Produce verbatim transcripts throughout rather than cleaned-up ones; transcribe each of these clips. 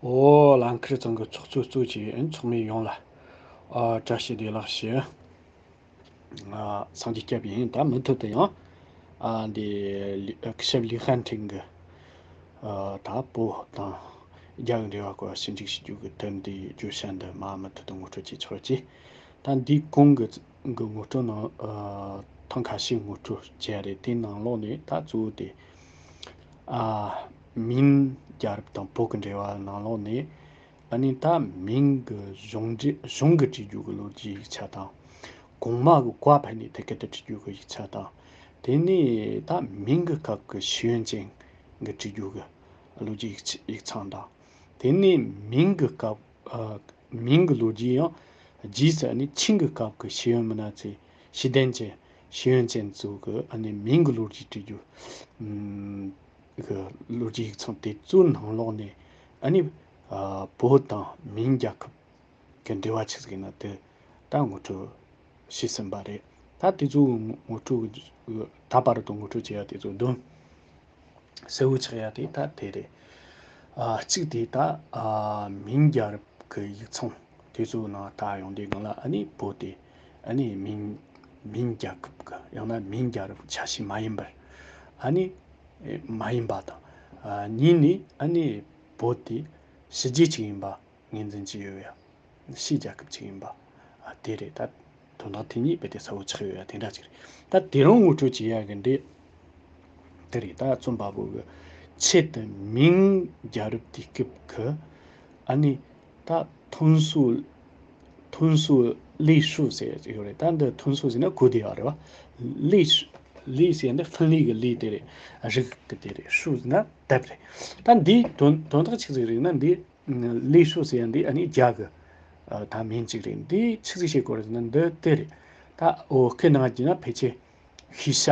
ཨོ་ལང་ཁིར་ཚང་གི་ཚོགས་གཙོ་གཙོ་བྱས་ཡིན། ཚོགས་མི་ཡོངས་ལ་ཨ་བཀྲ་ཤིས་བདེ་ལེགས་ཞུ། ཨ་སངས་རྒྱས་སྐྱབས་ཡིན། ད་མུ་མཐུད་དུ་ཡང་ཨ་འདི་ལི་ཨ་སྐུ་ཞབས་ལི་ཧན་ཁྲིན་གི་ཨ་ད་བོད་དང་རྒྱ་གི་འབྲེལ་བ་སྐོར་ཞིབ་འཇུག་ཞུ་རྒྱུ་གི་དོན་འདི་བརྗོད་བྱ་འདི་མ་མུ་མཐུད་དུ་ངོ་སྤྲོད་བྱེད་ཆོག་ཅེས། ད་འདིའི་གོང་གི་གི་ངོ་སྤྲོད་ནང་ཨ་ཐེངས་ཁ་ཤས་ངོ་སྤྲོད་བྱས་རེད། དེའི་ནང་ལོགས་ནས་ད་གཙོ་བོ་དེ་ཨ་མིང་རྒྱལ་རབས་དང་བོད་ཀྱི་འབྲེལ་བ་ནང་ལོགས་ནས་ཨ་ནི་ད་མིང་གི་གཞུང་འབྲེལ་གཞུང་གི་བྲིས་རྒྱུ་གི་ལོ་རྒྱུས་ཡིག་ཆ་དང་། གོང་མ་གི་བཀའ་ཕབ་ནས་ཐད་ཀར་དུ་བྲིས་རྒྱུ་གི་ཡིག་ཆ་དང་། དེ་ནས་ད་མིང་གི་སྐབས་ཀྱི་ཤེས་ཡོན་ཅན་གྱི་བྲིས་རྒྱུ་གི་ལོ་རྒྱུས་ཡིག་ཆ་ཡིག་ཚང་དང་། དེ་ནས་མིང་གི་སྐབས་ཨ་མིང་གི་ལོ་རྒྱུས་ཡང་རྗེས་སུ་ཨ་ནི་ཆིང་གི་སྐབས་ཀྱི་ཤེས་ཡོན་མི་སྣ་ཚོས་ཤེས་ལྡན་ཅན་ཤེས་ཡོན་ཅན་ཚོ་གི་ཨ་ནི་མིང་གི་ལོ་རྒྱུས་བྲིས་རྒྱུ་ཨམ་གི་ལོ་རྒྱུས་ཡིག་ཚང་དེ་ཚོའི་ནང་ལོགས་ནས་ཨ་ནི་ཨ་བོད་དང་མིང་རྒྱལ་ཁབ་གི་འབྲེལ་བ་ཆི་ཟིག་ཡིན་ན་དེ་ད་ངོ་སྤྲོད་བྱས་ཟིན་པ་རེད། ད་དེ་ཚོ་ངོ་སྤྲོད་ད་བར་དུ་ངོ་སྤྲོད་བྱས་ཡ་དེ་ཚོ་དོན་གསལ་བོ་ཆགས་ཡ་དེ་ད་དེ་རེད། ཨ་གཅིག་དེ་ད་ཨ་མིང་རྒྱལ་རབས་ཀྱི་ཡིག་ཚང་དེ་ཚོ་ནང་ད་ཡོང་དུས་སྒང་ལ་ཨ་ནི་བོད་དེ་ཨ་ནི་མིང་མིང་རྒྱལ་ཁབ་ཀྱི་ཡང་ན་མིང་རྒྱལ་རབས་ཆ་ཤས་མ་ཡིན་པར་ཨ་ནི་མ་ཡིན་པ་དང་། ཨ་གཉིས་ནས་ཨ་ནི་བོད་དེ་ཕྱི་རྒྱལ་ཅིག་ཡིན་པ་ངོས་འཛིན་གྱི་ཡོད་ཡ། ཕྱིའི་རྒྱལ་ཁབ་ཅིག་ཡིན་པ། ཨ་དེ་རེད། ད་དོན་དག་དེ་གཉིས་རྦད་དེ་གསལ་བོ་ཆགས་ཡོད་ཡ་དེ་འདྲ་ཅིག་རེད། ད་དེ་རིང་ངོ་སྤྲོད་བྱེད་ཡ་གི་འདི་དེ་རེད། ད་རྩོམ་པ་པོ་གི་ཆེད་དུ་མིང་རྒྱལ་རབས་དུས་སྐབས་ཀྱི་ཨ་ནི་ད་ཐོན་སོ་ཐོན་སོ་ལས་ཧྲུའུ་ཟེར་ཡོད་རེད། ད་འདི་ཐོན་སོ་ཟེར་ན་གོ་བདེ་བ་རེད་བ། ལས་ལས་ཟེར་འདི་ཧྥིན་ལི་གི་ལས་དེ་རེད། རིགས་ཀྱི་དེ་རེད། ཧྲུའུ་ཟེར་ན་དེབ་རེད། ད་འདི་དོན་དོན་དག་ཆི་ཟིག་རེད་ན་འདི། ལི་ཧྲུའུ་ཟེར་ཡ་འདི་ཨ་ནི་རྒྱ་གི་ཨ་ད་མིང་གཅིག་རེད། འདི་ཆི་ཟིག་བཤད་དགོས་རེད་ཟེར་ན་འདི་དེ་རེད། ད་འོ་སྐད་ནང་བརྗོད་ན་ཕལ་ཆེར་ཤེས་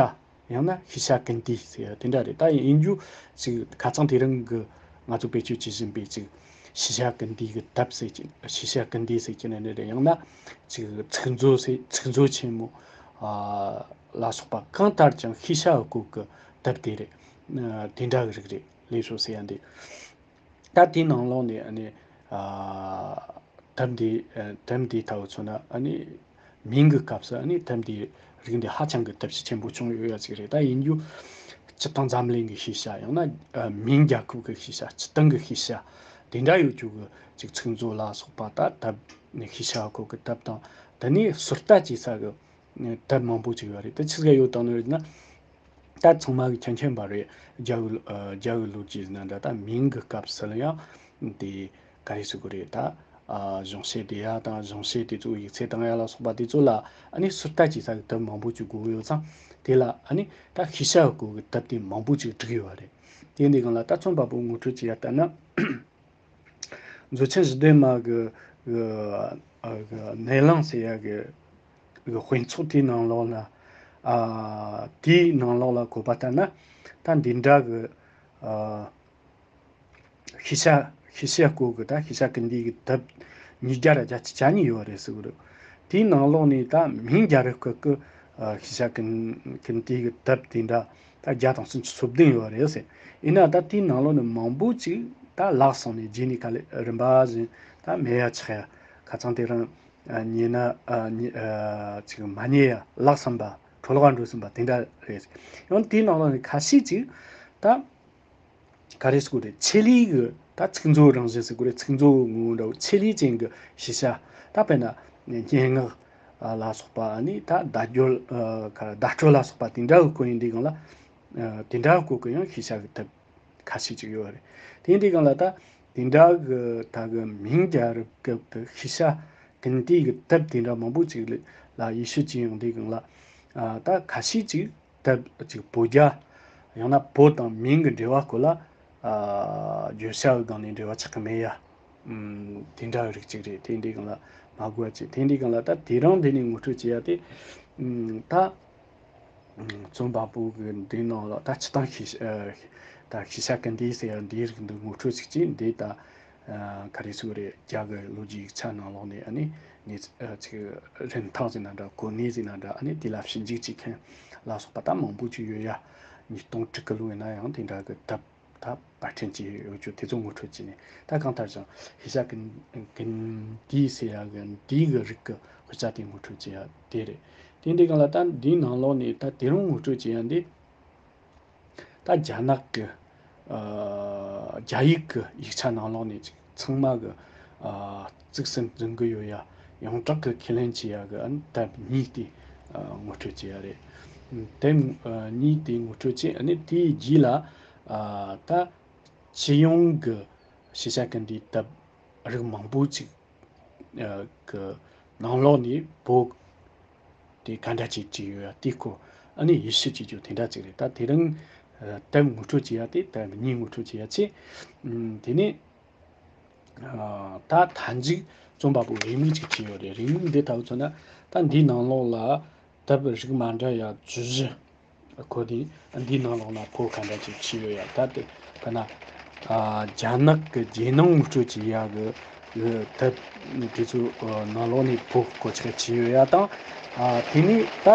བྱ་ཡང་ན་ཤེས་བྱ་ཀུན་བཏུས་ཟེར་ཡ་དེ་འདྲ་རེད། ད་ཡིན་རྒྱུ་ཅིག་ཁ་སང་དེ་རིང་གི་ང་ཚོ་བེད་སྤྱོད་བྱེད་བཞིན་པའི་ཅིག་ཤེས་བྱ་ཀུན་བཏུས་ཀྱི་དེབ་ཟེར་གྱི་ཤེས་བྱ་ཀུན་བཏུས་ཟེར་གྱི་ནི་རེད། ཡང་ན་ཅིག་ཚིག་མཛོད་ཟེར་ཚིག་མཛོད་ཆེན་མོ་ཨ་ལ་སོགས་པ་གང་ལྟར་ཀྱང་ཤེས་བྱ་སྐོར་གྱི་དེབ་དེ་རེད། ཨ་དེ་འདྲ་གི་རིགས་རེད། ལི་ཧྲུའུ་ཟེར་ཡ་འདི། ད་དེའི་ནང་ལོགས་ནས་ཨ་ནི་ཨ་དེབ་འདི་ཨ་དེབ་འདི་ལྟ་བུ་མཚོན་ན་ཨ་ནི་མིང་གི་སྐབས་སུ་ཨ་ནི་དེབ་འདི་རིགས་འདི་ཧ་ཅང་གི་དེབ་གཤིས་ཆེན་པོ་བྱུང་ཡོད་ཡ་ཅིག་རེད། ད་ཡིན་རྒྱུ་སྤྱིར་བཏང་འཛམ་གླིང་གི་ཤེས་བྱ་ཡང་ན་ཨ་མིང་རྒྱལ་ཁབ་ཀྱི་ཤེས་བྱ་སྤྱིར་བཏང་གི་ཤེས་བྱ་དེ་འདྲ་ཡོད་རྒྱུ་གི་ཅིག་ཚིག་མཛོད་ལ་སོགས་པ་ད་དེབ་ནས་ཤེས་བྱ་སྐོར་གྱི་དེབ་དང་དེ་ནས་ཟུར་ལྟ་བྱེད་ས་གི་དེབ་མང་པོ་ཅིག་ཡོད་རེད། དེ་ཆི་ཟིག་ཡོད་དང་ནི་རེད་ན། ད་ཚང་མ་གི་མཁྱེན་མཁྱེན་པ་རེད། རྒྱ་གི་ཨ་རྒྱ་གི་ལོ་རྒྱུས་ཟེར་ན་འདྲ། ད་མིང་གི་སྐབས་སུ་ལ་ཡང་དེ་ག་རེ་ཟེར་དགོས་རེད། ད་ཨ་གཞུང་བཤད་དེ་ཡ་དང་གཞུང་བཤད་དེ་ཚོ་ཡིག་ཚད་དང་ཡ་ལ་སོགས་པ་དེ་ཚོ་ལ་ཨ་ནི་ཟུར་ལྟ་བྱེད་ས་གི་དེབ་མང་པོ་ཅིག་དགོས་ཡོད་ཙང་། དེ་ལ་ཨ་ནི་ད་ཤེས་བྱ་སྐོར་གི་དེབ་དེ་མང་པོ་ཅིག་བསྒྲིགས་ཡོད་རེད། དེ་འདི་སྒང་ལ་ད་རྩོམ་པ་པོ་ངོ་སྤྲོད་བྱེད་ཡ་ལྟར་ན། མཛོད་ཆེན་ཞི་བདེ་མ་གི་གི་ཨ་གི་སྣེ་ལེན་ཟེར་ཡ་གི་གི་དཔེ་ཚོགས་དེའི་ནང་ལོགས་ལ་ཨ་དེའི་ནང་ལོགས་ལ་བཀོད་པ་ལྟར་ན། ད་འདི་འདྲ་གི་ཨ་ཤེས་བྱ་ཤེས་བྱ་སྐོར་གི་ད་ཤེས་བྱ་ཀུན་བཏུས་གི་དེབ་ཉིས་བརྒྱ་ར་བརྒྱད་ཅུ་གྱ་གཉིས་ཡོད་རེད་ཟེར་གི་རེད། དེའི་ནང་ལོགས་ནས་ད་མིང་རྒྱལ་རབས་སྐབས་ཀྱི་ཨ་ཤེས་བྱ་ཀུན་ཀུན་བཏུས་གི་དེབ་དེ་འདྲ་ད་བརྒྱ་དང་སུམ་ཅུ་སོ་བདུན་ཡོད་རེད་ཟེར། ཡིན་ན་ད་དེའི་ནང་ལོགས་ནས་མང་པོ་ཅིག་ད་བརླག་སོང་ནས་རྗེས་ནས་ག་ལེ་རིམ་པ་བཞིན་ད་མེད་ཡ་ཆགས་ཡ། ཁ་སང་དེ་རིང་ཨ་ཉེ་ན་ཨ་ཉེ་ཨ་ཅིག་མ་རྙེད་ཡ་བརླག་སོང་པ་འཕྲོ་བརླག་འགྲོ་སོང་པ་དེ་འདྲ་རེད། ཡང་དེའི་ནང་ལོགས་ནས་ཁ་ཤས་ཅིག་ད་ག་རེ་ཟེར་དགོས་རེད། ཆེད་ལས་གི་ད་ཚིག་མཛོད་རང་བཞིན་ཟེར་དགོས་རེད། ཚིག་མཛོད་ངོ་བོ་འདྲ་བོ་ཆེད་ལས་ཅན་གི་ཤེས་བྱ། ད་དཔེར་ན་སྙན་ངག་ལ་སོགས་པ་ཨ་ནི་ད་བརྡ་སྦྱོར་ཨ་ག་བརྡ་སྤྲོད་ལ་སོགས་པ་དེ་འདྲ་གི་སྐོར་ཡིན་དུས་སྒང་ལ་ཨ་དེ་འདྲ་སྐོར་གི་ཡང་ཤེས་བྱ་གི་དེབ་ཁ་ཤས་ཅིག་ཡོད་རེད། དེ་ཡིན་དུས་སྒང་ལ་ད་དེ་འདྲ་གི་ད་གི་མིང་རྒྱལ་རབས་སྐབས་གི་ཤེས་བྱ་ཀུན་བཏུས་གི་དེབ་དེ་འདྲ་མང་པོ་ཅིག་ལ་ཡིད་ཆེས་ཅིག་ཡོང་དུས་སྒང་ལ་ཨ་ད་ཁ་ཤས་ཅིག་དེབ་ཅིག་བོད་རྒྱ་ཡང་ན་བོད་དང་མིང་གི་འབྲེལ་བ་སྐོར་ལ་ཨ་བརྗོད་བྱ་གི་སྒང་ནས་འབྲེལ་བ་ཆགས་ཀྱི་མེད་ཡ། ཨམ་དེ་འདྲ་རིགས་ཅིག་རེད། དེ་འདྲའི་སྒང་ལ་མ་གོ་བ་ཅིག་དེ་འདྲའི་སྒང་ལ་ད་དེ་རིང་འདི་ནས་ངོ་སྤྲོད་བྱེད་ཡ་དེ་ཨམ་ད་ཨམ་རྩོམ་པ་པོ་གི་འདི་ནང་ལ་ད་སྤྱིར་བཏང་ཤེས་ཨ་ད་ཤེས་བྱ་ཀུན་བཏུས་ཟེར་ཡ་འདིའི་རིགས་འདི་ངོ་སྤྲོད་ཅིག་བྱས། འདི་ད་ཨ་ག་རེ་ཟེར་དགོས་རེད། རྒྱ་གི་ལོ་རྒྱུས་ཡིག་ཆ་ནང་ལོགས་ནས་ཨ་ནི་ངས་ཨ་ཅིག་རིན་ཐང་ཟེར་ན་འདྲ། གོ་གནས་ཟེར་ན་འདྲ། ཨ་ནི་དེ་ལ་ཞིབ་འཇུག་བྱེད་མཁན་ལ་སོགས་པ་ད་མང་པོ་ཅིག་ཡོད་ཡ། ཉིས་སྟོང་དྲུག་གི་ལོ་ཡིན་ན་ཡང་དེ་འདྲ་གི་དེབ་ ད་པར་སྐྲུན་བྱས་ཡོད་རྒྱུ་དེ་ཚོ་ངོ་སྤྲོད་བྱས་ནས། ད་གང་ལྟར་ཀྱང་ཤེས་བྱ་ཀུན་ཀུན་དགའ་ཟེར་ཡག་གི་འདི་གི་རིགས་ཀྱི་དཔེ་ཆ་དེ་ངོ་སྤྲོད་བྱས་ཡག་དེ་རེད། དེ་འདྲའི་སྒང་ལ་ད་འདིའི་ནང་ལོགས་ནས་ད་དེ་རིང་ངོ་སྤྲོད་བྱས་ཡག་འདི། ད་རྒྱ་ནག་གི་ཨ་རྒྱ་ཡིག་གི་ཡིག་ཆ་ནང་ལོགས་ནས་ཅིག་ཚང་མ་གི་ཨ་གཙིགས་སུ་འཛིན་གི་ཡོད་ཡ། ཡོངས་གྲགས་ཀྱི་ཁས་ལེན་བྱེད་ཡ་གི་ཨ་ནི་དེབ་གཉིས་དེ་ཨ་ངོ་སྤྲོད་བྱེད་ཡ་རེད། དེབ་ཨ་གཉིས་དེ་ངོ་སྤྲོད་བྱས། ཨ་ནི་དེའི་རྗེས་ལ་ཨ་ད་སྤྱི་ཡོངས་ཀྱི་ཤེས་བྱ་ཀུན་དགའི་དེབ་རིགས་མང་པོ་ཅིག་ཨ་གི་ནང་ལོགས་ནས་བོད་དེ་ག་འདྲ་ཅིག་བྲིས་ཡོད་ཡ་དེའི་སྐོར་ཨ་ནི་ཡིད་ཆེས་བྱེད་རྒྱུ་དེ་འདྲ་ཅིག་རེད། ད་དེ་རིང་ཨ་དེབ་ངོ་སྤྲོད་བྱེད་ཡ་དེ་དེབ་གཉིས་ངོ་སྤྲོད་བྱེད་ཡ་བྱས། ཨ་དེ་ནས་ཨ་ད་མཐའ་མཇུག་རྩོམ་པ་པོ་རེའུ་མིག་ཅིག་བྲིས་ཡོད་རེད། རེའུ་མིག་འདི་ལྟ་བུ་མཚོན་ན། ད་འདིའི་ནང་ལོགས་ལ་དེབ་རིགས་མ་འདྲ་ཡ་བཅུ་བཞི། ཁོ་དེ་འདིའི་ནང་ལོགས་ལ་བོད་ག་འདྲ་ཅིག་བྲིས་ཡོད་ཡ། ད་དེ་ཁ་ན་ཨ་རྒྱ་ནག་གི་རྒྱལ་ནང་ངོ་སྤྲོད་བྱེད་ཡ་གི་གི་དེབ་དེ་ཚོ་ནང་ལོགས་ནས་བོད་གོ་ཆག་བྲིས་ཡོད་ཡ་དང་། ཨ་དེ་ནས་ད་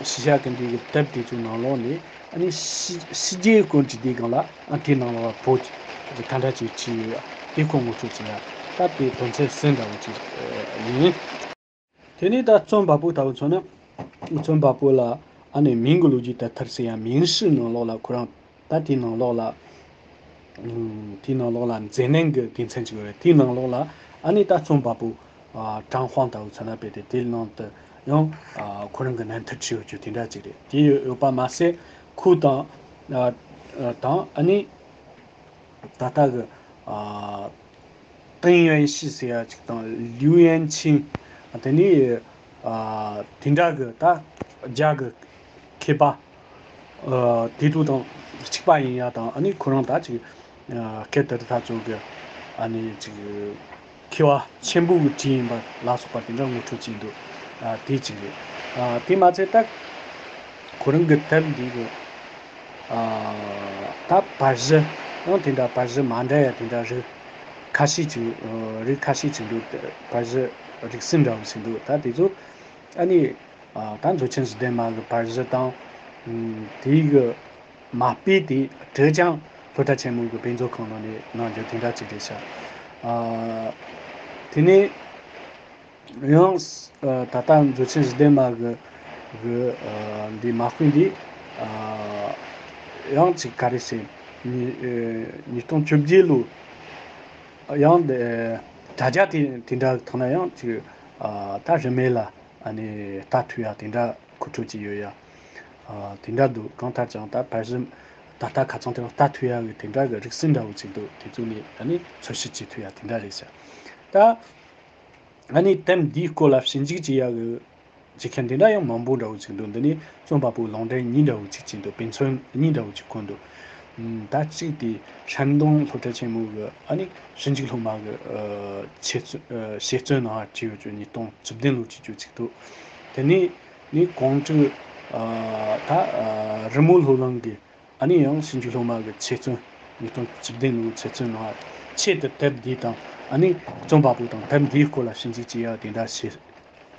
ཤེས་བྱ་ཀུན་དགའི་གི་དེབ་དེ་ཚོའི་ནང་ལོགས་ནས་ཨ་ནི་ཕྱི་ཕྱི་རྒྱལ་སྐོར་བྲིས་དུས་སྒང་ལ་ཨ་དེའི་ནང་ལོགས་ལ་བོད་ག་འདྲ་ཅིག་བྲིས་ཡོད་ཡ། དེ་ཁོ་ངོ་སྤྲོད་བྱེད་ཡ། ད་དེ་དོན་ཚན་གསུམ་འདྲ་བོ་ཅིག་ཡིན། དེ་ནས་ད་རྩོམ་པ་པོ་ལྟ་བུ་མཚོན་ན། རྩོམ་པ་པོ་ལ་ཨ་ནི་མིང་གི་ལོ་རྒྱུས་དེབ་ཐེར་ཟེར་ཡ་མིང་སྲིད་ནང་ལོགས་ལ་ཁོ་རང་ད་དེའི་ནང་ལོགས་ལ། ཨུམ། དེའི་ནང་ལོགས་ལ་མཛེས་ནད་ཀྱི་དགེ་མཚན་ཅིག་ཡོད་རེད། དེའི་ནང་ལོགས་ལ་ཨ་ནི་ད་རྩོམ་པ་པོ་ཨ་ཀྲང་ཧྥང་ལྟ་བུ་མཚོན་ན་དཔེ་དེ་དེའི་ནང་དུ་ཡང་ཨ་ཁོ་རང་གི་རྣམ་ཐར་བྲིས་ཡོད་རྒྱུ་དེ་འདྲ་ཅིག་རེད། དེ་ཡོད་ཡོད་པ་མ་ཟད་ཁོ་དང་ཨ་ཨ་དང་ཨ་ནི། ད་ལྟ་གི་ཨ་ཏིང་ཡོན་ཤི་ཟེར་ཡ་ཅིག་དང་ལིའུ་ཡན་ཆིན། དེ་ནས་ཨ་དེ་འདྲ་གི་ད་རྒྱ་གི་མཁས་པ་ཨ་དེ་ཚོ་དང་གཅིག་པ་ཡིན་ཡ་དང་། ཨ་ནི་ཁོ་རང་ད་ཅིག་ཨ་སྐད་དེ་རི་ཐ་ཚོ་གི་ཨ་ནི་ཅིག་མཁས་པ་ཆེན་པོ་གི་བྲིས་ཡིན་པ་ལ་སོགས་པ་དེ་འདྲ་ངོ་སྤྲོད་བྱས་འདུག་ཨ་དེ་གཅིག་རེད། ཨ་དེ་མ་ཚད་ད་ཁོ་རང་གི་དེབ་འདི་གི་ཨ་ད་པར་གཞི་ཡང་དེ་འདྲ་པར་གཞི་མ་འདྲ་ཡ་དེ་འདྲ་རིགས་ཁ་ཤས་ཅིག་ཨ་རིགས་ཁ་ཤས་ཅིག་འདུག་པར་གཞི་རིགས་གསུམ་འདྲ་བོ་ཞིག་འདུག་ད་དེ་ཚོ་ཨ་ནི་ཨ་ད་མཛོད་ཆེན་བཞི་ལྡན་མ་གི་པར་གཞི་དང་། ཨུམ། དེའི་གི་མ་དཔེ་དེ་ཀྲེ་ཅང་སློབ་གྲྭ་ཆེན་མོ་གི་དཔེ་མཛོད་ཁང་ནང་ནས་གནང་རྒྱུ་དེ་འདྲ་ཅིག་རེད་ཤག་ཨ་དེ་ནས་ཡང་ཨ་ད་ལྟ་མཛོད་ཆེན་བཞི་ལྡན་མ་གི་གི་ཨ་འདི་མ་དཔེ་འདི་ཨ་ཡང་ཅིག་ག་རེ་ཟེར། ཉིས་ཨ་ཉིས་སྟོང་བཅོ་བརྒྱད་ལོ་ཡང་འདི་དྲ་རྒྱ་དེ་དེ་འདྲ་ཐོག་ན་ཡང་ཅིག་ཨ་ད་རིན་མེད་ལ་ཨ་ནི་ལྟ་ཐུབ་ཡ་དེ་འདྲ་མཁོ་སྤྲོད་ཅིག་ཡོད་ཡ། ཨ་དེ་འདྲ་འདུག་གང་ལྟར་ཀྱང་ད་པར་གཞི་ད་ལྟ་ཁ་ཚང་དེ་རིང་ལྟ་ཐུབ་ཡ་གི་དེ་འདྲ་གི་རིགས་གསུམ་འདྲ་བོ་ཅིག་འདུག་དེ་ཚོ་ནས་ཨ་ནི་འཚོལ་ཞིབ་བྱེད་ཐུབ་ཡ་དེ་འདྲ་རེད་ཤག་ད་ཨ་ནི་དེབ་འདིའི་སྐོར་ལ་ཞིབ་འཇུག་བྱེད་ཡ་གི་བྱེད་མཁན་དེ་འདྲ་ཡང་མང་པོ་འདྲ་བོ་ཅིག་འདུག་འདི་ནི་རྩོམ་པ་པོའི་ལུང་འདྲེན་གཉིས་འདྲ་བོ་ཅིག་བྱས་འདུག་དཔེ་མཚོན་གཉིས་འདྲ་བོ་ཅིག་བཀོད་འདུག་ཨུམ། ད་གཅིག་དེ་ཧྲན་ཏུང་སློབ་གྲྭ་ཆེན་མོ་གི་ཨ་ནི་ཞིབ་འཇུག་སློབ་མ་གི་ཨ་འཆད་རྩོད་ཨ་དཔྱད་རྩོམ་ནང་བྲིས་ཡོད་རྒྱུ་ཉིས་སྟོང་བཅུ་བདུན་ལོ་བྲིས་རྒྱུ་ཅིག་འདུག་དེ་ནས་ནི་ཀོང་ཀྲིག་ཨ་ད་ཨ་རི་མོ་སློབ་གླིང་གི་ཨ་ནི་ཡང་ཞིབ་འཇུག་སློབ་མ་གི་འཆད་རྩོམ། ཉིས་སྟོང་བཅུ་བདུན་ལོའི་འཆད་རྩོམ་ནང་ཆེད་དུ་དེབ་འདི་དང་ཨ་ནི་རྩོམ་པ་པོ་དང་དེབ་འདིའི་སྐོར་ལ་ཞིབ་འཇུག་བྱེད་ཡ་དེ་འདྲ་བྱེད།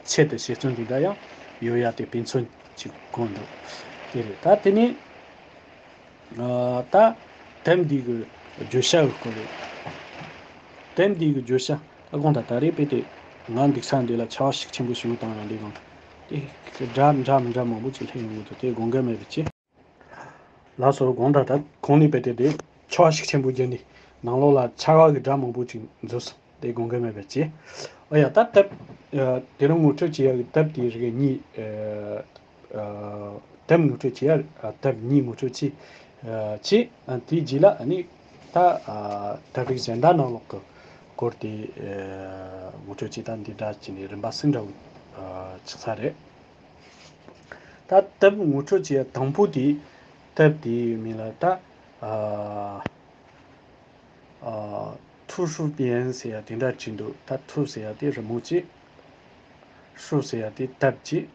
ཆེད་དུ་དཔྱད་རྩོམ་འདི་འདྲ་ཡང་ཡོད་ཡ་དེ་དཔེ་མཚོན་ཅིག་བཀོད་འདུག་དེ་རེད། ད་དེ་ནས་ཨ་ད་དེབ་འདི་གི་བརྗོད་བྱ་གི་སྐོར་རེད། དེབ་འདི་གི་བརྗོད་བྱ་ད་དགོངས་དག་ད་རེས་དཔེ་དེ་ང་འདུག་ས་འདི་ལ་ཆར་པ་ཤུགས་ཆེན་པོ་ཞིག་བཏང་ཡང་འདི་གང་དེ་སྒྲ་འདྲ་མི་འདྲ་མང་པོ་ཅིག་སླེབས་ཡོང་གི་འདུག་དེ་དགོངས་འགལ་མེད་པའི་ཆེད། ལགས་སོ། དགོངས་དག་ད་གོང་ནས་དཔེ་དེ་དེ་ཆར་པ་ཤུགས་ཆེན་པོ་བརྒྱབ་ནས་ནང་ལོགས་ལ་ཆར་པ་གི་སྒྲ་མང་པོ་ཅིག་འཛུལ་སོང་། དེ་དགོངས་འགལ་མེད་པའི་ཆེད། ཨོ་ཡ་ད་དེབ་ཨ་དེ་རིང་ངོ་སྤྲོད་བྱེད་ཡག་གི་དེབ་དེའི་རིགས་གཉིས་ཨ་ཨ་དེབ་ངོ་སྤྲོད་བྱེད་ཡག་ཨ་དེབ་གཉིས་ངོ་སྤྲོད་བྱེད་ཨ་བྱེད། ཨ་དེའི་རྗེས་ལ་ཨ་ནི་ད་ཨ་དེབ་རིགས་གཞན་དག་ནང་ལོགས་ཀྱི་སྐོར་དེ་ཨ་ངོ་སྤྲོད་བྱེད། ད་འདི་འདྲ་བྱས་ནས་རིམ་པ་གསུམ་འདྲ་བོ་ཨ་ཆགས་ས་རེད། ད་དེབ་ངོ་སྤྲོད་བྱེད་ཡ་དང་པོ་དེ་དེབ་དེའི་མིང་ལ་ད་ཨ་ཨ་图书馆ཟེར་ཡ་དེ་འདྲ་བྲིས་འདུག་ད་图ཟེར་ཡ་དེ་རི་མོ་གཅིག་ཧྲུའུ་ཟེར་ཡ་དེ་དེབ་གཅིག་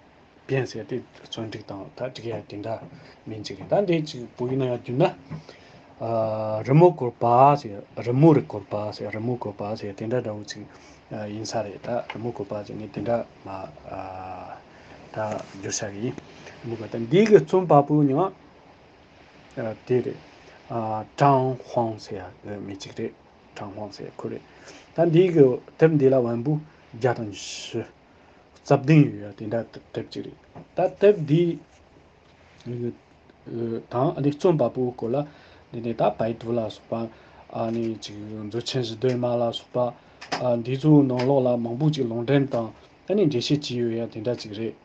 པེན་ཟེར་ཡ་དེ་རྩོམ་སྒྲིག་དང་ད་སྒྲིག་ཡ་དེ་འདྲ་མིང་གཅིག་རེད། ད་འདི་གཅིག་བོད་ཡིག་ནང་ཡང་བསྒྱུར་ན་ཨ་རི་མོ་བཀོད་པ་ཟེར་རི་མོ་རུ་བཀོད་པ་ཟེར་རི་མོ་བཀོད་པ་ཟེར་དེ་འདྲ་འདྲ་བོ་ཅིག་ཨ་ཡིན་ས་རེད། ད་རི་མོ་བཀོད་པ་ཟེར་ནས་དེ་འདྲ་མ་ཨ་ད་བསྒྱུར་ས་གི་ཡིན། རི་མོ་བཀོད་ད་འདི་གི་རྩོམ་པ་པོ་ཡང་ཨ་དེ་རེད། ཨ་ཀྲང་ཧོང་ཟེར་ཡ་མི་གཅིག་རེད། ཀྲང་ཧོང་ཟེར་ཁོ་རེད། ད་འདི་གི་དེབ་འདི་ལ་བམ་པོ་བརྒྱ་དང་ཉི་ཤུ་རྩ་བདུན་ཡོད་ཡ་དེ་འདྲ་དེབ་ཅིག་རེད། ད་དེབ་འདི་དང་ཨ་ནི་རྩོམ་པ་པོའི་སྐོར་ལ་འདི་ནས་ད་པའི་ཏུ་ལ་སོགས་པ། ཨ་ནི་ཅིག་མཛོད་ཆེན་བཞི་ལྡན་མ་ལ་སོགས་པ། ཨ་འདི་ཚོའི་ནང་ལོགས་ལ་མང་པོ་ཅིག་ལུང་འདྲེན་དང་ཨ་ནི་འགྲེལ་བཤད་བྱས་ཡོད་ཡ་དེ་འདྲ་ཅིག་རེད།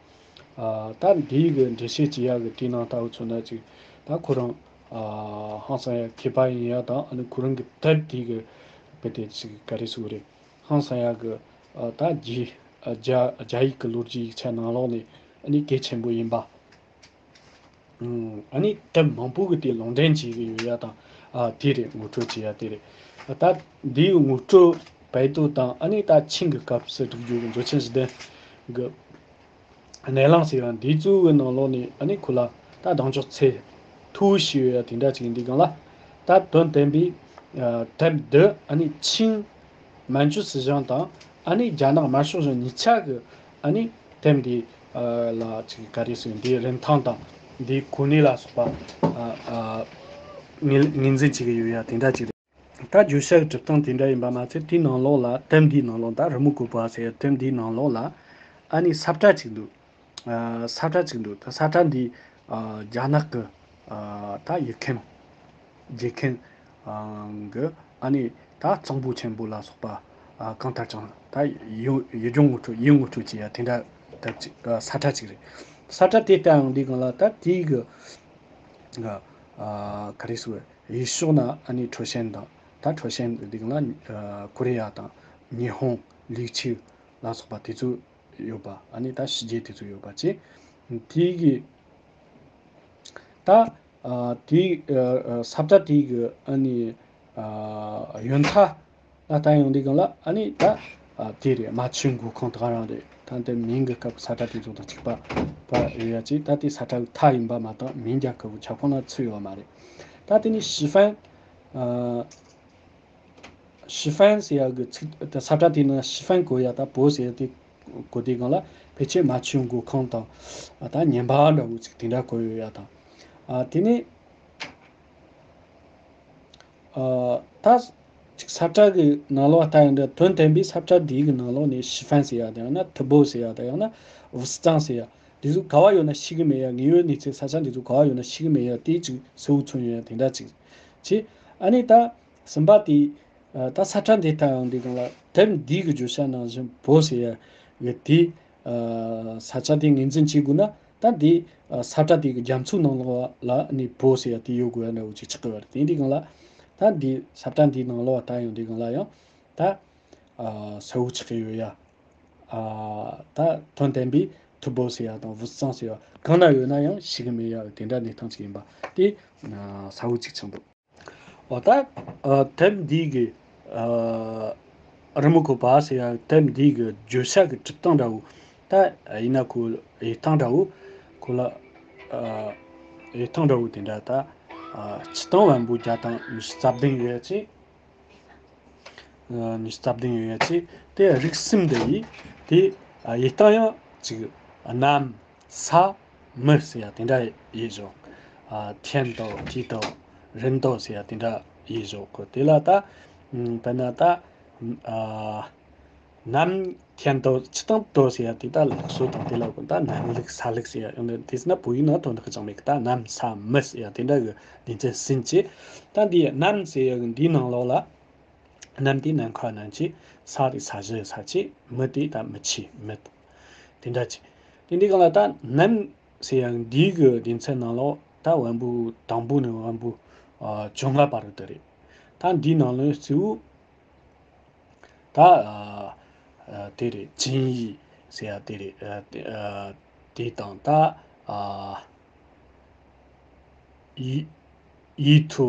ཨ་ད་འདིའི་གི་འགྲེལ་བཤད་བྱེད་ཡག་གི་དེའི་ནང་ལྟ་བུ་མཚོན་ན་ཅིག་ད་ཁོ་རང་ཨ་ཧང་སང་ཡ་མཁས་པ་ཡིན་ཡ་དང་ཨ་ནི་ཁོ་རང་གི་དེབ་དེའི་གི་དཔེ་དེ་ཅིག་ག་རེ་ཟེར་དགོས་རེད། ཧང་སང་ཡ་གི་ཨ་ད་རྒྱའི་ཨ་རྒྱ་རྒྱ་ཡིག་གི་ལོ་རྒྱུས་ཡིག་ཆ་ནང་ལོགས་ནས་ཨ་ནི་གལ་ཆེན་པོ་ཡིན་པ། ཨ་ནི་དེབ་མང་པོ་གི་དེ་ལུང་འདྲེན་བྱེད་ཀྱི་ཡོད་ཡ་དང་། ཨ་དེ་རེད། ངོ་སྤྲོད་བྱེད་ཡ་དེ་རེད། ད་འདིའི་ངོ་སྤྲོད་བོད་དོན་དང་ཨ་ནི་ད་ཆིང་གི་སྐབས་སུ་བསྒྲིགས་རྒྱུ་གི་མཛོད་ཆེན་བཞི་ལྡན་གི་གནས་ལངས་ཟེར་བ་འདི་གཙོ་བོའི་ནང་ལོགས་ནས་ཨ་ནི་ཁོ་ལ་ད་གདེང་འཇོག་ཚད་མཐོ་བོ་ཞིག་ཡོད་ཡ་དེ་འདྲ་ཅིག་ཡིན་དུས་སྒང་ལ། ད་དོན་བསྟན་པའི་ཨ་དེབ་འདི་ཨ་ནི་ཆིང་མན་ཇུ་སྲིད་གཞུང་དང་ཨ་ནི་རྒྱ་ནག་དམར་ཤོག་གཞུང་གཉིས་ཆ་གི་ཨ་ནི་དེབ་འདི་ཨ་ལ་ཅིག་ག་རེ་ཟེར། འདིའི་རིན་ཐང་དང་འདིའི་གོ་གནས་ལ་སོགས་པ་ཨ་ཨ་ངོས་ངོས་འཛིན་བྱེད་ཀྱི་ཡོད་ཡ་དེ་འདྲ་ཅིག་རེད། ད་བརྗོད་བྱ་གི་གྲུབ་སྟངས་དེ་འདྲ་ཡིན་པ་མ་ཚད་དེའི་ནང་ལོགས་ལ་དེབ་འདིའི་ནང་ལོགས་ད་རི་མོ་བཀོད་པ་ཟེར་དེབ་འདིའི་ནང་ལོགས་ལ་ཨ་ནི་ས་བཀྲ་ཅིག་འདུག་ཨ་ས་བཀྲ་ཅིག་འདུག་ད་ས་བཀྲ་འདི་ཨ་རྒྱ་ནག་གི་ཨ་ད་ཡིག་མཁན་རྒྱལ་མཁན་ཨ་གི་ཨ་ནི་ད་གཙང་པོ་ཆེན་པོ་ལ་སོགས་པ་ཨ་གང་ལྟར་ཀྱང་ད་ཡུལ་ཡུལ་ལྗོངས་ངོ་སྤྲོད་ཡུལ་ངོ་སྤྲོད་བྱེད་ཡ་དེ་འདྲ་དེབ་ཅིག་ཨ་ས་བཀྲ་ཅིག་རེད། ས་བཀྲ་དེ་ལྟ་ཡང་འདི་གང་ལ་ད་དེའི་གི་ཨ་ག་རེ་ཟེར། ཡུལ་ཕྱོགས་ན་ཨ་ནི་ཁྲོ་ཤན་དང་ད་ཁྲོ་ཤན་འདི་གང་ལ་ཨ་ཀོ་རི་ཡ་དང་ཉི་ཧོང་ལིའུ་ཆུ་ལ་སོགས་པ་དེ་ཚོ་ཡོད་པ། ཨ་ནི་ད་ཕྱི་རྒྱལ་དེ་ཚོ་ཡོད་པ་བྱས། དེའི་གི་ད་ཨ་དེའི་ཨ་ས་བཀྲ་དེའི་གི་ཨ་ནི་ཨ་ཡོན་ཐ་ལ་ལྟ་ཡོང་དུས་སྒང་ལ་ཨ་ནི་ད་ཨ་དེ་རེད། རྨ་ཆུ་མགོ་ཁང་དེ་ག་རང་རེད། ད་དེ་མིང་གི་སྐབས་ས་བཀྲ་དེ་ཚོ་དང་གཅིག་པ་པ་ཡོད་ཡ་ཅིག་ད་དེ་ས་བཀྲ་གི་མཐའ་ཡིན་པ་མ་གཏོགས་མིང་རྒྱག་དགོས་པའི་ཁྱབ་ཁོངས་ལ་ཚུད་ཡོད་མ་རེད། ད་དེ་ནི་ཞི་ཧྥན། ཨ་ཞི་ཧྥན་ཟེར་ཡག་གི་ཚིག་དེ་ས་བཀྲ་དེའི་ནང་ཞི་ཧྥན་བཀོད་ཡ་དང་བོད་ཟེར་ཡ་དེ་བཀོད་དེའི་སྒང་ལ་ཕལ་ཆེར་རྨ་ཆུ་མགོ་ཁང་དང་ཨ་ད་ཉན་པ་འདྲ་བོ་ཅིག་དེ་འདྲ་བཀོད་ཡོད་ཡ་དང་། ཨ་དེ་ནི་ཨ་ད་ཅིག་ས་བཀྲ་གི་ནང་ལོགས་ལྟ་ཡོང་དུས་དོན་བསྟན་པའི་ས་བཀྲ་འདིའི་གི་ནང་ལོགས་ནས་ཞི་ཧྥན་ཟེར་ཡ་དང་ཡང་ན་ཐི་བོ་ཟེར་ཡ་དང་ཡང་ན་ཝུ་ཙང་ཟེར་ཡ་འདི་ཚོ་ག་བ་ཡོད་ན་ཤེས་གི་མེད་ཡ། དངོས་ཡོད་གནས་ཚུལ་ས་ཆ་འདི་ཚོ་ག་བ་ཡོད་ན་ཤེས་གི་མེད་ཡ་དེ་ཅིག་གསལ་བོ་མཚོན་ཡོད་ཡ་དེ་འདྲ་ཅིག་བྱས། ཨ་ནི་ད་གསུམ་པ་དེ་ཨ་ད་ས་བཀྲ་འདི་ལྟ་ཡོང་དུས་སྒང་ལ་དེབ་འདིའི་གི་བརྗོད་བྱ་ནང་བཞིན་བོད་ཟེར་ཡ་གི་དེ་ཨ་ས་ཆ་དེ་ངོས་འཛིན་བྱེད་དགོས་ན་ད་འདི་ཨ་ས་བཀྲ་དེ་གི་རྒྱ་མཚོའི་ནང་ལོགས་ལ་ནི་བོད་ཟེར་ཡ་དེ་ཡོད་དགོས་ཡ་འདྲ་བོ་ཅིག་ཆགས་ཀྱི་ཡོད་རེད། དེ་འདི་སྒང་ལ་ད་འདི་ས་བཀྲ་འདིའི་ནང་ལོགས་ལ་ལྟ་ཡོང་དུས་སྒང་ལ་ཡང་ད་ཨ་གསལ་བོ་ཆགས་ཀྱི་ཡོད་ཡ། ཨ་ད་དོན་བསྟན་པའི་ཐི་བོ་ཟེར་ཡ་དང་ཝུ་ཙང་ཟེར་ཡ་གང་ན་ཡོད་ན་ཡང་ཤེས་གི་མེད་ཡ་དེ་འདྲ་གནས་སྟངས་ཅིག་ཡིན་པ་དེ་ཨ་གསལ་བོ་ཅིག་ཆགས་འདུག་འོ་ད་ཨ་དེབ་འདི་གི་ཨ་རི་མོ་བཀོད་པ་ཟེར་ཡ་དེབ་འདི་གི་བརྗོད་བྱ་གི་གྲུབ་སྟངས་འདྲ་བོ་ད་ཡིན་ན་ཁོ་ཡིག་ཐང་འདྲ་བོ་ཁོ་ལ་ཨ་ཡིག་ཐང་འདྲ་བོ་དེ་འདྲ་ད་ཨ་སྤྱིར་བཏང་བམ་པོ་བརྒྱ་དང་ཉི་ཤུ་རྩ་བདུན་ཡོད་ཅེས། ཨ་ཉི་ཤུ་རྩ་བདུན་ཡོད་ཡ་ཅེས་དེ་རིགས་གསུམ་དེ་ཡིས་དེ་ཨ་ཡིག་ཐང་ཡང་ཅིག་གནམ་ས་མི་ཟེར་ཡ་དེ་འདྲ་ཡིན་བཞག་ཨ་天道地道人道ཟེར་ཡ་དེ་འདྲ་ཡིན་བཞག་གོ་དེ་ལ་ད་ཨ་དཔེར་ན་ད་ཨ་གནམ་天道 སྤྱིར་བཏང་道ཟེར་ཡ་དེ་ད་ལུགས་སྲོལ་དང་དེ་ལ་གོ་ད་གནམ་ལུགས་ས་ལུགས་ཟེར་ཡ་ཡང་དེ་ཟེར་ན་བོད་ཡིག་ནང་དོན་དག་ཅང་མེད་གི་ད་གནམ་ས་མི་ཟེར་ཡ་དེ་འདྲ་གི་སྡེ་ཚན་ཟིན་ཅེ། ད་འདི་གནམ་ཟེར་ཡ་གི་འདིའི་ནང་ལོགས་ལ། གནམ་དེ་ནམ་མཁའ་གནམ་གྱི། ས་དེ་ས་གཞི་ས་ཀྱི། མི་དེ་ད་མི་ཆེ་མི། དེ་འདྲ་ཅིག་དེ་འདྲའི་སྒང་ལ་ད་གནམ་ཟེར་ཡང་འདིའི་གི་སྡེ་ཚན་ནང་ལོགས་ད་བམ་པོ་དང་པོ་ནས་བམ་པོ་ཨ་བཅོ་ལྔ་བར་དུ་རེད། ད་འདིའི་ནང་ལོགས་གཙོ་བོ་ད་ཨ་ཨ་དེ་རེད། ཅིན་ཡི་ཟེར་ཡ་དེ་རེད། ཨ་དེ་ཨ་དེ་དང་ད་ཨ་ཡི་ཡི་ཐུ་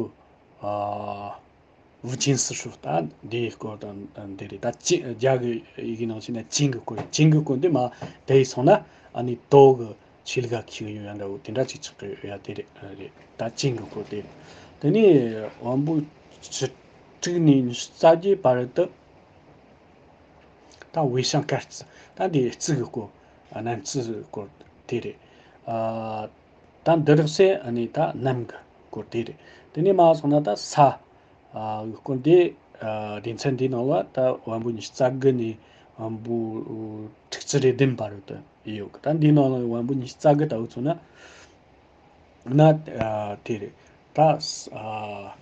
ཨ་ཝུ་ཅིན་སི་ཧྲུའུ། ད་འདིའི་སྐོར་དང་འདི་རེད། ད་ཅིན་རྒྱ་གི་ཡི་གེ་ནང་བྱས་ན་ཅིན་གི་སྐོར། ཅིན་གི་སྐོར་འདི་མ་དེ་ཡི་སོང་ན་ཨ་ནི་ཏོ་གི་ཆོས་ལུགས་ཀ་ཁྱི་གི་ཡོད་ཡ་འདྲ་བོ་དེ་འདྲ་ཅིག་ཆགས་ཀྱི་ཡོད་ཡ་དེ་རེད། རེད། ད་ཅིན་གི་སྐོར་དེ་རེད། དེ་ནས་བམ་པོ་བཅུ་དྲུག་ནས་ཉི་ཤུ་རྩ་བརྒྱད་བར་དུ་ད་ཝེ་ཤང་ཀ་རྩི། ད་འདི་རྩི་གི་སྐོར། གནམ་རྩི་གི་སྐོར་དེ་རེད། ཨ་ད་འདི་རིགས་སེ་ཨ་ནི་ད་གནམ་གི་ སྐོར་དེ་རེད། དེ་ནས་མར་སོང་ན་ད་ས། ཨ་སྐོར་འདི། ཨ་སྡེ་ཚན་འདིའི་ནང་ལ་ད་བམ་པོ་ཉི་ཤུ་རྩ་དགུ་ནས་བམ་པོ་དྲུག་ཅུ་རེ་བདུན་བར་དུ་ཡོད་གི། ད་འདིའི་ནང་ལ་བམ་པོ་ཉི་ཤུ་རྩ་དགུ་ལྟ་བུ་མཚོན་ན། ན། ཨ་དེ་རེད། ད་ས་ཨ་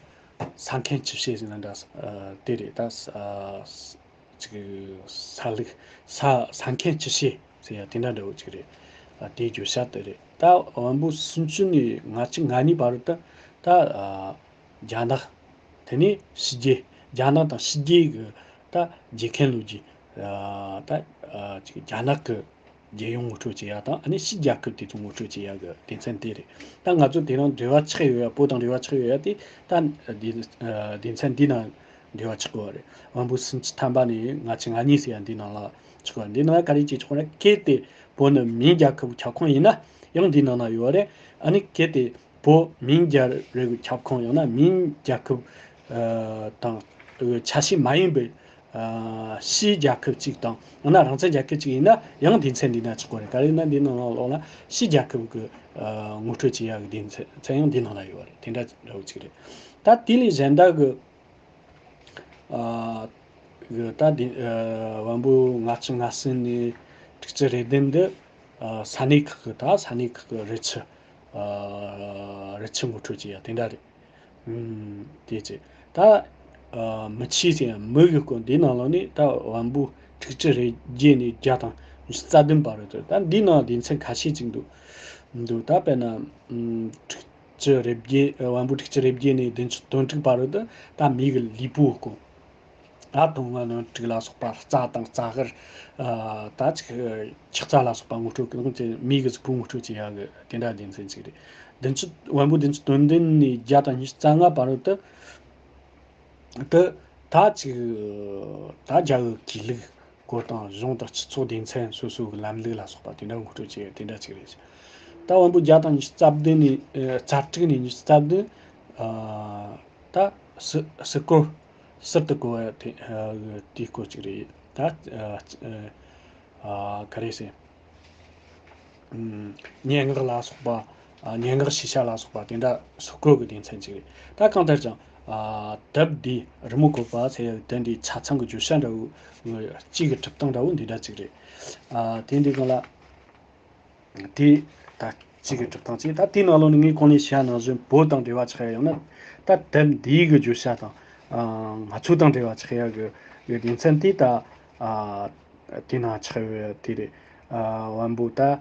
ས་མཁན་ཆུ་བྱེད་ཟེར་ན་འདྲ། ཨ་དེ་རེད། ད་ས་ཨ་ཅིག་ས་ལུགས། ས་ས་མཁན་ཆུ་བྱེད་ཟེར་ཡ་དེ་འདྲ་འདྲ་བོ་ཅིག་རེད། ཨ་དེའི་བརྗོད་བྱ་དེ་རེད། ད་བམ་པོ་སུམ་ཅུ་ནས་ལྔ་བཅུ་ང་གཉིས་བར་དུ་ད་ཨ་རྒྱ་ནག་དེ་ནས་ཕྱི་རྒྱལ། རྒྱ་ནག་དང་ཕྱི་རྒྱལ་གྱི་ད་རྒྱལ་ཁམས་ལོ་རྒྱུས། ཨ་ད་ཨ་ཅིག་རྒྱ་ནག་གི་རྒྱལ་ཡོངས་ངོ་སྤྲོད་བྱེད་ཡ་དང་། ཨ་ནི་ཕྱི་རྒྱལ་ཁབ་དེ་ཚོ་ངོ་སྤྲོད་བྱེད་ཡ་གི་སྡེ་ཚན་དེ་རེད། ད་ང་ཚོ་དེ་རིང་འབྲེལ་བ་ཆགས་ཡོད་ཡ། བོད་དང་འབྲེལ་བ་ཆགས་ཡོད་ཡ་དེ་ད་སྡེ་སྡེ་ཚན་འདི་ནང་འབྲེལ་བ་ཆགས་ཡོད་རེད། བམ་པོ་སུམ་ཅུ་ཐམ་པ་ནས་ལྔ་བཅུ་ང་གཉིས་ཟེར་ཡ་འདི་ནང་ལ་ཆགས་ཡོད། འདི་ནང་ག་རེ་བྱེད་ཆོག་རེད། གལ་ཏེ་བོད་ནི་མིང་རྒྱལ་ཁབ་ཁྱབ་ཁོངས་ཡིན་ན་ཡང་འདི་ནང་ན་ཡོད་རེད། ཨ་ནི་གལ་ཏེ་བོད་མིང་རྒྱལ་རབས་ཀྱི་ཁྱབ་ཁོངས་ཡང་ན་མིང་རྒྱལ་ཁབ་ཨ་དང་ཆ་ཤས་མ་ཡིན་པའི་ཨ་ཕྱིའི་རྒྱལ་ཁབ་ཅིག་དང་ཡང་ན་རང་བཙན་རྒྱལ་ཁབ་ཅིག་ཡིན་ན་ཡང་སྡེ་ཚན་འདི་ན་ཆགས་ཀྱི་རེད། ག་རེ་ན་འདི་ནང་ལ་ལོག་ན་ཕྱིའི་རྒྱལ་ཁབ་ཀྱི་ཨ་ངོ་སྤྲོད་བྱེད་ཡག་གི་སྡེ་ཚན་ཡང་འདི་ནང་ལ་ཡོད་རེད། དེ་འདྲ་འདྲ་བོ་ཅིག་རེད། ད་དེ་ལས་གཞན་དག་གི་ཨ་གི་ད་འདི་ཨ་བམ་པོ་ལྔ་བཅུ་ང་གསུམ་ནས་དྲུག་ཅུ་རེ་བདུན་འདི་ཨ་ས་གནས་ཁག་གི། ད་ས་གནས་ཁག་གི་རི་ཆུ། ཨ་རི་ཆུ་ངོ་སྤྲོད་བྱེད་ཡ་དེ་འདྲ་རེད། ཨུམ། དེ་ཚེ་ད་ཨ་མི་ཆོས་ཟེར་ཡ་མི་གི་སྐོར་འདིའི་ནང་ལོགས་ནས་ད་བམ་པོ་དྲུག་ཅུ་རེ་བརྒྱད་ནས་བརྒྱ་དང་ཉི་ཤུ་རྩ་བདུན་བར་དུ། ད་འདིའི་ནང་སྡེ་ཚན་ཁ་ཤས་ཅིག་འདུག་འདུག་ད་དཔེར་ན་ཨུམ་དྲུག་ཅུ་རེ་བརྒྱད། ཨ་བམ་པོ་དྲུག་ཅུ་རེ་བརྒྱད་ནས་བདུན་ཅུ་དོན་དྲུག་བར་དུ་ད་མི་གི་ལུས་པོའི་སྐོར། ད་དོན་ལྔ་ལོན་དྲུག་ལ་སོགས་པ། རྩ་དང་རྩ་གར། ཨ་ད་ཅིག་ཁྲག་རྩ་ལ་སོགས་པ་ངོ་སྤྲོད་ཀྱི་ནང་གི་མི་གི་གཟུགས་པོ་ངོ་སྤྲོད་བྱེད་ཡ་གི་དེ་འདྲ་སྡེ་ཚན་ཅིག་རེད། བདུན་ཅུ་བམ་པོ་བདུན་ཅུ་དོན་བདུན་ནས་བརྒྱ་དང་ཉི་ཤུ་རྩ་ལྔ་བར་དུ་དུ་ད་ཅིག་ད་རྒྱ་གི་གུས་ལུགས་སྐོར་དང་གཞུང་དང་སྤྱི་ཚོགས་སྡེ་ཚན་སོ་སོ་གི་ལམ་ལུགས་ལ་སོགས་པ་དེ་འདྲ་ངོ་སྤྲོད་བྱེད་ཡ་དེ་འདྲ་ཅིག་རེད། ད་བམ་པོ་བརྒྱ་དང་ཉི་ཤུ་རྩ་བདུན་ནས་ཨ་རྩ་དྲུག་ནས་ཉི་ཤུ་རྩ་བདུན། ཨ་ད་སི་སི་སྐོར། ཟུར་དུ་བཀོད་པ་དེ་ཨ་དེའི་སྐོར་ཅིག་རེད། ད་ཨ་ཨ་ག་རེ་ཟེར། ཨུམ། སྙན་ངག་ལ་སོགས་པ། ཨ་སྙན་ངག་ཤེས་བྱ་ལ་སོགས་པ་དེ་འདྲ་སོགས་སྐོར་གྱི་སྡེ་ཚན་ཅིག་རེད། ད་གང་ལྟར་ཀྱང་ཨ་དེབ་འདི་རི་མོ་བཀོད་པ་ཟེར་ཡག་དེ་འདྲའི་ཆ་ཚང་གི་བརྗོད་བྱ་འདྲ་བོ། ཨ་གཅིག་གི་གྲུབ་སྟངས་འདྲ་བོ་འདི་འདྲ་ཅིག་རེད། ཨ་དེ་འདི་སྒང་ལ། དེ་ད་གཅིག་གི་གྲུབ་སྟངས་གཅིག་ད་དེའི་ནང་ལོགས་ནས་ངས་གོང་ནས་བཤད་ནང་བཞིན་བོད་དང་འབྲེལ་བ་ཆགས་ཡ་ཡང་ན་ད་དེབ་འདིའི་གི་བརྗོད་བྱ་དང་ཨ་ང་ཚོ་དང་འབྲེལ་བ་ཆགས་ཡ་གི་གི་སྡེ་ཚན་དེ་ད་ཨ་དེ་ནང་ཆགས་ཡོད་དེ་རེད། ཨ་བམ་པོ་ད་ཨ་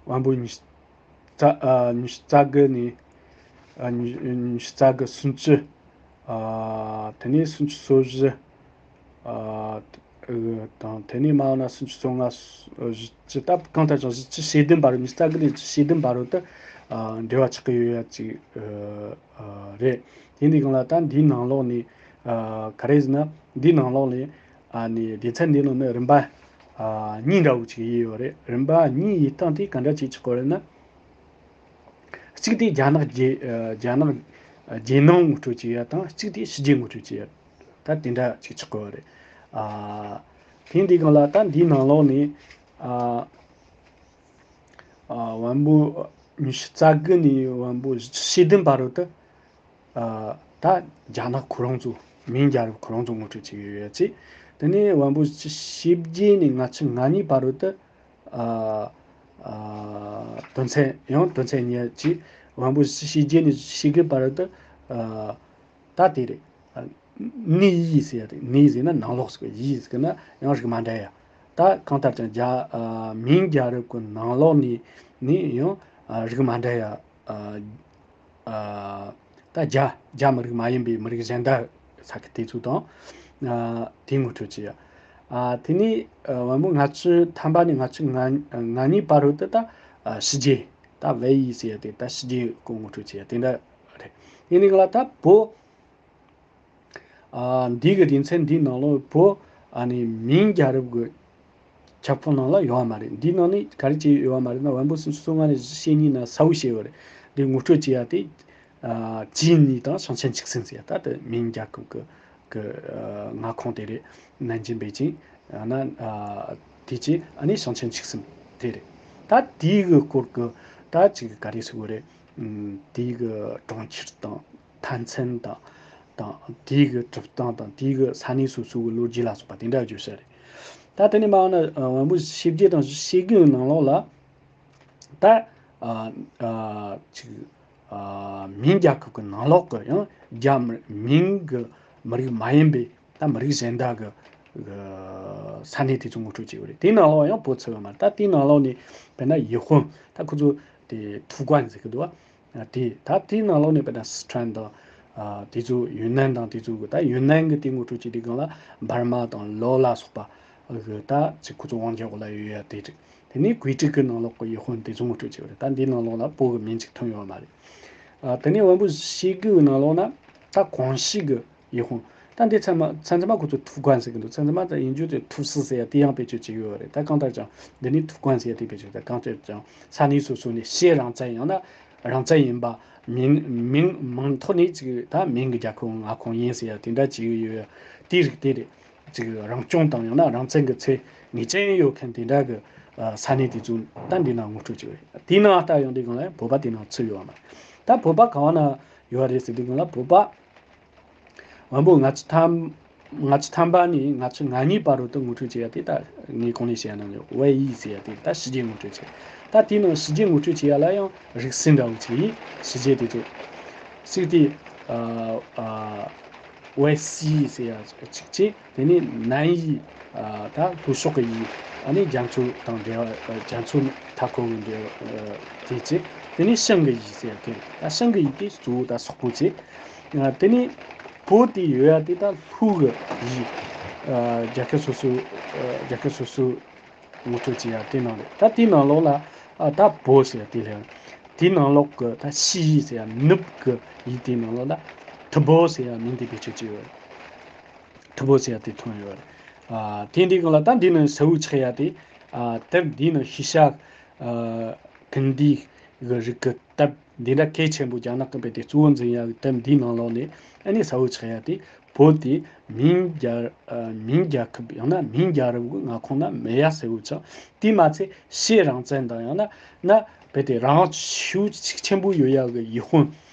བམ་པོ་ཉི་ཤུ་རྩ་ཨ་ཉི་ཤུ་རྩ་དགུ་ནས་ཨ་ཉི་ཉི་ཤུ་རྩ་དགུ། སུམ་ཅུ། ཨ་དེ་ནས་སུམ་ཅུ་སོ་བཞི། ཨ་དང་དེ་ནས་མ་འོངས་ན་སུམ་ཅུ་སོ་ལྔ། བཞི་བཅུ། ད་གང་ལྟར་ཀྱང་བཞི་བཅུ་ཞེ་བདུན་བར། ཉི་ཤུ་རྩ་དགུ་ནས་བཞི་བཅུ་ཞེ་བདུན་བར་དུ་ཨ་འབྲེལ་བ་ཆགས་ཀྱི་ཡོད་ཡ་ཅིག་ཨ་རེད། དེ་འདི་སྒང་ལ་ད་འདིའི་ནང་ལོགས་ནས་ཨ་ག་རེ་ཟེར་ན་འདིའི་ནང་ལོགས་ནས་ཨ་ནི་སྡེ་ཚན་འདིའི་ནང་ནས་རིམ་པ་ཨ་གཉིས་འདྲ་བོ་ཅིག་ཡོད་ཡོད་རེད། རིམ་པ་གཉིས་ཡིན་སྟངས་དེ་ག་འདྲ་ཅིག་ཆགས་ཀྱི་ཡོད་རེད་ན། གཅིག་དེ་རྒྱ་ནག་རྒྱལ་ཨ་རྒྱ་ནག་རྒྱལ་ནང་ངོ་སྤྲོད་བྱེད་ཡ་དང་། གཅིག་དེ་ཕྱི་རྒྱལ་ངོ་སྤྲོད་བྱེད་ཡ། ད་དེ་འདྲ་ཅིག་ཆགས་ཀྱི་ཡོད་རེད། ཨ་དེ་འདི་སྒང་ལ་ད་འདིའི་ནང་ལོགས་ནས་ཨ་ཨ་བམ་པོ་ཉི་ཤུ་རྩ་དགུ་ནས་བམ་པོ་བཞི་བཅུ་ཞེ་བདུན་བར་དུ་ཨ་ད་རྒྱ་ནག་ཁོ་རང་ཚོ་མིང་རྒྱལ་རབས་ཁོ་རང་ཚོ་ངོ་སྤྲོད་བྱེད་ཀྱི་ཡོད་ཡ་ཅིག་དེ་ནས་བམ་པོ་བཞི་བཅུ་ཞེ་བརྒྱད་ནས་ལྔ་བཅུ་ང་གཉིས་བར་དུ། ཨ་ཨ་དོན་ཚན་ཡང་དོན་ཚན་གཉིས་ཀྱི་བམ་པོ་བཞི་བཅུ་ཞེ་བརྒྱད་ནས་བཞི་བཅུ་ཞེ་དགུ་བར་དུ། ཨ་ད་དེ་རེད། ཨ་ནི་ཡི་ཟེར་ཡ་དེ། ནི་ཟེར་ན་ནང་ལོགས་ཟེར་གི། ཡི་ཟེར་ན་ཡང་རིགས་མ་འདྲ་ཡ། ད་གང་ལྟར་ཀྱང་རྒྱ་ཨ་མིང་རྒྱལ་རབས་ཀྱི་ནང་ལོགས་ནས་ནི་ཡང་ཨ་རིགས་མ་འདྲ་ཡ། ཨ་ཨ་ད་རྒྱ་རྒྱ་མི་རིགས་མ་ཡིན་པའི་མི་རིགས་གཞན་དག་ས་ཁུལ་དེ་ཚོ་དང་། ཨ་དེ་ངོ་སྤྲོད་བྱེད་ཡ། ཨ་དེ་ནས་ཨ་བམ་པོ་ལྔ་བཅུ་ཐམ་པ་ནས་ལྔ་བཅུ་ང་ང་གཉིས་བར་དུ་ད་ཨ་ཕྱི་རྒྱལ། ད་ཝེ་ཡི་ཟེར་ཡ་དེ་ད་ཕྱི་རྒྱལ་སྐོར་ངོ་སྤྲོད་བྱེད་ཡ་དེ་འདྲ་རེད། ཡིན་ནའི་ལ་ད་བོད་ཨ་འདི་གི་སྡེ་ཚན་འདིའི་ནང་ལོགས་བོད་ཨ་ནི་མིང་རྒྱལ་རབས་ཀྱི་ཁྱབ་ཁོངས་ནང་ལ་ཡོད་པ་མ་རེད། འདིའི་ནང་ནས་ག་རེ་བྱས་ཡོད་པ་མ་རེད་ན། བམ་པོ་སུམ་ཅུ་སོ་ལྔ་ནས་བཞི་བཅུ་ཞེ་གཉིས་ན་གསལ་བོ་བཤད་ཡོད་རེད། འདི་ངོ་སྤྲོད་བྱེད་ཡ་དེ་ཨ་ཅི་ནི་དང་ཞིང་ཆེན་ཆིག་སུན་ཟེར་ཡ། ད་དེ་མིང་རྒྱལ་ཁབ་ཀྱི་ཀྱི་ཨ་མངའ་ཁོངས་དེ་རེད། ནན་ཅིང་པེ་ཅིང་ཨ་ན་ཨ་དེ་ཅི་ཨ་ནི་ཞིང་ཆེན་ཆིག་སུན་དེ་རེད། ད་དེའི་གི་སྐོར་གི་ད་ཅིག་ག་རེ་ཟེར་དགོས་རེད། ཨུམ། དེའི་གི་གྲོང་ཁྱེར་དང་མཐའ་མཚམས་དང་དང་དེའི་གི་གྲུབ་སྟངས་དང་དེའི་གི་ས་གནས་སོ་སོའི་གི་ལོ་རྒྱུས་ལ་སོགས་པ་དེ་འདྲ་བརྗོད་ས་རེད། ད་དེ་ནས་མ་འོངས་ན་ཨ་དབང་པོ་ཞེ་བརྒྱད་དང་ཞེ་དགུའི་ནང་ལོགས་ལ་ད་ཨ་ཨ་ཅིག་ཨ་མིང་རྒྱལ་ཁབ་ཀྱི་ནང་ལོགས་ཀྱི་ཡང་རྒྱ་མི་མིང་གི་མི་རིགས་མ་ཡིན་པའི་ད་མི་རིགས་གཞན་དག་གི་གི་ས་གནས་དེ་ཚོ་ངོ་སྤྲོད་བྱས་ཡོད་རེད། དེའི་ནང་ལོགས་ཡང་བོད་ཚུད་ཡོད་མ་རེད། ད་དེའི་ནང་ལོགས་ནས་དཔེར་ན་ཡུལ་དཔོན་ད་ཁོ་ཚོ་དེ་ཐུའུ་ཀན་ཟེར་གི་འདུག་བ། དེ་ད་དེའི་ནང་ལོགས་ནས་དཔེར་ན་སི་ཁྲོན་དང་ཨ་དེ་ཚོ་ཡུན་ནན་དང་དེ་ཚོ་གི་ད་ཡུན་ནན་གི་དེ་ངོ་སྤྲོད་བྱས་དུས་སྒང་ལ་འབར་མ་དང་ལའོ་ལ་སོགས་པ་གི་ད་ཅིག་ཁོ་ཚོ་དབང་ཆ་འོག་ལ་ཡོད་ཡ་དེ་རེད། དེ་ནས་ཀུའེ་ཀྲི་གི་ནང་ལོགས་ཀྱི་ཡུལ་དཔོན་དེ་ཚོ་ངོ་སྤྲོད་བྱས་པ་རེད། ད་འདིའི་ནང་ལོགས་ལ་བོད་ཀྱི་མིང་ཅིག་ཐོན་ཡོད་མ་རེད། ཨ་དེ་ནས་དབང་པོ་ཞེ་དགུའི་ནང་ལོགས་ན་ད་ཀོང་ཞི་གི་ཡུལ་དཔོན། ད་འདི་ཚང་མ་ཚང་ཚང་མ་ཁོ་ཚོ་ཐུའུ་ཀན་ཟེར་གི་འདུག་ཚང་ཚང་མ་ད་ཡིན་རྒྱུ་དེ་ཐུའུ་སི་ཟེར་ཡ་དེ་ཡང་བེད་སྤྱོད་བྱེད་ཡོད་རེད། ད་གང་ལྟར་ཀྱང་འདི་ནི་ཐུའུ་ཀན་ཟེར་ཡ་དེ་བེད་སྤྱོད། ད་གང་ལྟར་ཀྱང་ས་གནས་སོ་སོ་ནས་ཞེ་རང་བཙན་ཡང་ན་རང་བཙན་ཡིན་པ། མིང་མིང་མིང་ཐོག་ནས་ཅིག་ད་མིང་གི་རྒྱལ་ཁབ་མངའ་ཁོངས་ཡིན་ཟེར་ཡ་དེ་འདྲ་བྱེད་ཀྱི་ཡོད་ཡ་དེ་རིགས་དེ་རེད། ཅིག་རང་སྐྱོང་དང་ཡང་ན་རང་བཙན་གྱི་ཚད་ངེས་ཅན་ཡོད་མཁན་དེ་འདྲ་གི་ས་གནས་དེ་ཚོ་ད་འདི་ནང་ངོ་སྤྲོད་བྱེད་ཀྱི་ཡོད། དེའི་ནང་ལྟ་ཡོང་དུས་སྒང་ལ་བོད་པ་དེ་ནང་ཚུད་ཡོད་མ་རེད། ད་བོད་པ་ག་བ་ན་ཡོད་རེད་ཟེར་དུས་སྒང་ལ་བོད་པ་དབང་པོ་ལྔ་བཅུ་ཐམ་ལྔ་བཅུ་ཐམ་པ་ནས་ལྔ་བཅུ་ང་གཉིས་བར་དུ་ངོ་སྤྲོད་བྱེད་ཡ་དེ་ད་ངས་གོང་ནས་བཤད་ཡ་ནང་བཞིན་ཝེ་ཡི་ཟེར་ཡ་དེ་ད་ཕྱི་རྒྱལ་ངོ་སྤྲོད་བྱེད། ད་དེའི་ནང་ཕྱི་རྒྱལ་ངོ་སྤྲོད་བྱེད་ཡ་ལ་ཡང་རིགས་སུ་འདྲ་བོ་ཅིག་ཡིན། ཕྱི་རྒྱལ་དེ་ཚོ་གཅིག་དེ་ཝེ་སི་ཟེར་ཡ་གཅིག་བྱས། དེ་ནས་ནན་ཡི་ད་ལྷོ་ཕྱོགས་ཀྱི་ཡི། ཨ་ནི་རྒྱ་མཚོ་དང་འབྲེལ་བ་རྒྱ་མཚོ་མཐའ་འཁོར་གྱི་འབྲེལ་བ་དེ་བྱས། དེ་ནས་ཤང་གི་ཡི་ཟེར་ཡ་དེ་རེད། ད་ཤང་གི་ཡི་དེ་གཙོ་བོ་ད་སོག་པོ་བྱས། དེ་ནས་བོད་དེ་ཡོད་ཡ་དེ་ད་ལྷོ་གི་ཡི། རྒྱལ་ཁབ་སོ་སོ་རྒྱལ་ཁབ་སོ་སོ་ངོ་སྤྲོད་བྱེད་ཡ་དེ་ནང་རེད། ད་དེའི་ནང་ལོགས་ལ་ཨ་ད་བོ་ཟེར་ཡ་དེ་ལས་དེའི་ནང་ལོགས་ཀྱི་ད་ཤི་ཡི་ཟེར་ཡ་ནུབ་ཀྱི་ཡི་དེའི་ནང་ལོགས་ལ་ཐུ་བོ་ཟེར་ཡ་མིང་དེ་བེད་སྤྱོད་བྱས་ཡོད་རེད། ཐུ་བོ་ཟེར་ཡ་དེ་ཐོན་ཡོད་རེད། ཨ་དེ་འདི་གང་ལ་ད་འདི་ནི་ས་འུ་ཆགས་ཡ་དེ་ཨ་དེབ་འདི་ནི་ཤི་ཤ་ཨ་གིན་དི་གི་རིགས་ཀྱི་དེབ་འདི་འདྲ་གལ་ཆེན་པོ་རྒྱ་ནག་གི་དཔེ་དེ་གཙོ་བོ་འཛིན་ཡ་གི་དེབ་འདིའི་ནང་ལོགས་ནས་ཨ་ནི་ས་འུ་ཆགས་ཡ་དེ་བོད་དེ་མིང་རྒྱལ་ཨ་མིང་རྒྱལ་ཁབ་ཡང་ན་མིང་རྒྱལ་རབས་ཀྱི་མངའ་ཁོངས་ན་མེད་ཡ་ས་འུ་ཆགས། དེས་མ་ཚད་ཕྱི་རང་བཙན་དང་ཡང་ན་ན་དཔེ་དེ་རང་ཤུགས་ཤུགས་ཆེན་པོ་ཡོད་ཡ་གི་ཡུལ་དཔོན།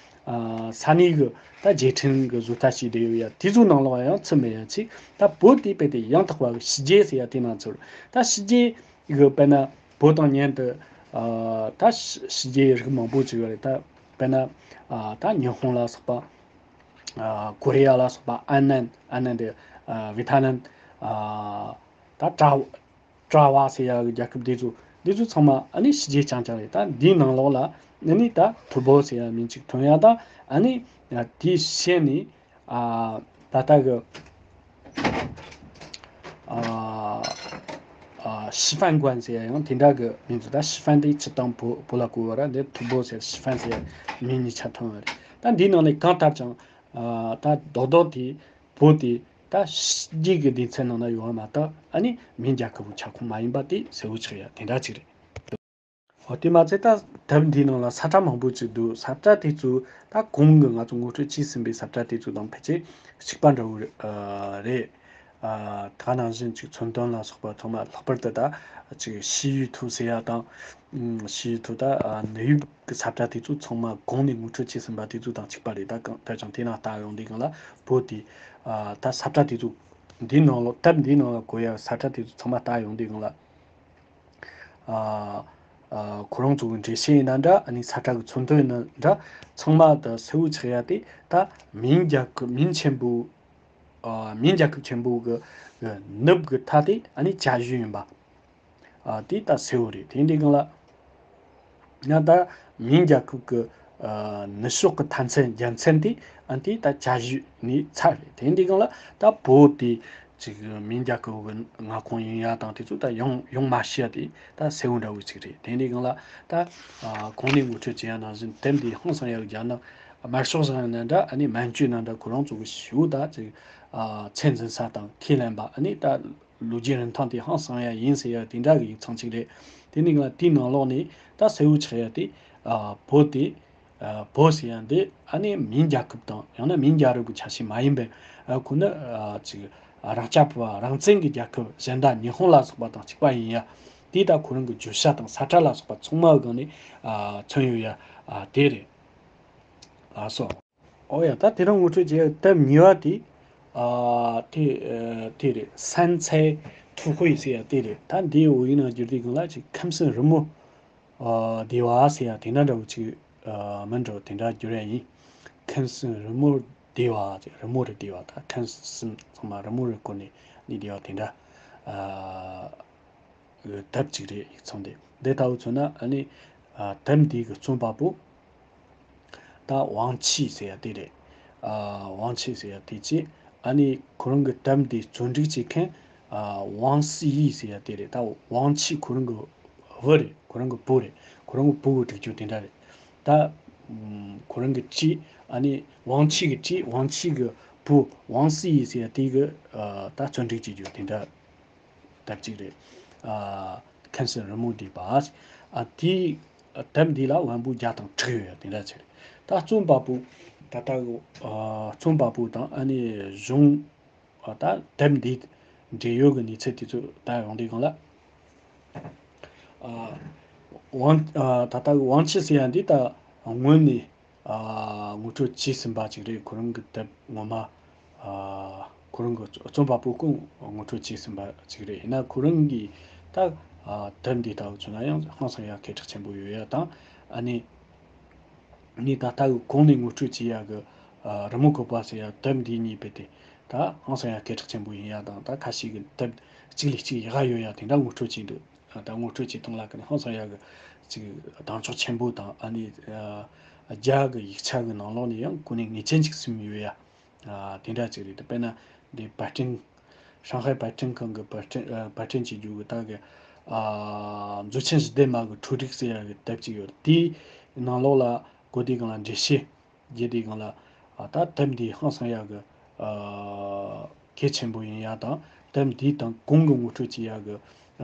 ཨ་ས་གནས་གི་ད་རྗེས་དྲན་གི་བཟོ་ལྟ་ཞིག་བསྡད་ཡོད་ཡ་དེ་ཚོའི་ནང་ལོགས་ཡང་ཚུད་མེད་ཡ་ཅིག་ད་བོད་དེ་དཔེ་དེ་ཡང་དག་པ་གི་ཕྱི་རྒྱལ་ཟེར་ཡ་དེ་ནང་ཚུད། ད་ཕྱི་རྒྱལ་གི་དཔེར་ན་བོད་དང་མཉམ་དུ་ཨ་ད་ཕྱི་ཕྱི་རྒྱལ་རིགས་མང་པོ་ཅིག་ཡོད་རེད། ད་དཔེར་ན་ཨ་ད་ཉི་ཧོང་ལ་སོགས་པ། ཨ་ཀོ་རི་ཡ་ལ་སོགས་པ། ཨན་ནན། ཨན་ནན་དེ་ཨ་ཝི་ཐ་ནན། ཨ་ད་ཀྲ་ཀྲ་བ་ཟེར་ཡ་གི་རྒྱལ་ཁབ་དེ་ཚོ་དེ་ཚོ་ཚང་མ་ཨ་ནི་ཕྱི་རྒྱལ་རྐྱང་རྐྱང་རེད། ད་འདིའི་ནང་ལོགས་ལ་ཨ་ནི་ད་ཐུ་བོ་ཟེར་ཡ་མིང་གཅིག་ཐོན་ཡ་དང་ཨ་ནི་དེའི་ཕྱི་ནས་ཨ་ད་ལྟ་གི་ཨ་ཨ་ཤི་ཧྥན་གོན་ཟེར་ཡ་ཡང་དེ་འདྲ་གི་མིང་ཚོ། ད་ཤི་ཧྥན་དེ་སྤྱིར་བཏང་བོད་བོད་ལ་གོ་བ་ར། འདི་ཐུ་བོ་ཟེར་ཤི་ཧྥན་ཟེར་ཡ་མིང་གཉིས་ཆ་ཐོན་བ་རེད། ད་འདིའི་ནང་ནས་གང་ལྟར་ཀྱང་ཨ་ད་རྡོག་རྡོག་དེ་བོད་དེ་ད་ཕྱི་རྒྱལ་གྱི་སྡེ་ཚན་ནང་ན་ཡོད་པ་མ་གཏོགས་ཨ་ནི་མིང་རྒྱལ་ཁབ་ཀྱི་ཁྱབ་ཁོངས་མ་ཡིན་པ་དེ་གསལ་བོ་ཆགས་ཡ་དེ་འདྲ་ཅིག་རེད། འོ་དེ་མ་ཚད་ད་དེབ་འདིའི་ནང་ལ་ས་ཁྲ་མང་པོ་ཅིག་འདུག་ས་ཁྲ་དེ་ཚོ་ད་གོང་གི་ང་ཚོ་ངོ་སྤྲོད་བྱས་ཟིན་པའི་ས་ཁྲ་དེ་ཚོ་དང་ཕལ་ཆེར་གཅིག་པ་འདྲ་བོ་རེད། ཨ་རེད། ཨ་ད་ག་ནང་བཞིན་ཅིག་མཚོན་དོན་ལ་སོགས་པ་ཚང་མ་ལྷག་པར་དུ་ད་ཅིག་ཕྱི་ཡུལ་དུ་ཟེར་ཡ་དང་། ཕྱི་ཡུལ་དུ་ད་ཨ་ནུས་ཡུལ་གི་ས་ཁྲ་དེ་ཚོ་ཚང་མ་གོང་ནས་ངོ་སྤྲོད་བྱས་ཟིན་པ་དེ་ཚོ་དང་གཅིག་པ་རེད། ད་གང་ལྟར་ཀྱང་དེ་ནང་ལྟ་ཡོང་དུས་སྒང་ལ་བོད་དེ་ཨ་ད་ས་ཁྲ་དེ་ཚོ་འདིའི་ནང་ལོགས་དེབ་འདིའི་ནང་ལ་གོ་ཡ་ས་ཁྲ་དེ་ཚོ་ཚང་མ་ལྟ་ཡོང་དུས་སྒང་ལ། ཨ་ཨ་ཁོ་རང་ཚོ་གི་འགྲེལ་བཤད་ཡིན་ན་འདྲ། ཨ་ནི་ས་ཁྲ་གི་མཚོན་དོན་ཡིན་ན་འདྲ། ཚང་མ་ད་གསལ་བོ་ཆགས་ཡ་དེ་ད་མིང་རྒྱལ་ཁབ་མིང་ཆེན་པོ། ཨ་མིང་རྒྱལ་ཁབ་ཆེན་པོ་གི་གི་ནུབ་གི་མཐའ་དེ་ཨ་ནི་བྱ་གཞུ་ཡིན་པ། ཨ་དེ་ད་གསལ་བོ་རེད། དེ་འདི་སྒང་ལ་ང་ད་མིང་རྒྱལ་ཁབ་གི་ཨ་ནུབ་ཕྱོགས་གི་མཐའ་མཚམས་རྒྱལ་མཚམས་དེ་ཨ་དེ་ད་བྱ་གཞུ་ནས་ཚར་རེད། དེ་འདི་སྒང་ལ་ད་བོད་དེ་ཅིག་མིང་རྒྱལ་ཁབ་གི་མངའ་ཁོངས་ཡིན་ཡ་དང་དེ་ཚོ་ད་ཡོང་ཡོང་མ་ཤེས་ཡ་དེ་ད་གསལ་བོ་འདྲ་བོ་ཅིག་རེད། དེ་འདི་སྒང་ལ་ད་ཨ་གོང་ནས་ངོ་སྤྲོད་བྱས་ཡ་ནང་བཞིན་དེབ་འདི་ཧང་སང་ཡ་རྒྱ་ནག་དམར་ཤོག་ཟེར་ན་འདྲ། ཨ་ནི་སྨན་བཅོས་ན་འདྲ། ཁོ་རང་ཚོ་གི་ཞུ་ད་ཅིག་ཨ་ཚད་འཛིན་ས་དང་ཁས་ལེན་པ། ཨ་ནི་ད་ལོ་རྒྱུས་རིན་ཐང་དེ་ཧང་སང་ཡ་ཡིན་ཟེར་ཡ་དེ་འདྲ་གི་ཡིག་ཚང་ཅིག་རེད། དེ་ནི་ང་དེའི་ནང་ལོགས་ནས་ད་གསལ་བོ་ཆགས་ཡ་དེ་ཨ་བོད་དེ་ཨ་བོད་ཟེར་ཡ་འདི་ཨ་ནི་མིང་རྒྱལ་ཁབ་དང་ཡང་ན་མིང་རྒྱལ་རབས་ཀྱི་ཆ་ཤས་མ་ཡིན་པའི་ཨ་ཁོ་ནི་ཨ་ཅིག་ཨ་རང་རྐྱ་བ་རང་བཙན་གྱི་རྒྱལ་ཁབ་གཞན་དག་ཉི་ཧོང་ལ་སོགས་པ་དང་གཅིག་པ་ཡིན་ཡ། དེ་ད་ཁོ་རང་གི་བརྗོད་བྱ་དང་ས་ཁྲ་ལ་སོགས་པ་ཚང་མ་གི་སྒང་ནས་ཨ་མཚོན་ཡོད་ཡ་ཨ་དེ་རེད། ཨ་སོ། ཨོ་ཡ། ད་དེ་རིང་ངོ་སྤྲོད་བྱེད་ཡ་དེབ་གཉིས་པ་དེ། ཨ་དེ་ཨ་དེ་རེད། 三彩图会 ཟེར་ཡ་དེ་རེད། ད་འདིའི་འོ་ཡིག་ནང་བསྒྱུར་དུས་སྒང་ལ་ཅིག་ཁམས་གསུམ་རི་མོ་ཨ་བདེ་བ་ཟེར་ཡ་དེ་འདྲ་འདྲ་བོ་ཅིག་ཨ་མིན་འགྲོ་དེ་འདྲ་བསྒྱུར་ཡ་ཡིན། ཁམས་གསུམ་རི་མོ་བདེ་བ་ཟེར། རི་མོ་རེད་བདེ་བ། ད་ཁམས་གསུམ་ཚང་མ་རི་མོ་རེ་བཀོད་ནས་ནི་བདེ་བ་དེ་འདྲ་ཨ་གི་དེབ་ཅིག་རེད། ཡིག་ཚང་དེ། དེ་ལྟ་བུ་མཚོན་ན་ཨ་ནི་ཨ་དེབ་འདི་གི་རྩོམ་པ་པོ་ད་ཝང་ཆི་ཟེར་ཡ་དེ་རེད། ཨ་ཝང་ཆི་ཟེར་ཡ་དེ་ཅི། ཨ་ནི་ཁོ་རང་གི་དེབ་འདི་བརྩོན་འགྲུས་བྱེད་མཁན་ཨ་ཝང་སི་ཡི་ཟེར་ཡ་དེ་རེད། ད་ཝང་ཆི་ཁོ་རང་གི་བུ་རེད། ཁོ་རང་གི་བུ་རེད། ཁོ་རང་གི་བུ་གི་སྒྲིག་སྦྱོར་དེ་འདྲ་རེད། ད་ཨམ་ཁོ་རང་གི་ཅི། ཨ་ནི་ཝང་ཆི་གི་ཅི། ཝང་ཆི་གི་བུ་ཝང་སི་ཡི་ཟེར་ཡ་དེ་གི་ཨ་ད་བརྩོན་འགྲུས་བྱེད་རྒྱུ་དེ་འདྲ། དེབ་ཅིག་རེད། ཨ་ཁམས་གསུམ་རི་མོ་བདེ་བ། ཨ་དེའི་དེབ་འདི་ལ་དབང་པོ་བརྒྱ་དང་དྲུག་ཡོད་ཡ་དེ་འདྲ་ཅིག་རེད། ད་རྩོམ་པ་པོ་ད་ལྟ་གི་ཨ་རྩོམ་པ་པོ་དང་ཨ་ནི་གཞུང་ཨ་ད་དེབ་འདི་འབྲེལ་ཡོད་ཀྱི་གནས་ཚུལ་དེ་ཚོ་ད་ཡོང་དུས་སྒང་ལ། ཨ་ཝང་ཨ་ད་ལྟ་གི་ཝང་ཆི་ཟེར་ཡ་འདི་ད་སྔོན་ནས་ཨ་ངོ་སྤྲོད་བྱས་ཟིན་པ་ཅིག་རེད། ཁོ་རང་གི་དེབ་ངོ་མ་ཨ་ཁོ་རང་གི་རྩོམ་པ་པོ་ཀུན་ངོ་སྤྲོད་བྱས་ཟིན་པ་ཅིག་རེད། ཡིན་ན་ཁོ་རང་གིས་ད་ཨ་དེབ་འདི་ལྟ་བུ་མཚོན་ན་ཡང་ཧང་སང་ཡ་སྐད་གྲགས་ཆེན་པོ་ཡོད་ཡ་དང་། ཨ་ནི་ངས་ད་ལྟ་གི་གོང་ནས་ངོ་སྤྲོད་བྱས་ཡ་གི་ཨ་རི་མོ་བཀོད་པ་ཟེར་ཡ་དེབ་འདི་གཉིས་རྦད་དེ་ད་ཧང་སང་ཡ་སྐད་གྲགས་ཆེན་པོ་ཡིན་ཡ་དང་། ད་ཁ་ཤས་ཀྱིས་དེབ་གཅིག་ལས་གཅིག་ཡག་ག་ཡོད་ཡ་དེ་འདྲ་ངོ་སྤྲོད་བྱས་འདུག་ད་ངོ་སྤྲོད་བྱེད་སྟངས་ལ་ཀ་ནས་ཧང་སང་ཡག་གི་ཅིག་གདེང་འཇོག་ཆེན་པོ་དང་། ཨ་ནི་ཨ་རྒྱ་གི་ཡིག་ཆ་གི་ནང་ལོགས་ནས་ཡང་གོ་གནས་ངེས་ཅན་ཅིག་ཟིན་ཡོད་ཡ། ཨ་དེ་འདྲ་ཅིག་རེད། དཔེར་ན་འདི་པར་སྐྲུན། ཧྲང་ཧའེ་པར་སྐྲུན་ཁང་གི་པར་སྐྲུན་ཨ་པར་སྐྲུན་བྱེད་རྒྱུ་གི་ད་གི་ཨ་མཛོད་ཆེན་ཞི་བདེ་མ་གི་འཕྲོ་རིག་ཟེར་ཡ་གི་དེབ་ཅིག་ཡོད་རེད། དེའི་ནང་ལོགས་ལ་གོ་དུས་སྒང་ལ་འགྲེལ་བཤད་རྒྱས་དུས་སྒང་ལ། ཨ་ད་དེབ་འདི་ཧང་སང་ཡག་གི་ཨ་གལ་ཆེན་པོ་ཡིན་ཡ་དང་། དེབ་འདི་དང་གོང་གི་ངོ་སྤྲོད་བྱེད་ཡག་གི་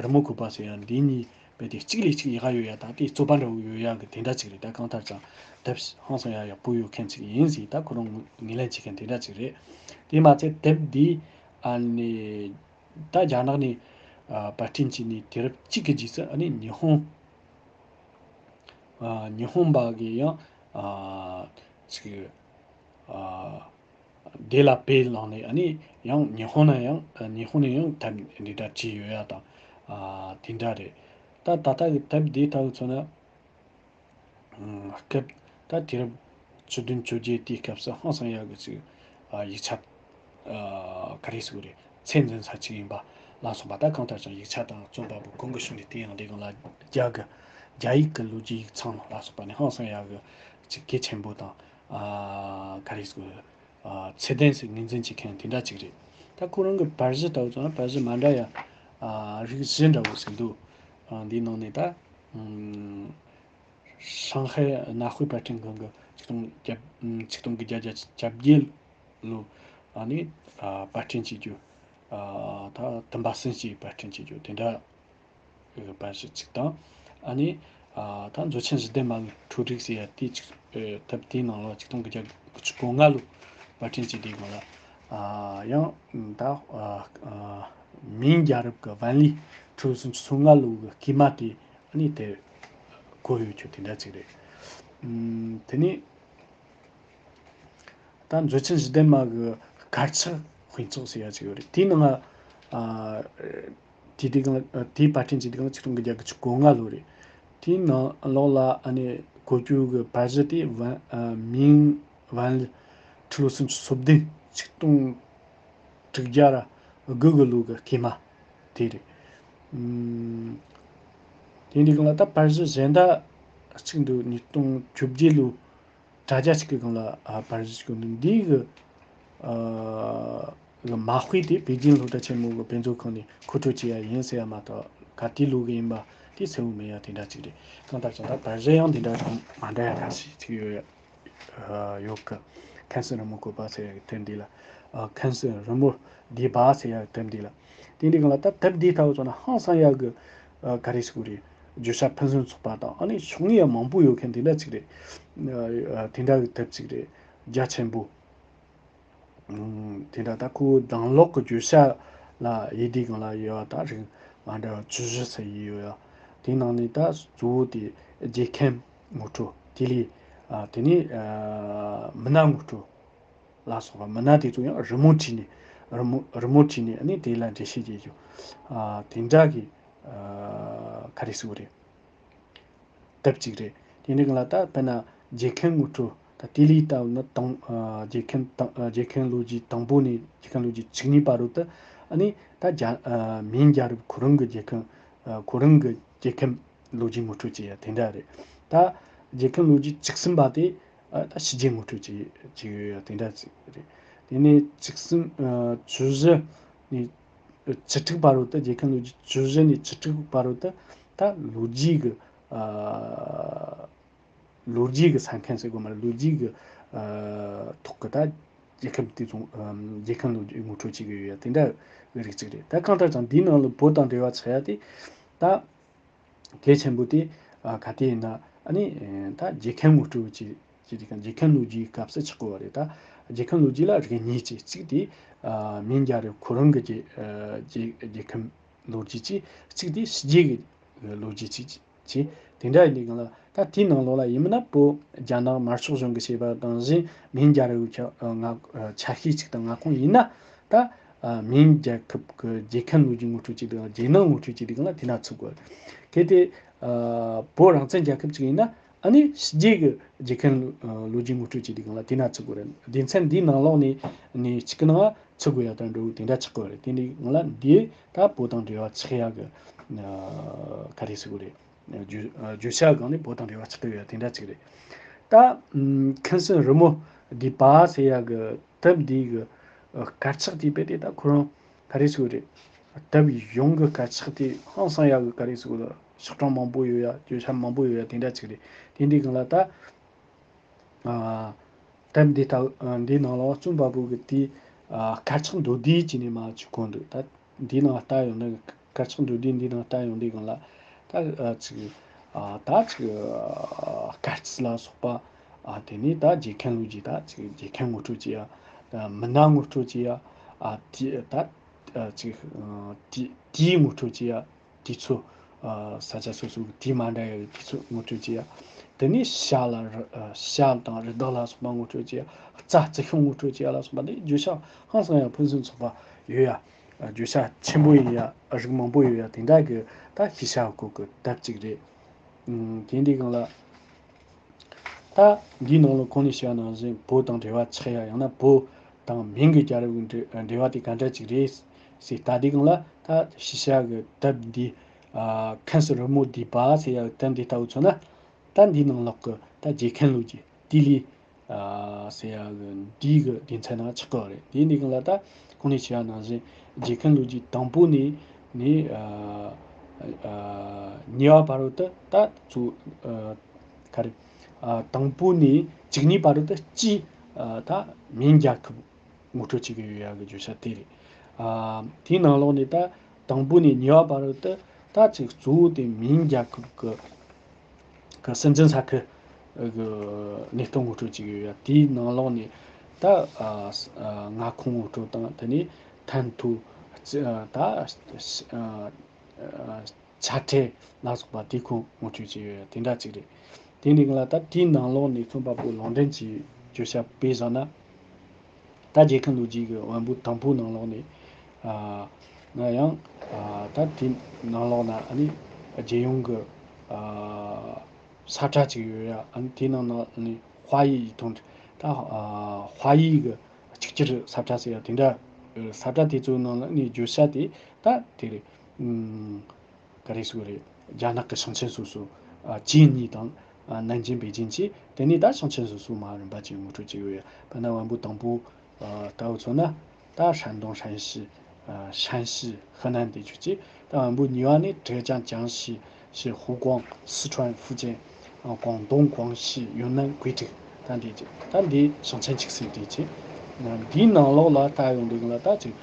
རི་མོ་བཀོད་པ་ཟེར་ཡ་འདི་གཉིས་རྦད་དེ་གཅིག་ལས་གཅིག་ཡག་ག་ཡོད་ཡ་དང་། དེའི་རྩོད་པ་འདྲ་བོ་ཡོད་ཡ་གི་དེ་འདྲ་ཅིག་རེད། ད་གང་ལྟར་ཀྱང་དེབ་ཧང་སང་ཡག་ཡག་པོ་ཡོད་མཁན་ཅིག་ཡིན་ཟེར། ད་ཁོ་རང་ངོས་ལེན་བྱེད་མཁན་དེ་འདྲ་ཅིག་རེད། དེ་མ་ཚད་དེབ་འདི་ཨ་ནི་ད་རྒྱ་ནག་ནས་ཨ་པར་སྐྲུན་བྱས་ནས་དུས་རབས་གཅིག་གི་རྗེས་སུ་ཨ་ནི་ཉི་ཧོང་ཨ་ཉི་ཧོང་པ་གི་ཡང་ཨ་ཅིག་ཨ་དེ་ལ་དཔེ་བླངས་ནས། ཨ་ནི་ཡང་ཉི་ཧོང་ན་ཡང་ཉི་ཧོང་ནས་ཡང་དེབ་འདི་འདྲ་བྲིས་ཡོད་ཡ་དང་། ཨ་དེ་འདྲ་རེད། ད་ད་ལྟ་གི་དེབ་འདི་ལྟ་བུ་མཚོན་ན། ཨ་སྐབས་ད་དུས་རབས་བཅུ་བདུན་བཅོ་བརྒྱད་དེའི་སྐབས་སུ་ཧང་སང་ཡག་གི་ཅིག་ཨ་ཡིག་ཆ་ཨ་ག་རེ་ཟེར་དགོས་རེད། ཚད་འཛིན་ས་ཅིག་ཡིན་པ་ལ་སོགས་པ། ད་གང་ལྟར་ཀྱང་ཡིག་ཆ་དང་རྩོམ་པ་པོ་གང་གི་ཤུགས་ནས་བལྟས་ཡོང་དུས་སྒང་ལ་རྒྱ་གི་རྒྱ་ཡིག་གི་ལོ་རྒྱུས་ཡིག་ཚང་ལ་སོགས་པ་ནས་ཧང་སང་ཡག་གི་ཅིག་གལ་ཆེན་པོ་དང་ཨ་ག་རེ་ཟེར་དགོས་རེད། ཨ་ཚད་ལྡན་ཟེར་ངོས་འཛིན་བྱེད་མཁན་དེ་འདྲ་ཅིག་རེད། ད་ཁོ་རང་གི་པར་གཞི་ལྟ་བུ་ཚོ་ན་པར་གཞི་མ་འདྲ་ཡ་ཨ་རིགས་བཞི་འདྲ་བོ་ཟིག་འདུག་ཨ་འདིའི་ནང་ནས་ད་ཨམ་ཧྲང་ཧའེ་གནའ་དཔེ་པར་སྐྲུན་ཁང་གི་ཆིག་སྟོང་བརྒྱད་ཨམ་ཆིག་སྟོང་དགུ་བརྒྱ་བརྒྱད་ཅུ་གྱ་བརྒྱད་ལོ་ཨ་ནི་ཨ་པར་སྐྲུན་བྱེད་རྒྱུ་ཨ་ད་དུམ་པ་གསུམ་གྱིས་པར་སྐྲུན་བྱེད་རྒྱུ་དེ་འདྲ། པར་གཞི་གཅིག་དང་། ཨ་ནི་ཨ་ད་མཛོད་ཆེན་ཞི་བདེ་མ་གི་འཕྲོ་རིག་ཟེར་ཡ་དེ་གཅིག་ཨེ་དེབ་དེའི་ནང་ལ་ཆིག་སྟོང་དགུ་བརྒྱ་དགུ་བཅུ་གོ་ལྔ་ལོ་པར་སྐྲུན་བྱས་དུས་སྒང་ལ། ཨ་ཡང་ད་ཨ་ཨ་མིང་རྒྱལ་རབས་ཀྱི་ཝན་ལི་ཁྲི་ལོ་སུམ་ཅུ་སོ་ལྔ་ལོ་གི་སྐུལ་མ་དེ་ཨ་ནི་དེ་གོ་ཡོད་རྒྱུ་དེ་འདྲ་ཅིག་རེད། ཨམ་དེ་ནས། ད་མཛོད་ཆེན་ཞི་བདེ་མ་གི་དཀར་ཆག་དཔེ་ཚོགས་ཟེར་ཡ་ཅིག་ཡོད་རེད། དེའི་ནང་ང་ཨ་དེ་དེ་གང་དེའི་པར་སྐྲུན་བྱས་དུས་སྒང་ཆིག་སྟོང་དགུ་བརྒྱ་དགུ་བཅུ་གོ་ལྔ་ལོ་རེད། དེའི་ནང་ལོགས་ལ་ཨ་ནི་གོ་རྒྱུ་གི་པར་གཞི་དེ་ཝན་ཨ་མིང་ཝན་ལི་ཁྲི་ལོ་སུམ་ཅུ་སོ་བདུན་ཆིག་སྟོང་དྲུག་བརྒྱ་དགུ་གི་ལོ་གི་སྐུལ་མ་དེ་རེད། ཨམ་དེ་འདི་གང་ལ་ད་པར་གཞི་གཞན་དག་གཅིག་འདུག་ཉིས་སྟོང་བཅོ་བརྒྱད་ལོ། དྲ་རྒྱ་གཅིག་གི་སྒང་ལ་ཨ་པར་གཞི་བཀོད་འདུག་འདི་གི་ཨ་གི་མ་དཔེ་དེ་པེ་ཅིན་སློབ་གྲྭ་ཆེན་མོ་གི་དཔེ་མཛོད་ཁང་ནས་མཁོ་སྤྲོད་བྱས་ཡ་ཡིན་ཟེར་ཡ་མ་གཏོགས། ག་དུས་ལོ་གི་ཡིན་པ་དེ་གསལ་བོ་མེད་ཡ་དེ་འདྲ་ཅིག་རེད། གང་ལྟར་ཀྱང་ད་པར་གཞི་ཡང་དེ་འདྲ་དང་མ་འདྲ་ཡ་ཁ་ཤས་ཅིག་ཡོད་ཡ་ཨ་ཡོད་གི། ཁམས་གསུམ་རི་མོ་བཀོད་པ་ཟེར་ཡ་གི་དེབ་འདི་ལ། ཨ་ཁམས་གསུམ་རི་མོ་བསྡུས་པ་ཟེར་ཡ་གི་དེབ་འདི་ལ། དེ་འདི་གང་ལ་ད་དེབ་འདི་ལྟ་བུ་ཚོ་ན་ཧང་སང་ཡ་གི་ཨ་ག་རེ་ཟེར་དགོས་རེད། བརྗོད་བྱ་ཕུན་སུམ་ཚོགས་པ་དང་། ཨ་ནི་ཤོག་ངོས་ཡང་མང་པོ་ཡོད་མཁན་དེ་འདྲ་ཅིག་རེད། ཨ་དེ་འདྲ་གི་དེབ་ཅིག་རེད། རྒྱ་ཆེན་པོ། ཨུམ་དེ་འདྲ་ད་ཁོའི་གདམས་ངག་གི་བརྗོད་བྱ་ལ་ཡི་གེ་སྒང་ལ་ཡོད་ཡ་ད་རིགས་མ་འདྲ་བ་བཅུ་བཞི་ཙམ་ཡོད་ཡ། དེའི་ནང་ནས་ད་གཙོ་བོ་དེ་རྒྱལ་ཁམས་ངོ་སྤྲོད། དེ་ལས་ ཨ་དེ་ནས་ཨ་མི་སྣ་ངོ་སྤྲོད་ལ་སོགས་པ། མི་སྣ་དེ་ཚོ་ཡང་རི་མོ་བྲིས་ནས། རི་མོ་རི་མོ་བྲིས་ནས་ཨ་ནི་དེ་ལ་འགྲེལ་བཤད་བྱེད་རྒྱུ། ཨ་དེ་འདྲ་གི་ཨ་ག་རེ་ཟེར་དགོས་རེད། དེབ་ཅིག་རེད། དེ་འདྲའི་སྒང་ལ་ད་དཔེར་ན་རྒྱལ་ཁམས་ངོ་སྤྲོད། ད་ཏི་ལི་ལྟ་བུ་ནི་དང་ཨ་རྒྱལ་ཁམས་དང་ཨ་རྒྱལ་ཁམས་ལོ་རྒྱུས་དང་པོ་ནས་རྒྱལ་ཁམས་ལོ་རྒྱུས་བཅུ་གཉིས་བར་དུ། ད་ཨ་ནི་ད་རྒྱ་ཨ་མིང་རྒྱལ་རབས་ཁོ་རང་གི་རྒྱལ་ཁམས་ཨ་ཁོ་རང་གི་རྒྱལ་ཁམས་ལོ་རྒྱུས་ངོ་སྤྲོད་བྱེད་ཡ་དེ་འདྲ་རེད། ད་རྒྱལ་ཁམས་ལོ་རྒྱུས་བཅུ་གསུམ་པ་དེ་ཨ་ད་ཕྱི་རྒྱལ་ངོ་སྤྲོད་བྱེད་བྱེད་ཡ་དེ་འདྲ་ཅིག་རེད། དེ་ནས་བཅུ་གསུམ་ཨ་བཅུ་བཞི་ནས་བཅུ་དྲུག་བར་དུ། ད་རྒྱལ་ཁམས་ལོ་རྒྱུས་བཅུ་བཞི་ནས་བཅུ་དྲུག་བར་དུ་ད་ལོ་རྒྱུས་ཀྱི་ཨ་ལོ་རྒྱུས་ཀྱི་ས་མཁན་ཟེར་དགོས་མ་རེད། ལོ་རྒྱུས་ཀྱི་ཨ་ཐོག་གི་ད་རྒྱལ་ཁམས་དེ་ཚོ་ཨ་རྒྱལ་ཁམས་ལོ་རྒྱུས་ངོ་སྤྲོད་བྱེད་ཀྱི་ཡོད་ཡ་དེ་འདྲ་གི་རིགས་ཅིག་རེད། ད་གང་ལྟར་ཀྱང་འདིའི་ནང་ལ་བོད་དང་འབྲེལ་བ་ཆགས་ཡ་དེ་ད་གལ་ཆེན་པོ་དེ་ཨ་ག་དེ་ཡིན་ན། ཨ་ནི་ད་རྒྱལ་ཁམས་ངོ་སྤྲོད་བྱེད་བྱེད་དུས་ཀྱང་རྒྱལ་ཁམས་ལོ་རྒྱུས་སྐབས་སུ་ཆགས་དགོས་པ་རེད། ད་རྒྱལ་ཁམས་ལོ་རྒྱུས་ལ་རིགས་གཉིས་ཅིག་གཅིག་དེ་ཨ་མིང་རྒྱལ་རབས་ཁོ་རང་གི་རྒྱལ་ཨ་རྒྱལ་རྒྱལ་ཁམས་ལོ་རྒྱུས་ཅིག་གཅིག་དེ་ཕྱི་རྒྱལ་གྱི་ལོ་རྒྱུས་ཅིག་བྱས། དེ་འདྲ་ཡིན་དུས་སྒང་ལ་ད་དེའི་ནང་ལོགས་ལ་ཡིན་མིན་ན་བོད་རྒྱ་ནག་དམར་ཤོག་གཞུང་གིས་བྱས་པ་དང་བཞིན་མིང་རྒྱལ་རབས་ཀྱི་ཆ་ཨ་ང་ཨ་ཆ་ཤས་ཅིག་དང་མངའ་ཁོངས་ཡིན་ན། ད་ཨ་མིང་རྒྱལ་ཁབ་ཀྱི་རྒྱལ་ཁམས་ལོ་རྒྱུས་ངོ་སྤྲོད་བྱེད་དུས་སྒང་ལ། རྒྱལ་ནང་ངོ་སྤྲོད་བྱེད་དུས་སྒང་ལ་དེ་ན་ཚུད་དགོས། གལ་ཏེ་ཨ་བོད་རང་བཙན་རྒྱལ་ཁབ་ཅིག་ཡིན་ན། ཨ་ནི་ཕྱི་རྒྱལ་གྱི་རྒྱལ་ཁམས་ཨ་ལོ་རྒྱུས་ངོ་སྤྲོད་བྱེད་དུས་སྒང་ལ་དེ་ན་ཚུད་དགོས་རེད། སྡེ་ཚན་འདིའི་ནང་ལོགས་ནས་ནས་གཅིག་གི་ནང་ཚུད་དགོས་ཡ་དང་འགྲོ་དེ་འདྲ་ཆགས་དགོས་རེད། དེ་འདྲའི་སྒང་ལ་འདི་ད་བོད་དང་འབྲེལ་བ་ཆགས་ཡ་གི་ཨ་ག་རེ་ཟེར་དགོས་རེད། བརྗོད་བརྗོད་བྱ་སྒང་ནས་བོད་དང་འབྲེལ་བ་ཆགས་ཀྱི་ཡོད་དེ་འདྲ་ཅིག་རེད། ད་ཨམ་ཁམས་གསུམ་རི་མོ་བསྡུས་པ་ཟེར་ཡ་གི་དེབ་འདི་གི་ཨ་དཀར་ཆག་དེ་རྦད་དེ་ད་ཁོ་རང་ག་རེ་ཟེར་དགོས་རེད། དེབ་ཡོངས་ཀྱི་དཀར་ཆག་དེ་ཧང་སང་ཡག་གི་ག་རེ་ཟེར་དགོས་ལ། ཤོག་གྲངས་མང་པོ་ཡོད་ཡ། བརྗོད་བྱ་མང་པོ་ཡོད་ཡ་དེ་འདྲ་ཅིག་རེད། དེ་འདྲའི་སྒང་ལ་ད་ཨ་དེབ་འདི་ལྟ་བུ་ཨ་འདིའི་ནང་ལ་རྩོམ་པ་པོ་གི་དེའི་ཨ་དཀར་ཆག་མདོར་བསྡུས་བྱས་ནས་མར་ཅིག་བཀོད་འདུག་ད་འདིའི་ནང་ལྟ་ཡོང་ན། དཀར་ཆག་མདོར་བསྡུས་འདིའི་ནང་ལྟ་ཡོང་དུས་སྒང་ལ། ད་ཨ་ཅིག་ཨ་ད་ཅིག་ཨ་དཀར་རྩི་ལ་སོགས་པ། ཨ་དེ་ནས་ད་རྒྱལ་ཁམས་ལོ་རྒྱུས། ད་ཅིག་རྒྱལ་ཁམས་ངོ་སྤྲོད་བྱེད་ཡ། ད་མི་སྣ་ངོ་སྤྲོད་བྱེད་ཡ། ཨ་དེ་ད་ཨ་ཅིག་ཨ་དེ་དེའི་ངོ་སྤྲོད་བྱེད་ཡ། དུས་ཚོད། ཨ་ས་ཆ་སོ་སོའི་དུས་མ་འདྲ་བའི་དུས་ཚོད་ངོ་སྤྲོད་བྱེད་ཡ། དེ་ནས་བྱ་ལ་རི་ཨ་བྱ་དང་རི་དྭགས་ལ་སོགས་པ་ངོ་སྤྲོད་བྱེད་ཡ། རྩྭ་རྩི་ཤིང་ངོ་སྤྲོད་བྱེད་ཡ་ལ་སོགས་པ་དེ་བརྗོད་བྱ་ཧང་སང་ཡ་ཕུན་སུམ་ཚོགས་པ་ཡོད་ཡ། ཨ་བརྗོད་བྱ་ཆེན་པོ་ཡིན་ཡ། ཨ་རིགས་མང་པོ་ཡོད་ཡ། དེ་འདྲ་གི་ད་ཤེས་བྱ་སྐོར་གི་དེབ་ཅིག་རེད། ཨུམ་དེ་འདྲའི་སྒང་ལ། ད་འདིའི་ནང་ལ་གོང་ནས་བཤད་པ་ནང་བཞིན་བོད་དང་འབྲེལ་བ་ཆགས་ཡ། ཡང་ན་བོད་དང་མིང་གི་རྒྱལ་རབས་ཀྱི་འབྲེལ་འབྲེལ་བ་དེ་ག་འདྲ་ཅིག་རེད་ཟེར་ལྟ་དུས་སྒང་ལ། ད་ཤེས་བྱ་གི་དེབ་འདི་ཨ་ཁམས་གསུམ་རི་མོ་བསྡུས་པ་ཟེར་ཡ་གི་དེབ་འདི་ལྟ་བུ་མཚོན་ན། ད་འདིའི་ནང་ལོགས་ཀྱི་ད་རྒྱལ་ཁམས་ལོ་རྒྱུས་ཏི་ལི་ཨ་ཟེར་ཡ་གི་འདི་གི་སྡེ་ཚན་ནང་ཆགས་ཀྱི་རེད། དེ་འདི་སྒང་ལ་ད་གོང་ནས་བཤད་པ་ནང་བཞིན་རྒྱལ་ཁམས་ལོ་རྒྱུས་དང་པོ་ནས་ནས་ཨ་ཨ་གཉིས་པ་བར་དུ་ད་ཚུ་ཨ་ག་རེ་ཨ་དང་པོ་ནས་བཅུ་གཉིས་བར་དུ་སྤྱིའི་ཨ་ད་མིང་རྒྱལ་ཁབ་ངོ་སྤྲོད་བྱེད་ཀྱི་ཡོད་ཡ་གི་བརྗོད་བྱ་དེ་རེད། ཨ་དེའི་ནང་ལོགས་ནས་ད་དང་པོ་ནས་གཉིས་པ་བར་དུ་ད་ཅིག་གཙོ་བོ་དེ་མིང་རྒྱལ་ཁབ་ཀྱི་གི་སྲིད་འཛིན་ས་ཁུལ་གི་གནས་སྟངས་ངོ་སྤྲོད་བྱེད་ཀྱི་ཡོད་ཡ། དེའི་ནང་ལོགས་ནས་ད་ཨ་ཨ་མངའ་ཁོངས་ངོ་སྤྲོད་དང་། དེ་ནས་ཐན་ཐོ་ཨ་ད་ཨ་ཨ་ཆ་ཁྲལ་ལ་སོགས་པ་དེ་ཁོ་ངོ་སྤྲོད་བྱས་ཡོད་ཡ་དེ་འདྲ་ཅིག་རེད། དེ་འདི་སྒང་ལ་ད་དེའི་ནང་ལོགས་ནས་རྩོམ་པ་པོ་ལུང་འདྲེན་གྱིས་བརྗོད་བྱ་དཔེ་བཞག་ན། ད་རྒྱལ་ཁམས་ལོ་རྒྱུས་ཀྱི་བམ་པོ་དང་པོའི་ནང་ལོགས་ནས་ཨ་ན་ཡང་ཨ་ད་དེའི་ནང་ལོགས་ན་ཨ་ནི་རྒྱལ་ཡོངས་ཀྱི་ཨ་ས་ཁྲ་ཅིག་ཡོད་ཡ། ཨ་ནི་དེའི་ནང་ན་ནི་ཧྭ་ཡི་ཡིག་ཐོག་ད་ཨ་ཧྭ་ཡི་གི་གཅིག་གྱུར་ས་ཁྲ་ཟེར་ཡ་དེ་འདྲ་ས་ཁྲ་དེ་ཚོའི་ནང་ལ་ནི་བརྗོད་བྱ་དེ་ད་དེ་རེད། ཨུམ། ག་རེ་ཟེར་དགོས་རེད། རྒྱ་ནག་གི་ཞིང་ཆེན་སོ་སོ་ཨ་ཅིན་གཉིས་དང་ཨ་ནན་ཅིང་པེ་ཅིན་བཅས། དེ་ནས་ད་ཞིང་ཆེན་སོ་སོ་མར་རིམ་པ་བྱས་ངོ་སྤྲོད་བྱས་ཡོད་ཡ། དཔེར་ན་བམ་པོ་དང་པོ་ཨ་ལྟ་བུ་མཚོན་ན། ད་ཧྲན་ཏུང་ཧྲན་ཞི་ཨ་ཧྲན་ཞི་ཧི་ནན་དེ་ཆོས་ཅིག་ད་བམ་པོ་གཉིས་པ་ནས་ཀྲེ་ཅང་ཅང་ཞི་ཞི་ཧུ་ཀོང་སི་ཁྲོན་ཧྥུ་ཅན། ཨ་ཀོང་ཏུང་ཀོང་ཞི་ཡུན་ནན་ཀུའེ་ཀྲི། ད་འདི་ཅིག་ད་འདི་ཞིང་ཆེན་གཅིག་ཟེར་དེ་ཅིག་འདིའི་ནང་ལོགས་ལ་ལྟ་ཡོང་དུས་ལ་ད་ཅིག་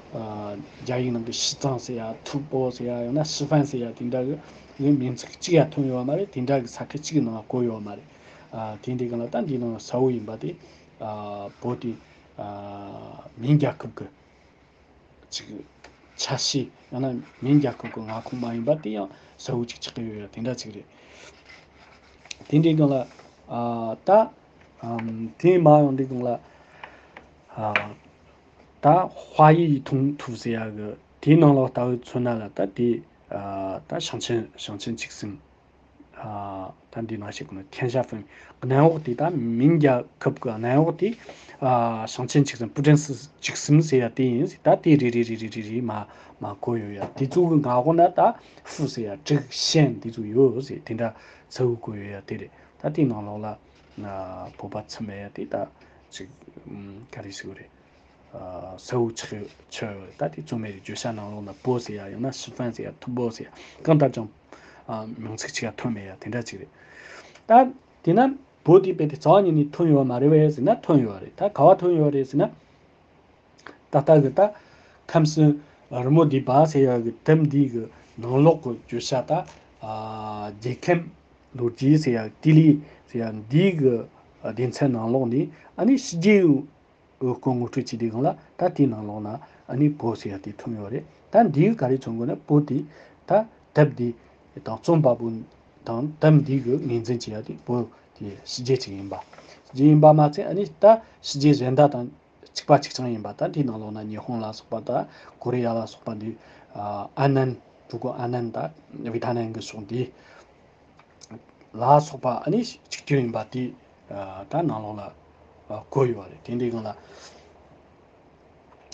ཨ་རྒྱ་ཡིག་ནང་གི་ཞི་ཙང་ཟེར་ཡ། ཐུའུ་པོ་ཟེར་ཡ། ཡང་ན་ཞི་ཧྥན་ཟེར་ཡ་དེ་འདྲ་གི་ངའི་མིང་ཚིག་གཅིག་ཡང་ཐོན་ཡོད་མ་རེད། དེ་འདྲ་གི་ས་ཁུལ་གཅིག་གི་ནང་ལ་བཀོད་ཡོད་མ་རེད། ཨ་དེ་འདི་ག་ལ་ད་འདིའི་ནང་ལ་གསལ་བོ་ཡིན་པ་དེ་ཨ་བོད་དེ་ཨ་མིང་རྒྱལ་ཁབ་ཀྱི་ཅིག་ཆ་ཤས། ཡང་ན་མིང་རྒྱལ་ཁབ་ཀྱི་མངའ་ཁོངས་མ་ཡིན་པ་དེ་ཡང་གསལ་བོ་ཅིག་ཆགས་ཀྱི་ཡོད་ཡ་དེ་འདྲ་ཅིག་རེད། དེ་འདྲའི་སྒང་ལ་ ཨ་ད་ཨམ་དེའི་མ་ཡོང་དུས་སྒང་ལ་ཨ་ད་华语通途ཟེར་ཡ་གི་དེའི་ནང་ལོགས་ལྟ་བུ་མཚོན་ན་ལ་ད་དེ་ཨ་ད་ཞིང་ཆེན་ཞིང་ཆེན་ཆིག་གསུམ། ཨ་ད་འདི་ནང་བཞིན་གོ་ནི་天下分གནམ་འོག་དེ་ད་མིང་རྒྱལ་ཁབ་ཀྱི་གནམ་འོག་དེ་ཨ་ཞིང་ཆེན་ཆིག་གསུམ། 不只是ཆིག་གསུམ་ཟེར་ཡ་དེ་ཡིན་ཟེར། ད་དེ་རེ་རེ་རེ་རེ་རེ་རེ་མ་མ་གོ་ཡོད་ཡ། དེ་ཚོ་གི་མངའ་འོག་ན་ད་府ཟེར་ཡ་直轄县དེ་ཚོ་ཡོད་ཟེར། དེ་འདྲ་ཚ་བོ་གོ་ཡོད་ཡ་དེ་རེད། ད་དེའི་ནང་ལོགས་ལ་ཨ་བོད་པ་ཚུད་མེད་ཡ་དེ་ད་ཅིག་ཨམ་ག་རེ་ཟེར་དགོས་རེད། ཨ་གསལ་བོ་ཆགས་ཆོད་ད་དེ་ཚོ་མེད་རེད། བརྗོད་བྱ་ནང་ལོགས་ན་པོ་ཟེར་ཡ་ཡང་ན་ཤི་ཧྥན་ཟེར་ཡ་ཐུ་བོ་ཟེར་ཡ་གང་ལྟར་ཀྱང་ཨ་མིང་ཚིག་ཅིག་ཡ་ཐོན་མེད་ཡ་དེ་འདྲ་ཅིག་རེད། ད་དེས་ན་བོད་དེ་དཔེ་དེ་རྩ་བ་ཉིད་ནས་ཐོན་ཡོད་མ་རེད་པས་ཟེར་ན་ཐོན་ཡོད་རེད། ད་ག་བ་ཐོན་ཡོད་རེད་ཟེར་ན། ད་ལྟ་གི་ད་ཁམས་གསུམ་རི་མོ་བསྡུས་པ་ཟེར་ཡ་གི་དེབ་འདི་གི་ནང་ལོགས་གི་བརྗོད་བྱ་ད་ཨ་རྒྱལ་ཁམས་ལོ་རྒྱུས་ཟེར་ཡ་ཏི་ལི་ཟེར་ཡ་འདི་གི་སྡེ་ཚན་ནང་ལོགས་ནས་ཨ་ནི་ཕྱི་རྒྱལ་བོད་སྐོར་ངོ་སྤྲོད་བྱེད་དུས་སྒང་ལ་ད་དེའི་ནང་ལོགས་ན་ཨ་ནི་བོད་ཟེར་ཡ་དེ་ཐོན་ཡོད་རེད། ད་འདིའི་ག་རེ་མཚོན་དགོས་ན་བོད་དེ་ད་དེབ་འདི་དང་རྩོམ་པ་པོ་དང་དེབ་འདི་གི་ངོས་འཛིན་བྱེད་ཡ་དེ་བོད་དེ་ཕྱི་རྒྱལ་ཅིག་ཡིན་པ། ཕྱི་རྒྱལ་ཡིན་པ་མ་ཚད་ཨ་ནི་ད་ཕྱི་རྒྱལ་གཞན་དག་དང་གཅིག་པ་གཅིག་རྐྱང་ཡིན་པ། ད་དེའི་ནང་ལོགས་ན་ཉི་ཧོང་ལ་སོགས་པ་ད་ཀོ་རི་ཡ་ལ་སོགས་པ་འདི་ཨ་ནན་ཀྲུའུ་ཀོ་ཨ་ནན་ད་ཝི་ཐ་ནན་གྱི་ཕྱོགས་འདི། ལ་སོགས་པ་ཨ་ནི་གཅིག་གྱུར་ཡིན་པ་དེ་ཨ་ད་ནང་ལོགས་ལ་ཨ་གོ་ཡོད་རེད། དེ་འདྲའི་སྒང་ལ་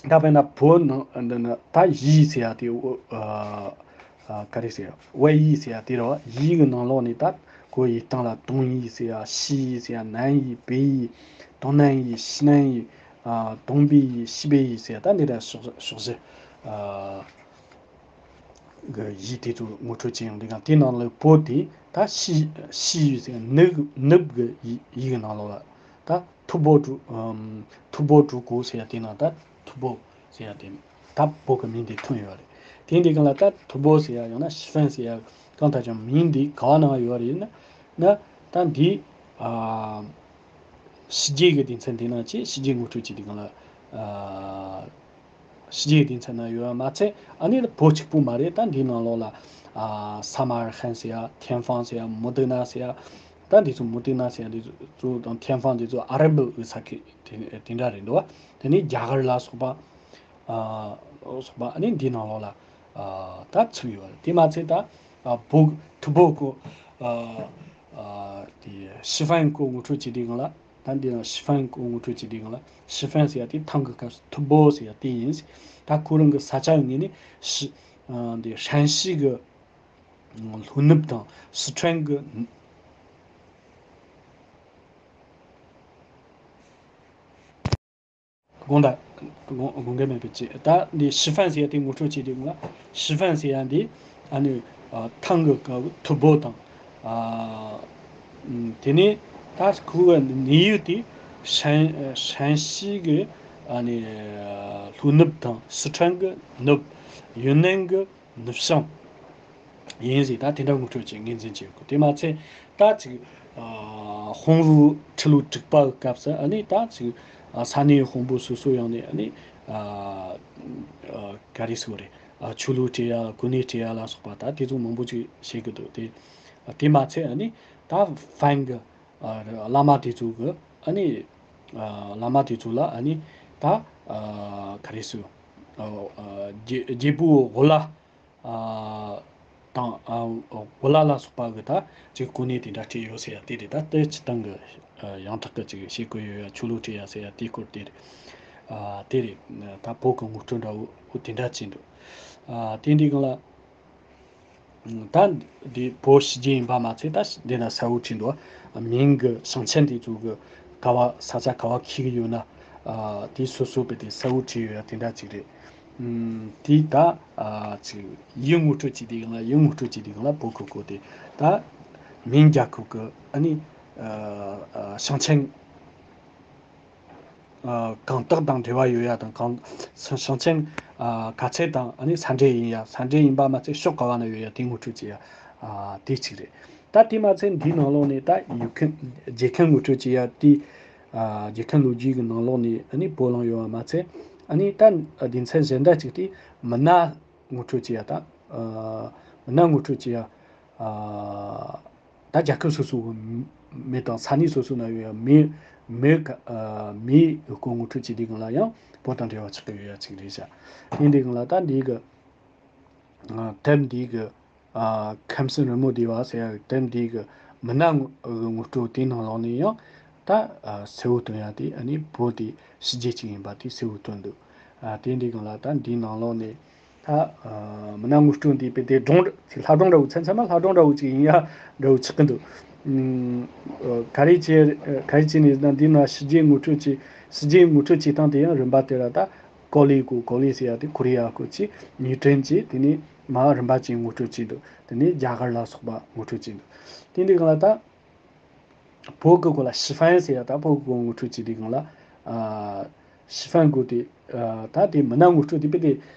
ད་དཔེར་ན་བོད་ནང་འདི་ནི་ད་ཡི་ཟེར་ཡ་དེ་ཨོ་ཨ་ཨ་ག་རེ་ཟེར་ཡ་ཝེ་ཡི་ཟེར་ཡ་དེ་རེད་བ། ཡི་གི་ནང་ལོགས་ནས་ད་གོ་ཡི་སྟེང་ལ་ཏུང་ཡི་ཟེར་ཡ་ཞི་ཡི་ཟེར་ཡ་ནན་ཡི་པེ་ཡི་ཏུང་ནན་ཡི་ཞི་ནན་ཡི་ཨ་ཏུང་པེ་ཡི་ཞི་པེ་ཡི་ཟེར་ཡ་ད་འདི་འདྲ་ཕྱོགས་ཕྱོགས་བཞི་ཨ། གི་ཡི་དེ་ཚོ་ངོ་སྤྲོད་བྱེད་ཡོང་དུས་སྒང་དེའི་ནང་ལ་བོད་དེ་ད་ཤི་ཤི་ཡི་ཟེར་ནུབ་ནུབ་གི་ཡི་ཡི་གི་ནང་ལོགས་ལ་ད་ཐུ་བོ་ཀྲུ་ཨམ་ཐུ་བོ་ཀྲུའུ་ཀོ་ཟེར་ཡ་དེ་ནང་ད་ཐུ་བོ་ཟེར་ཡ་དེ་ད་བོད་གི་མིང་དེ་ཐོན་ཡོད་རེད། དེ་འདི་སྒང་ལ་ད་ཐུ་བོ་ཟེར་ཡ་ཡང་ན་ཤི་ཧྥན་ཟེར་ཡ་གང་ལྟར་ཀྱང་མིང་འདི་ག་བ་ནང་ཡོད་རེད་ན་ན་ད་འདི་ཨ། ཕྱི་རྒྱལ་གྱི་སྡེ་ཚན་དེ་ནང་བཅས་ཕྱི་རྒྱལ་ངོ་སྤྲོད་བྱེད་དུས་སྒང་ལ། ཨ་ཕྱི་རྒྱལ་སྡེ་ཚན་ནང་ཡོད་པ་མ་ཚད་ཨ་ནི་བོད་གཅིག་པུ་མ་རེད། ད་འདིའི་ནང་ལོགས་ལ་ཨ་ས་མར་ཁན་ཟེར་ཡ། ཐེན་ཧྥང་ཟེར་ཡ། མུ་ཏི་ན་ཟེར་ཡ། ད་འདི་ཚོ་མུ་ཏི་ན་ཟེར་ཡ་འདི་ཚོ་དང་ཐེན་ཧྥང་འདི་ཚོ་ཨ་རབ་པའི་ས་ཁུལ་དེ་དེ་འདྲ་རེད་འདུག་བ། དེ་ནས་རྒྱ་གར་ལ་སོགས་པ་ཨ་སོགས་པ་ཨ་ནི་འདིའི་ནང་ལོགས་ལ་ཨ་ད་ཚུད་ཡོད་རེད། དེ་མ་ཚད་ད་ཨ་བོད་ཐུ་བོ་ཀོ་ཨ་ཨ་དེ་ཤི་ཧྥན་ཀོ་ངོ་སྤྲོད་བྱེད་དུས་སྒང་ལ། ད་འདི་ན་ཤི་ཧྥན་ཀོ་ངོ་སྤྲོད་བྱེད་དུས་སྒང་ལ། ཤི་ཧྥན་ཟེར་ཡ་དེ་ཐང་གི་སྐབས་སུ་ཐུ་བོ་ཟེར་ཡ་དེ་ཡིན། ད་ཁོ་རང་གི་ས་ཆ་ཡི་ངོས་ནས་ཤི་ཨ་འདི་ཧྲན་ཤི་གི་ལྷོ་ནུབ་དང་སི་ཁྲོན་གི་དགོངས་དག་དགོངས་དགོངས་འགལ་མེད་པའི་ཆེད། ད་འདི་ཤི་ཧྥན་ཟེར་ཡ་དེ་ངོ་སྤྲོད་བྱེད་དུས་སྒང་ལ། ཤི་ཧྥན་ཟེར་ཡ་འདི་ཨ་ནི་ཨ་ཐང་གི་སྐབས་ཐུ་བོ་དང་། ཨ་ཨམ་དེ་ནས་ད་ཁོ་གི་གནས་ཡུལ་དེ་ཧྲན་ཧྲན་ཤི་གི་ཨ་ནི་ལྷོ་ནུབ་དང་སི་ཁྲོན་གི་ནུབ། ཡུན་ནན་གི་ནུབ་བྱང་ཡིན་ཟེར། ད་དེ་འདྲ་ངོ་སྤྲོད་བྱེད་ངོས་འཛིན་བྱེད་དགོས། དེ་མ་ཚད་ད་ཅིག་ཨ་ཧོང་རུ་ཁྲི་ལོ་དྲུག་པ་གི་སྐབས་སུ་ཨ་ནི་ད་ཅིག་ཨ་ས་གནས་དཔོན་པོ་སོ་སོ་ཡོང་ནས་ཨ་ནི་ཨ་ཨ་ག་རེ་ཟེར་དགོས་རེད། ཨ་ཆོས་ལུགས་སྤྲད་ཡ། གོ་གནས་སྤྲད་ཡ་ལ་སོགས་པ་ད་དེ་ཚོ་མང་པོ་ཅིག་བྱེད་ཀྱི་འདུག། དེ་དེ་མ་ཚད་ཨ་ནི་ད་ཧྥན་གི་ཨ་བླ་མ་དེ་ཚོ་གི་ཨ་ནི་ཨ་བླ་མ་དེ་ཚོ་ལ་ཨ་ནི་ད་ཨ་ག་རེ་ཟེར། ཨ་ཨ་རྒྱལ་རྒྱལ་པོ་གོ་ལ། ཨ་དང་ཨ་གོ་ལ་ལ་སོགས་པ་གི་ད་ཅིག་གོ་གནས་དེ་འདྲ་སྤྲད་ཡོད་ཟེར་ཡ་དེ་རེད། ད་དེ་སྤྱིར་བཏང་གི་ཨ་ཡང་དག་གི་ཅིག་བྱེད་དགོས་ཡོད་ཡ། ཆོས་ལུགས་སྤྲད་ཡ་ཟེར་ཡ་དེའི་སྐོར་དེ་རེད། ཨ་དེ་རེད། ད་བོད་གི་ངོ་སྤྲོད་འདྲ་བོ་དེ་འདྲ་བྱས་འདུག། ཨ་དེ་འདྲའི་སྒང་ལ་ད་འདི་བོད་ཕྱི་རྒྱལ་ཡིན་པ་མ་ཚད་ད་འདི་ན་གསལ་བོ་བྲིས་འདུག། མིང་གི་ཞིང་ཆེན་དེ་ཚོ་གི་ག་བ་ས་ཆ་ག་བ་འཁེལ་གི་ཡོད་ན། ཨ་དེ་སོ་སོ་བས་དེ་གསལ་བོ་བྲིས་ཡོད་ཡ་དེ་འདྲ་ཅིག་རེད། ཨམ་དེ་ད་ཨ་ཅིག་ཡིག་ངོ་སྤྲོད་བྱེད་དུས་སྒང་ལ། ཡིག་ངོ་སྤྲོད་བྱེད་དུས་སྒང་ལ་བོད་གི་སྐོར་དེ་ད་མིང་རྒྱལ་ཁབ་གི་ཨ་ནི་ཨ་ཨ་ཞིང་ཆེན་ཨ་གང་དག་དང་འབྲེལ་བ་ཡོད་ཡ་དང་། གང་ཞིང་ཆེན་ཨ་ག་ཚད་དང་ཨ་ནི་ས་འབྲེལ་ཡིན་ཡ། ས་འབྲེལ་ཡིན་པ་མ་ཚད་ཕྱོགས་ག་བ་ན་ཡོད་ཡ་དེ་ངོ་སྤྲོད་བྱེད་ཡ་ཨ་དེ་གཅིག་རེད། ད་དེ་མ་ཚད་འདིའི་ནང་ལོགས་ནས་ད་ཡུལ་ཁམས་རྒྱལ་ཁམས་ངོ་སྤྲོད་བྱེད་ཡ་དེ། ཨ་རྒྱལ་ཁམས་ལོ་རྒྱུས་ཀྱི་ནང་ལོགས་ནས་ཨ་ནི་བོད་ལ་ཡོད་པ་མ་ཚད་ཨ་ནི་ད་སྡེ་ཚན་གཞན་དག་ཅིག་དེ་མི་སྣ་ངོ་སྤྲོད་བྱེད་ཡ་དང་། ཨ་མི་སྣ་ངོ་སྤྲོད་བྱེད་ཡ་ཨ་ ད་རྒྱལ་ཁབ་སོ་སོ་གི་མི་དང་ས་གནས་སོ་སོ་ན་ཡོད་ཡ་མི་མི་ག་ཨ་མིའི་སྐོར་ངོ་སྤྲོད་བྱེད་དུས་སྒང་ལ་ཡང་བོད་དང་འབྲེལ་བ་ཆགས་ཀྱི་ཡོད་ཡ་ཅིག་རེད་ཤག་དེ་འདི་སྒང་ལ་ད་འདི་གི་ཨ་དེབ་འདི་གི་ཨ་ཁམས་གསུམ་རི་མོ་བསྡུས་པ་ཟེར་ཡ་དེབ་འདི་གི་མི་སྣ་ངོ་ངོ་སྤྲོད་དེའི་ནང་ལོགས་ནས་ཡང་ད་ཨ་གསལ་བོ་སྟོན་ཡ་དེ་ཨ་ནི་བོད་དེ་ཕྱི་རྒྱལ་ཅིག་ཡིན་པ་དེ་གསལ་བོ་སྟོན་འདུག་ཨ་དེ་འདི་སྒང་ལ་ད་འདིའི་ནང་ལོགས་ནས་ད་ཨ་མི་སྣ་ངོ་སྤྲོད་འདི་དཔེ་དེ་སྒྲུང་ཅིག་ལྷ་སྒྲུང་འདྲ་བོ་མཚན་མཚན་མ་ལྷ་སྒྲུང་འདྲ་བོ་ཅིག་ཡིན་ཡ་འདྲ་བོ་ཆགས་ཀྱི་འདུག་ཨ་ག་རེ་བྱས་ག་རེ་བྱས་ནས་ན་འདི་ན་ཕྱི་རྒྱལ་ངོ་སྤྲོད་བྱས་ཕྱི་རྒྱལ་ངོ་སྤྲོད་བྱེད་སྟངས་དེ་ཡང་རིམ་པ་དེ་ལ་ད་ཀོ་ལི་སྐོར་ཀོ་ལི་ཟེར་ཡ་དེ་ཁོ་རེ་ཡ་སྐོར་ཅིག་ཉིའུ་ཊོན་ཅིག་དེ་ནས་མ་རིམ་པ་ཅིག་ངོ་སྤྲོད་བྱས་འདུག་དེ་ནས་རྒྱ་གར་ལ་སོགས་པ་ངོ་སྤྲོད་བྱས་འདུག་དེ་འདི་སྒང་ལ་ད། བོད་ཀྱི་སྐོར་ལ་ཞི་ཧྥན་ཟེར་ཡ་ད་བོད་ཀྱི་སྐོར་ངོ་སྤྲོད་བྱེད་དུས་སྒང་ལ་ཨ་ཞི་ཧྥན་སྐོར་དེ་ཨ་ད་དེ་མི་སྣ་ངོ་སྤྲོད་དེ་དཔེ་དེ་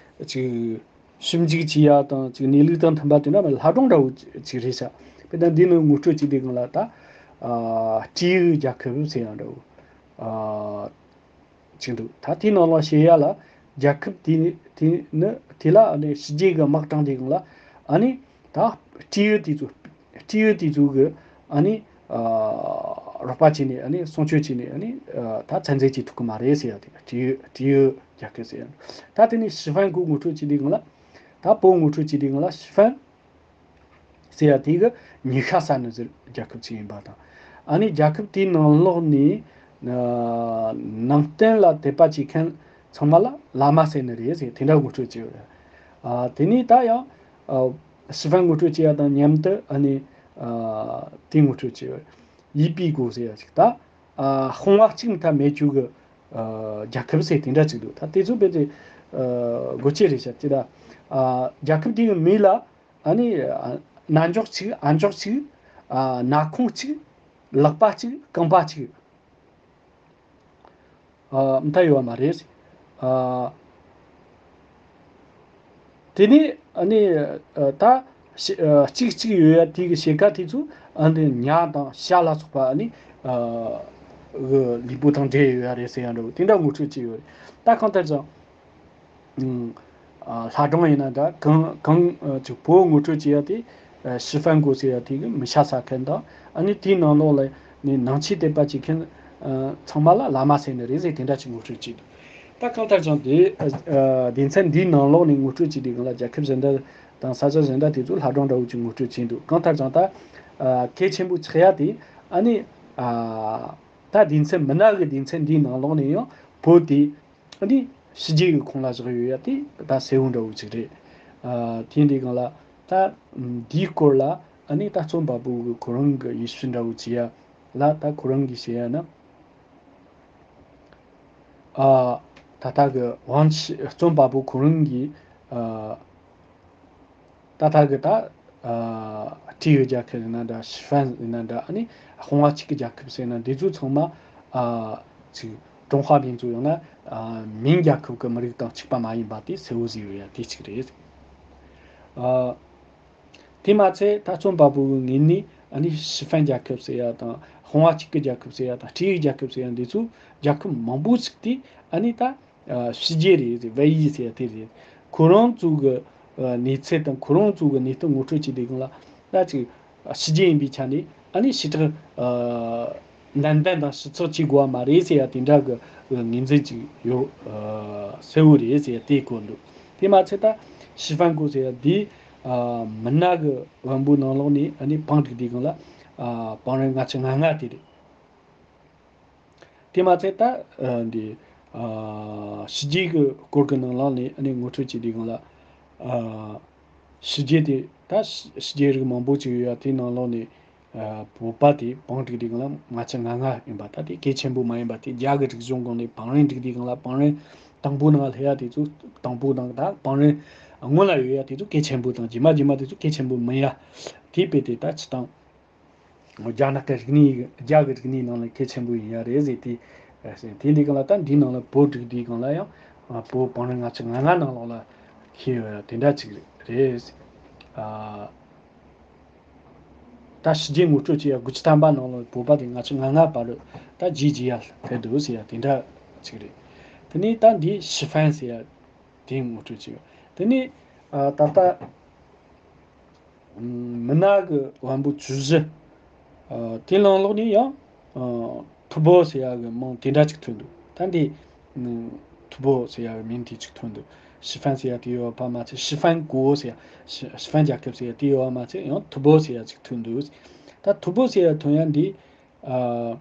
ཅིག་ཞིབ་འཇུག་བྱེད་ཡ་དང་ཅིག་གནས་ལུགས་དང་མཐུན་པ་དེ་འདྲ་མིན་ལྷ་སྒྲུང་འདྲ་བོ་ཅིག་རེད་ཤག་དཔེ་ད་འདི་ནི་ངོ་སྤྲོད་བྱེད་དུས་སྒང་ལ་ད་ཨ་སྤྲེའུ་རྒྱལ་ཁབ་ཟེར་ཡ་འདྲ་བོ་ཨ། ཅིག་འདུག་ད་དེའི་ནང་ལ་བཤད་ཡ་ལ་རྒྱལ་ཁབ་དེ་དེ་ནི་དེ་ལ་ཨ་ནི་ཕྱི་རྒྱལ་གྱི་དམག་དྲངས་དུས་སྒང་ལ་ཨ་ནི་ད་སྤྲེའུ་དེ་ཚོ་སྤྲེའུ་དེ་ཚོ་གི་ཨ་ནི་ཨ་རོགས་པ་བྱས་ནས་ཨ་ནི་སྲུང་སྐྱོབ་བྱས་ནས་ཨ་ནི་ཨ་ད་ཚན་རྩལ་གྱི་ཐུག་གི་མ་རེད་ཟེར་ཡ་དེ་སྤྲེའུ་སྤྲེའུ་རྒྱལ་ཁབ་ཟེར་ཡ་ད་དེ་ནི་ཞི་ཧྥན་གྱི་ངོ་སྤྲོད་བྱེད་དུས་སྒང་ལ་ད་བོད་ངོ་སྤྲོད་བྱེད་དུས་སྒང་ལ་ཞི་ཧྥན། ཟེར་ཡ་དེ་གི་ཉི་ཤ་ཟ་ནི་ཟེར་རྒྱལ་ཁབ་ཅིག་ཡིན་པ་དང་། ཨ་ནི་རྒྱལ་ཁབ་དེའི་ནང་ལོགས་ནས་ཨ་ནང་བསྟན་ལ་དད་པ་བྱེད་མཁན་ཚང་མ་ལ་བླ་མ་ཟེར་ནི་རེད་ཟེར་དེ་འདྲ་ངོ་སྤྲོད་བྱས་ཡོད་རེད། ཨ་དེ་ནས་ད་ཡང་ཨ་ཞི་ཧྥན་ངོ་སྤྲོད་བྱས་ཡ་དང་མཉམ་དུ་ཨ་ནི་ཨ་དེ་ངོ་སྤྲོད་བྱས་ཡོད་རེད། ཡི་པི་གོ་ཟེར་ཡ་ཅིག་ད་ཨ་ཧོང་བ་གཅིག་མཐའ་མེད་རྒྱུ་གི་ཨ་རྒྱལ་ཁབ་ཟེར་དེ་འདྲ་ཅིག་འདུག་ད་དེ་ཚོ་དཔེ་དེ་ཨ་དགོས་ཆེད་རེད་ཤག་ཅི་ད་ཨ་རྒྱལ་ཁབ་དེ་གི་མི་ལ། ཨ་ནི་ཨ་རྣ་འཇོག་ཅིག་ཨ་འཇོག་ཅིག་ཨ་སྣ་ཁུང་ཅིག་ལག་པ་ཅིག་རྐང་པ་ཅིག་ཨ་མཐའ་ཡོད་པ་མ་རེད། ཨ་དེ་ནི་ཨ་ནི་ཨ་ད་ཤི་ཨ་གཅིག་གཅིག་ཡོད་ཡ་དེ་གི་ཕྱེད་ཀ་དེ་ཚོ་ཨ་ནི་ཉ་དང་བྱ་ལ་སོགས་པ་ཨ་ནི་ཨ་གི་ལུས་པོ་དང་འབྲེལ་ཡོད་ཡ་རེད་ཟེར་ཡ་འདྲ་བོ་དེ་འདྲ་ངོ་སྤྲོད་ཅིག་ཡོད་རེད། ད་གང་ལྟར་ཀྱང་། ཨ་ལྷ་སྒྲུང་ཡིན་ན་འདྲ་གང་གང་ཨ་ཅིག་བོད་ངོ་སྤྲོད་བྱེད་ཡ་དེ་ཨ་ཞི་ཧྥན་གོ་ཟེར་ཡ་དེ་གི་མི་ཤ་ཟ་མཁན་དང་ཨ་ནི་དེའི་ནང་ལོགས་ལ་ནི་ནང་ཆོས་དད་པ་བྱེད་མཁན་ཨ་ཚང་མ་ལ་བླ་མ་ཟེར་ནི་རེད་ཟེར་དེ་འདྲ་ཅིག་ངོ་སྤྲོད་བྱེད་འདུག་ད་གང་ལྟར་ཀྱང་དེ་ཨ་ཨ་སྡེ་ཚན་འདིའི་ནང་ལོགས་ནས་ངོ་སྤྲོད་བྱེད་དུས་སྒང་ལ་རྒྱལ་ཁབ་གཞན་དག་དང་ས་ཆ་གཞན་དག་དེ་ཚོ་ལྷ་སྒྲུང་འདྲ་བོ་ཅིག་ངོ་སྤྲོད་བྱེད་འདུག་གང་ལྟར་ཀྱང་ད་ཨ་གལ་ཆེན་པོ་ཆགས་ཡ་དེ་ཨ་ནི་ཨ་ད་སྡེ་ཚན་མི་སྣ་གི་སྡེ་ཚན་འདིའི་ནང་ལོགས་ནས་ཡང་བོད་དེ། ཨ་ནི་ཕྱི་རྒྱལ་གྱི་ཁོངས་ལ་བཞག་ཡོད་ཡ་དེ་ད་གསལ་བོ་འདྲ་བོ་ཅིག་རེད། ཨ་དེ་འདི་སྒང་ལ་ད་འདིའི་སྐོར་ལ་ཨ་ནི་ད་རྩོམ་པ་པོ་གི་ཁོ་རང་གི་ཡིད་ཆེས་འདྲ་བོ་བྱེད་ཡ་ལ་ད་ཁོ་རང་གིས་བཤད་ཡ་ན། ཨ་ད་ལྟ་གི་ཝང་ཆི་རྩོམ་པ་པོ་ཁོ་རང་གིས་ཨ། ད་ལྟ་གི་ད་ཨ་སྤྲེའུ་རྒྱལ་ཁབ་ཡིན་ན་འདྲ་ཞི་ཧྥན་ཡིན་ན་འདྲ་ཨ་ནི་ཧོང་བ་གཅིག་གི་རྒྱལ་ཁབ་ཟེར་ན་འདི་ཚོ་ཚང་མ་ཨ་ཅིག་ཀྲུང་ཧྭ་མིང་ཚོ་ཡང་ན་ཨ་མིང་རྒྱལ་ཁབ་ཀྱི་མི་རིགས་དང་གཅིག་པ་མ་ཡིན་པ་དེ་གསལ་བོ་བཟོས་ཡོད་ཡ་དེ་གཅིག་རེད། ཨ་དེ་མ་ཚད་ད་རྩོམ་པ་པོ་གི་ངོས་ནས་ཨ་ནི་ཞི་ཧྥན་རྒྱལ་ཁབ་ཟེར་ཡ་དང་ཧོང་བ་གཅིག་གི་རྒྱལ་ཁབ་ཟེར་ཡ་དང་སྤྲེའུ་རྒྱལ་ཁབ་ཟེར་ཡ་འདི་ཚོ་རྒྱལ་ཁབ་མང་པོ་ཞིག་དེ་ཨ་ནི་ད། ཨ་ཕྱི་རྒྱལ་རེད་ཟེར་བལ་ཡུལ་ཟེར་ཡ་དེ་རེད། ཁོ་རང་ཚོ་གི་ཨ་གནས་ཚུལ་དང་ཁོ་རང་ཚོ་གི་གནས་སྟངས་ངོ་སྤྲོད་བྱེད་དུས་སྒང་ལ་ད་ཅིག་ཕྱི་རྒྱལ་ཡིན་པའི་ཆ་ནས་ཨ་ནི་ཞེ་དྲག་ཨ་ནན་ཏན་དང་ཞིབ་ཚགས་བྱེད་དགོས་པ་མ་རེད་ཟེར་ཡ་དེ་འདྲ་གི་ངོས་འཛིན་ཅིག་ཡོད་ཨ་གསལ་བོ་རེད་ཟེར་ཡ་དེ་གོ་འདུག་དེ་མ་ཚད་ད་ཞི་ཧྥན་གོ་ཟེར་ཡ་དེ་ཨ་མི་སྣ་གི་བམ་པོའི་ནང་ལོགས་ནས་ཨ་ནི་བང་བསྒྲིགས་དུས་སྒང་ལ་ཨ་བང་རིམ་ལྔ་བཅུ་ང་ལྔ་དེ་རེད། དེ་མ་ཚད་ད་ཨ་འདི་ཨ་ཕྱི་རྒྱལ་གྱི་སྐོར་གྱི་ནང་ལོགས་ནས་ཨ་ནི་ངོ་སྤྲོད་བྱེད་དུས་སྒང་ལ་ཨ་ཕྱི་རྒྱལ་དེ་ད་ཕྱི་རྒྱལ་རིགས་མང་པོ་ཅིག་ཡོད་ཡ་དེའི་ནང་ལོགས་ནས་ཨ་བོད་པ་དེ་བང་བསྒྲིགས་དུས་སྒང་ལ་ལྔ་བཅུ་ང་ལྔ་ཡིན་པ་ད་དེ་གལ་ཆེན་པོ་མ་ཡིན་པ་དེ་རྒྱ་གི་རིག་གཞུང་སྒང་ནས་བང་རིམ་བསྒྲིགས་དུས་སྒང་ལ་བང་རིམ་དང་པོ་ནང་སླེབས་ཡ་དེ་ཚོ་དང་པོ་དང་ད་བང་རིམ་སྔོན་ལ་ཡོད་ཡ་དེ་ཚོ་གལ་ཆེན་པོ་དང་རྗེས་མ་རྗེས་མ་དེ་ཚོ་གལ་ཆེན་པོ་མིན་ཡ་དེ་དཔེ་དེ་ད་སྤྱིར་བཏང་། རྒྱ་ནག་གི་རིག་གནས་རྒྱ་གི་རིག་གནས་ནང་ལ་གལ་ཆེན་པོ་ཡིན་ཡ་རེད་ཟེར་དེ། དེ་འདི་སྒང་ལ་ད་འདིའི་ནང་ལ་བོད་བསྒྲིགས་དུས་སྒང་ལ་ཡང་བོད་བང་རིམ་ལྔ་བཅུ་ང་ལྔ་ནང་ལོགས་ལ་ཤེས་ཡོད་ཡ་དེ་འདྲ་ཅིག་རེད། ཨ་ད་ཕྱི་རྒྱལ་ངོ་སྤྲོད་བྱེད་ཡ་དགུ་བཅུ་ཐམ་པ་ནང་ལོགས་བོད་པ་དེ་ལྔ་བཅུ་ང་ལྔ་བར་ད་རྗེས་རྗེས་ཡ་ཕེབས་འདུག་ཟེར་ཡ་དེ་འདྲ་ཅིག་རེད། དེ་ནས་ད་འདི་ཞི་ཧྥན་ཟེར་ཡ། དེ་ངོ་སྤྲོད་བྱས་ཡོད། དེ་ནས་ཨ་ད་ལྟ་མི་སྣ་གི་བམ་པོ་བཅུ་བཞི་ ཨ། དེའི་ནང་ལོགས་ནས་ཡང་ཨ། ཐུ་བོ་ཟེར་ཡག་གི་མིང་དེ་འདྲ་ཅིག་ཐོན་འདུག་ད་འདི་ཨ། ཐུ་བོ་ཟེར་ཡག་གི་མིང་དེ་ཅིག་ཐོན་འདུག་ཞི་ཧྥན་ཟེར་ཡག་དེ་ཡོད་པ་མ་ཚད། ཞི་ཧྥན་གོ་ཟེར་ཡག་ཞི་ཞི་ཧྥན་རྒྱལ་ཁབ་ཟེར་ཡག་དེ་ཡོད་པ་མ་ཚད། ཡང་ཐུ་བོ་ཟེར་ཡག་ཅིག་ཐོན་འདུག་ད་ཐུ་བོ་ཟེར་ཡག་ཐོན་ཡག་འདི་ཨ།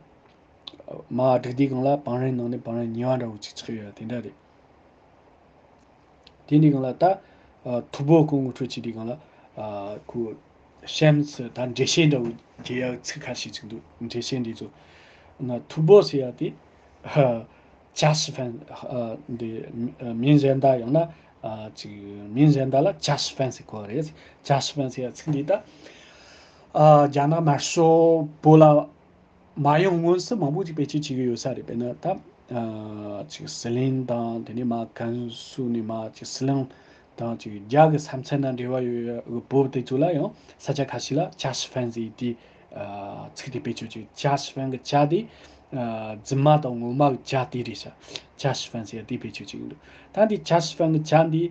མ་བསྒྲིགས་དུས་སྒང་ལ་བང་རིམ་ནང་ནས་བང་རིམ་གཉིས་པ་འདྲ་བོ་ཅིག་ཆགས་ཡོད་ཡ་དེ་འདྲ་རེད། དེ་འདྲའི་སྒང་ལ་ད་ཨ། ཐུ་བོ་གི་ངོ་སྤྲོད་བྱེད་དུས་སྒང་ལ་ཨ། ཁོ་ཞེམ་སི་ད་འགྲེལ་བཤད་འདྲ་བོ་བྱེད་ཡག་ཚིག་ཁ་ཤས་ཅིག་འདུག་འགྲེལ་བཤད་འདི་ཚོ་ན་ཐུ་བོ་ཟེར་ཡག་དེ་ཨ། 假十分 ཨ། འདི་མིང་གཞན་དག་ཡང་ན་ཨ། ཅིག་མིང་གཞན་དག་ལ་假十分 ཟེར་གོ་རེད། 假十分 ཟེར་ཡག་ཚིག་འདི་ད་ཨ། རྒྱ་ནག་དམར་ཤོག་བོད་ལ་མ་ཡོང་སྔོན་སུ་མང་པོ་ཅིག་བེད་སྤྱོད་བྱེད་ཀྱི་ཡོད་ས་རེད། དཔེར་ན་ད་ཨ། ཅིག་ཟི་ལིང་དང་དེ་ནས་མ་ཀན་སུའུ་ནས་མ་ཅིག་ཟི་ལིང་དང་ཅིག་རྒྱ་གི་ས་མཚམས་ན་འབྲེལ་བ་ཡོད་ཡོད་བོད་དེ་ཚོ་ལ་ཡང་ས་ཆ་ཁ་ཤས་ལ་假十分 ཟེར་དེ་ཨ། ཚིག་དེ་བེད་སྤྱོད་བྱེད། 假十分 གི་假་དེ་ཨ། རྫུན་མ་དང་ངོ་མ་གི་假་དེ་རེད་ཤག 假十分 ཟེར་དེ་བེད་སྤྱོད་བྱེད་ཀྱི་འདུག་ད་འདི་假十分 གི假་འདི་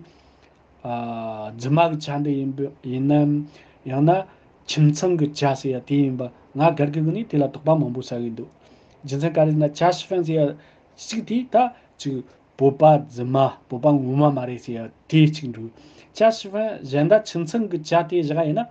ཨ། རྫུན་མ་གི་假་འདི་ཡིན་པ་ཡིན་ནམ། ཡང་ན་ཁྱིམ་ཚང་གི་假་ཟེར་ཡ་དེ་ཡིན་པ། ང་སྒེར་གྱི་ངོས་ནས་དེ་ལ་དོགས་པ་མང་པོ་ཟ་གི་འདུག་རྒྱུ་མཚན་ག་རེ་ཟེར་ན། 假十分 ཟེར་ཡ་གཅིག་དེ་ད་ཅིག་བོད་པ་རྫུན་མ། བོད་པ་ངོ་མ་མ་རེད་ཟེར་ཡ་དེ་གཅིག་འདུག 假十分 གཞན་དག་ཁྱིམ་ཚང་གི假་དེ་བཞག་ཡིན་ན།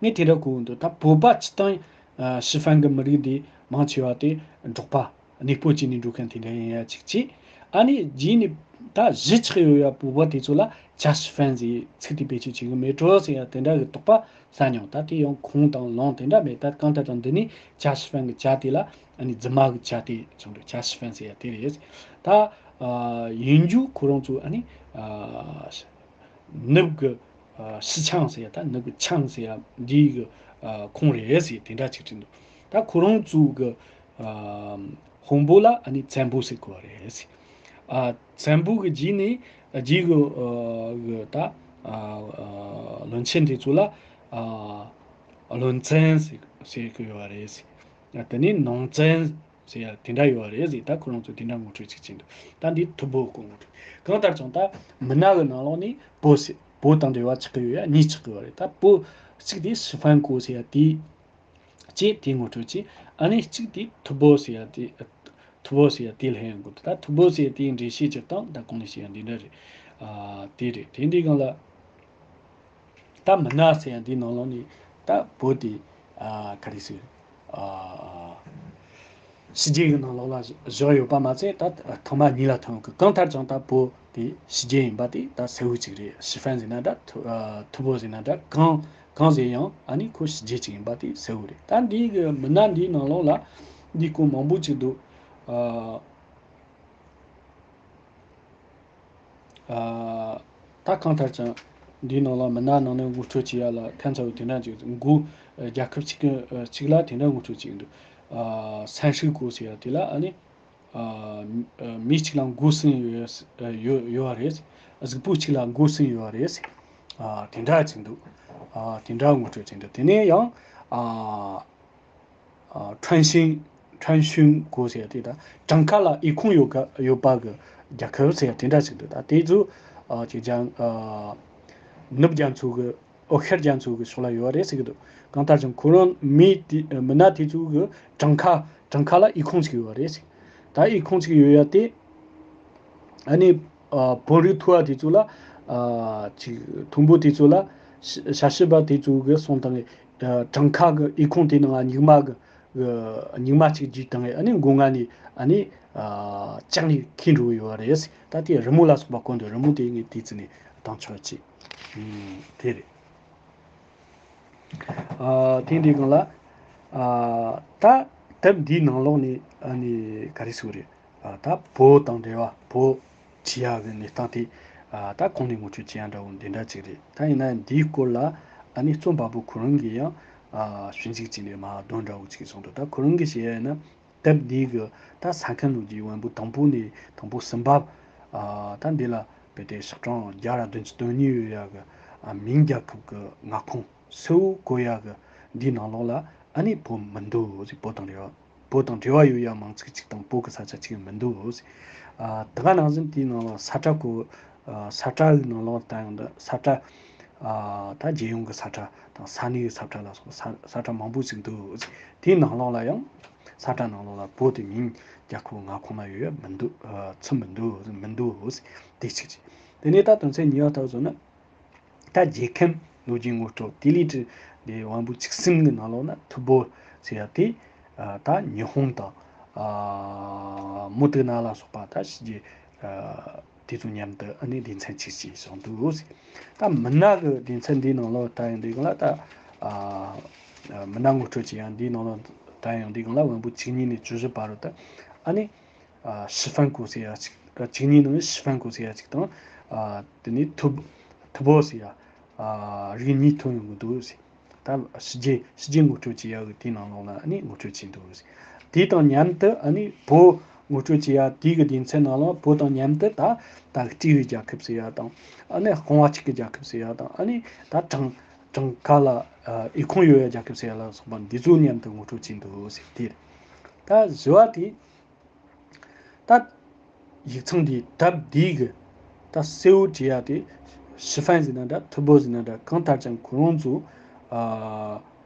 ངས་དེ་འདྲ་གོ་གི་འདུག་ད་བོད་པ་སྤྱི་བཏང་ཨ། 十分 གི་མི་རིགས་འདི་མང་ཆེ་བ་དེ་འབྲོག་པ་གནས་སྤོ་བྱས་ནས་འགྲོ་མཁན་དེ་འདྲ་ཡིན་ཡ་གཅིག་བྱས། ཨ་ནི་རྗེས་ནས་ད་གཞིས་ཆགས་ཡོད་ཡ་བོད་པ་དེ་ཚོ་ལ་假十分 ཟེར་ཚིག་དེ་བེད་སྤྱོད་བྱེད་གི་མེད་འགྲོ་ཟེར་ཡ་དེ་འདྲ་གི་དོགས་པ་ཟ་མྱོང་། ད་དེ་ཡང་ཁུངས་དང་ལུང་དེ་འདྲ་མེད། ད་གང་ལྟར་ཀྱང་འདི་ནི་假十分 གི假་དེ་ལ་ཨ་ནི་རྫུན་མ་གི假་དེ་བྱུང་འདུག 假十分 ཟེར་ཡ་དེ་རེད། ད་ཨ། ཡིན་རྒྱུ་ཁོ་རང་ཚོ་ཨ་ནི་ཨ། ནུབ་ཀྱི་ཨ། 西昌 ཟེར་ཡ་ད་ནུབ་ཀྱི་昌 ཟེར་ཡ་འདི་གི་ཨ། ཁོངས་རེད་ཟེར་དེ་འདྲ་ཅིག་བྲིས་འདུག་ད་ཁོ་རང་ཚོ་གི་ཨ། དཔོན་པོ་ལ་ཨ་ནི་བཙན་པོ་ཟེར་གོ་བ་རེད་ཟེར། ཨ། བཙན་པོ་གི་རྗེས་ནས་རྗེས་གི་ཨ། གི་ད་ཨ། བློན་ཆེན་དེ་ཚོ་ལ་ཨ། བློན་བཙན་ཟེར་ཟེར་གི་ཡོད་པ་རེད་ཟེར། དེ་ནས་ནང་བཙན་ཟེར་ཡ་དེ་འདྲ་ཡོད་རེད་ཟེར། ད་ཁོ་རང་ཚོས་དེ་འདྲ་ངོ་སྤྲོད་ཅིག་བྱས་འདུག་ད་འདི་ཐུ་བོ་གི་ངོ་སྤྲོད། གང་ལྟར་ཀྱང་ད་མི་སྣ་གི་ནང་ལོགས་ནས་བོད་ཟེར་བོད་དང་འབྲེལ་བ་ཆགས་ཀྱི་ཡོད་ཡ་གཉིས་ཆགས་ཀྱི་ཡོད་རེད། ད་བོད་གཅིག་དེ་十分 གོ་ཟེར་ཡ་དེ་བྱས་དེ་ངོ་སྤྲོད་བྱས། ཨ་ནི་གཅིག་དེ་ཐུ་བོ་ཟེར་ཡ་དེ་ཐུ་བོ་ཟེར་ཡ་དེ་ལྷན་ཡང་དགོས་འདུག་ད་ཐུ་བོ་ཟེར་ཡ་དེའི་འགྲེལ་བཤད་ཀྱི་སྟངས་ད་གོང་ནས་བཤད་ཡ་འདི་འདྲ་རེད། ཨ། དེ་རེད། དེ་འདྲའི་སྒང་ལ། ད་མི་སྣ་ཟེར་ཡ་འདིའི་ནང་ལོགས་ནས་ད་བོད་དེ་ཨ། ག་རེ་ཟེར། ཨ། ཕྱི་རྒྱལ་གྱི་ནང་ལོགས་ལ་བཞག་ཡོད་པ་མ་ཚད། ད་ཐེངས་མ་གཉིས་ལ་ཐོན་གི། གང་ལྟར་ཀྱང་ད་བོད་དེ་ཕྱི་རྒྱལ་ཡིན་པ་དེ་ད་གསལ་བོ་ཅིག་རེད། 十分 ཟེར་ན་འདྲ། ཐུ་ཨ། ཐུ་བོ་ཟེར་ན་འདྲ། གང་གང་ཟེར་ཡང་ཨ་ནི་ཁོ་ཕྱི་རྒྱལ་ཅིག་ཡིན་པ་དེ་གསལ་བོ་རེད། ད་འདི་གི་མི་སྣ་འདིའི་ནང་ལོགས་ལ་འདི་སྐོར་མང་པོ་ཅིག་འདུག་ཨ། ཨ། ད་གང་ལྟར་ཀྱང་འདིའི་ནང་ལ་མི་སྣ་ནང་ནས་ངོ་སྤྲོད་བྱེད་ཡ་ལ་ཁ་མཚར་བའི་དེ་འདྲ་ཅིག་མགོ་རྒྱལ་ཁབ་གཅིག་གི་གཅིག་ལ་དེ་འདྲ་ངོ་སྤྲོད་བྱེད་ཀྱི་འདུག་ཨ། 三十国 ཟེར་ཡ་དེ་ལ་ཨ་ནི་ཨ། མི་གཅིག་ལ་མགོ་གསུམ་ཡོད་ཡོད་ཡོད་པ་རེད། གཟུགས་པོ་གཅིག་ལ་མགོ་གསུམ་ཡོད་པ་རེད། ཨ། དེ་འདྲ་ཅིག་འདུག་ཨ། དེ་འདྲ་ངོ་སྤྲོད་བྱེད་འདུག་དེ་ནས་ཡང་ཨ། ཨ། 川苅 川苅国 ཟེར་ཡ་དེ་ད་བྲང་ཁ་ལ་ཡུལ་ཁུངས་ཡོད་ག་ཡོད་པ་གི་རྒྱལ་ཁབ་ཟེར་ཡ་དེ་འདྲ་ཞིག་འདུག་ད་དེ་ཚོ་ཨ། ཅིག་ཀྱང་ཨ། ནུབ་རྒྱ་མཚོ་གི་ཨོ་ཤར་རྒྱ་མཚོ་གི་ཕྱོགས་ལ་ཡོད་པ་རེད་ཟེར་གི་འདུག་གང་ལྟར་ཀྱང་ཁོ་རང་མི་དེ་མི་སྣ་དེ་ཚོ་གི་བྲང་ཁ་བྲང་ཁ་ལ་ཡུལ་ཁུངས་ཅིག་ཡོད་པ་རེད་ཟེར། ད་ཡུལ་ཁུངས་ཅིག་ཡོད་ཡ་དེ། ཨ་ནི་ཨ། བོད་རིགས་ཐོར་བ་དེ་ཚོ་ལ་ཨ། ཅིག་མཐོན་པོ་དེ་ཚོ་ལ་ཤ་ཤ་ཤི་པ་དེ་ཚོ་གི་སོང་དང་ཨ། བྲང་ཁ་གི་ཡུལ་ཁུངས་དེ་ནང་སྙིགས་མ་གི་སྙིགས་མ་ཅིག་བརྒྱུད་དང་ཨ་ནི་མགོ་རྔ་ནས་ཨ་ནི་ཨ། བཅག་ནས་ཁྱེར་འགྲོ་གི་ཡོད་པ་རེད། ད་དེ་རི་མོ་ལ་སོགས་པ་བཀོད་འདུག་རི་མོ་དེ་ངས་དེ་ཙི་ནས་བཏང་ཆོག་ཅིག་དེ་རེད། ཨ། དེ་འདྲའི་སྒང་ལ་ཨ། ད་དེབ་འདིའི་ནང་ལོགས་ནས་ཨ་ནི་ག་རེ་ཟེར་དགོས་རེད། ཨ། ད་བོད་དང་འབྲེལ་བ་བོད་བྲིས་ཡག་གི་གནས་སྟངས་དེ་ཨ། ད་གོང་ནས་ངོ་སྤྲོད་བྱེད་ཡག་འདྲ་བོ་འདི་འདྲ་ཅིག་རེད། ད་ཡིན་ན་འདིའི་སྐོར་ལ་ཨ་ནི་རྩོམ་པ་པོ་ཁོ་རང་གིས་ཡང་ཨ། ཞིབ་འཇུག་བྱས་ནས་མར་འདོན་འདྲ་བོ་ཅིག་བྱུང་འདུག་ད་ཁོ་རང་གིས་བཤད་ཡ་ཡིན་ན། དེབ་འདི་གི་ད་ས་ཁན་ལོ་རྒྱུས་དབང་པོ་དང་པོ་ནས་དང་པོ་གསུམ་པ། ཨ། ད་འདི་ལ་རྦད་དེ་ཤག་གྲངས་བརྒྱ་ར་བདུན་ཅུ་དོན་གཉིས་ཡོད་ཡག་གི་ཨ། མིང་རྒྱལ་ཁབ་ཀྱི་མངའ་ཁོངས་གསལ་བོ་བཀོད་ཡག་གི་འདིའི་ནང་ལོགས་ལ་ཨ་ནི་བོད་མི་འདུག་ཟེར། བོད་དང་འབྲེལ་བ་བོད་དང་འབྲེལ་བ་ཡོད་ཡག་མིང་ཚིག་གཅིག་དང་བོད་ཀྱི་ས་ཆ་གཅིག་མི་འདུག་ཟེར། ཨ། དེ་ག་ནང་བཞིན་དེའི་ནང་ལ་ས་ཁྲ་བཀོད། ཨ། ས་ཁྲ་གི་ནང་ལོགས་ལ་ད་ཡང་འདི་ས་ཁྲ་ ཨ་ད་རྒྱལ་ཡོངས་ཀྱི་ས་ཁྲ་དང་ས་གནས་ཀྱི་ས་ཁྲ་ལ་སོགས་ས་ས་ཁྲ་མང་པོ་ཞིག་འདུག། དེའི་ནང་ལོགས་ལ་ཡང་ས་ཁྲ་ནང་ལོགས་ལ་བོད་དེ་མིང་རྒྱལ་ཁབ་མངའ་ཁོངས་ན་ཡོད་ཡ་མི་འདུག། ཨ་ཚུད་མི་འདུག་མི་འདུག། དེ་གཅིག་བྱས། དེ་ནས་ད་དོན་ཚན་གཉིས་པ་ལྟ་བུ་བཟོ་ན། ད་རྒྱལ་ཁམས་ལོ་རྒྱུས་ངོ་སྤྲོད་དེ་ལས་བྲིས་ཏེ་དབང་པོ་ཆིག་གསུམ་གྱི་ནང་ལོགས་ན་ཐུ་བྷོད་ཟེར་ཡ་དེ་ཨ་ད་ཉི་ཧོང་དང་ཨ་མུ་ཏིག་ན་ལ་སོགས་པ་ད་ཕྱི་རྒྱལ་ཨ་དེ་ཚོ་མཉམ་དུ་ཨ་ནི་སྡེ་ཚན་གཅིག་བྱས་བཞག་འདུག། ད་མི་སྣ་གི་སྡེ་ཚན་འདིའི་ནང་ལོགས་ད་ཡང་འདི་གང་ལ་ད་ཨ་མི་སྣ་ངོ་སྤྲོད་བྱེད་ཡ་འདིའི་ནང་ལོགས་ད་ཡང་འདི་གང་ལ་དབང་པོ་ཆིག་གཉིས་ནས་བཅུ་བཞི་བར་དུ་ད་ཨ་ནི། ཨ་ཧྲི་ཧྥན་གོ་ཟེར་ཡ་གཅིག་ཨ་གཅིག་གཉིས་ནང་ཧྲི་ཧྥན་གོ་ཟེར་ཡ་གཅིག་དང་། ཨ་དེ་ནས་ཐུ་ཐུ་བྷོད་ཟེར་ཡ་ཨ་རིགས་གཉིས་ཐོན་ཡོང་གི་འདུག་ཟེར། ད་ཕྱི་རྒྱལ་ཕྱི་རྒྱལ་ངོ་སྤྲོད་བྱེད་ཡ་གི་དེའི་ནང་ལོགས་ལ་ཨ་ནི་ངོ་སྤྲོད་བྱས་འདུག་ཟེར། དེ་དང་མཉམ་དུ་ཨ་ནི་བོད་ངོ་སྤྲོད་བྱེད་ཡ་དེའི་གི་སྡེ་ཚན་ནང་ལ་བོད་དང་མཉམ་དུ་ད་ད་སྤྲེའུའི་རྒྱལ་ཁབ་ཟེར་ཡ་དང་། ཨ་ནི་དཔུང་བ་གཅིག་གི་རྒྱལ་ཁབ་ཟེར་ཡ་དང་། ཨ་ནི་ད་གྲངས་གྲངས་ཀ་ལ་ཨ་ཨི་ཁུང་ཡོད་ཡ་རྒྱལ་ཁབ་ཟེར་ཡ་ལ་སོགས་པ་འདི་ཚོ་མཉམ་དུ་ངོ་སྤྲོད་བྱས་འདུག་ཟེར། དེ་རེད། ད་བཞི་བ་དེ། ད་ཡིག་ཚང་འདིའི་དེབ་འདིའི་གི་ད་གསལ་བོ་བྲིས་ཡ་དེ་ཧྲི་ཧྥན་ཟེར་ན་འདྲ་ཐུ་བྷོད་ཟེར་ན་འདྲ། གང་ལྟར་ཀྱང་ཁོ་རང་ཚོ་ཨ་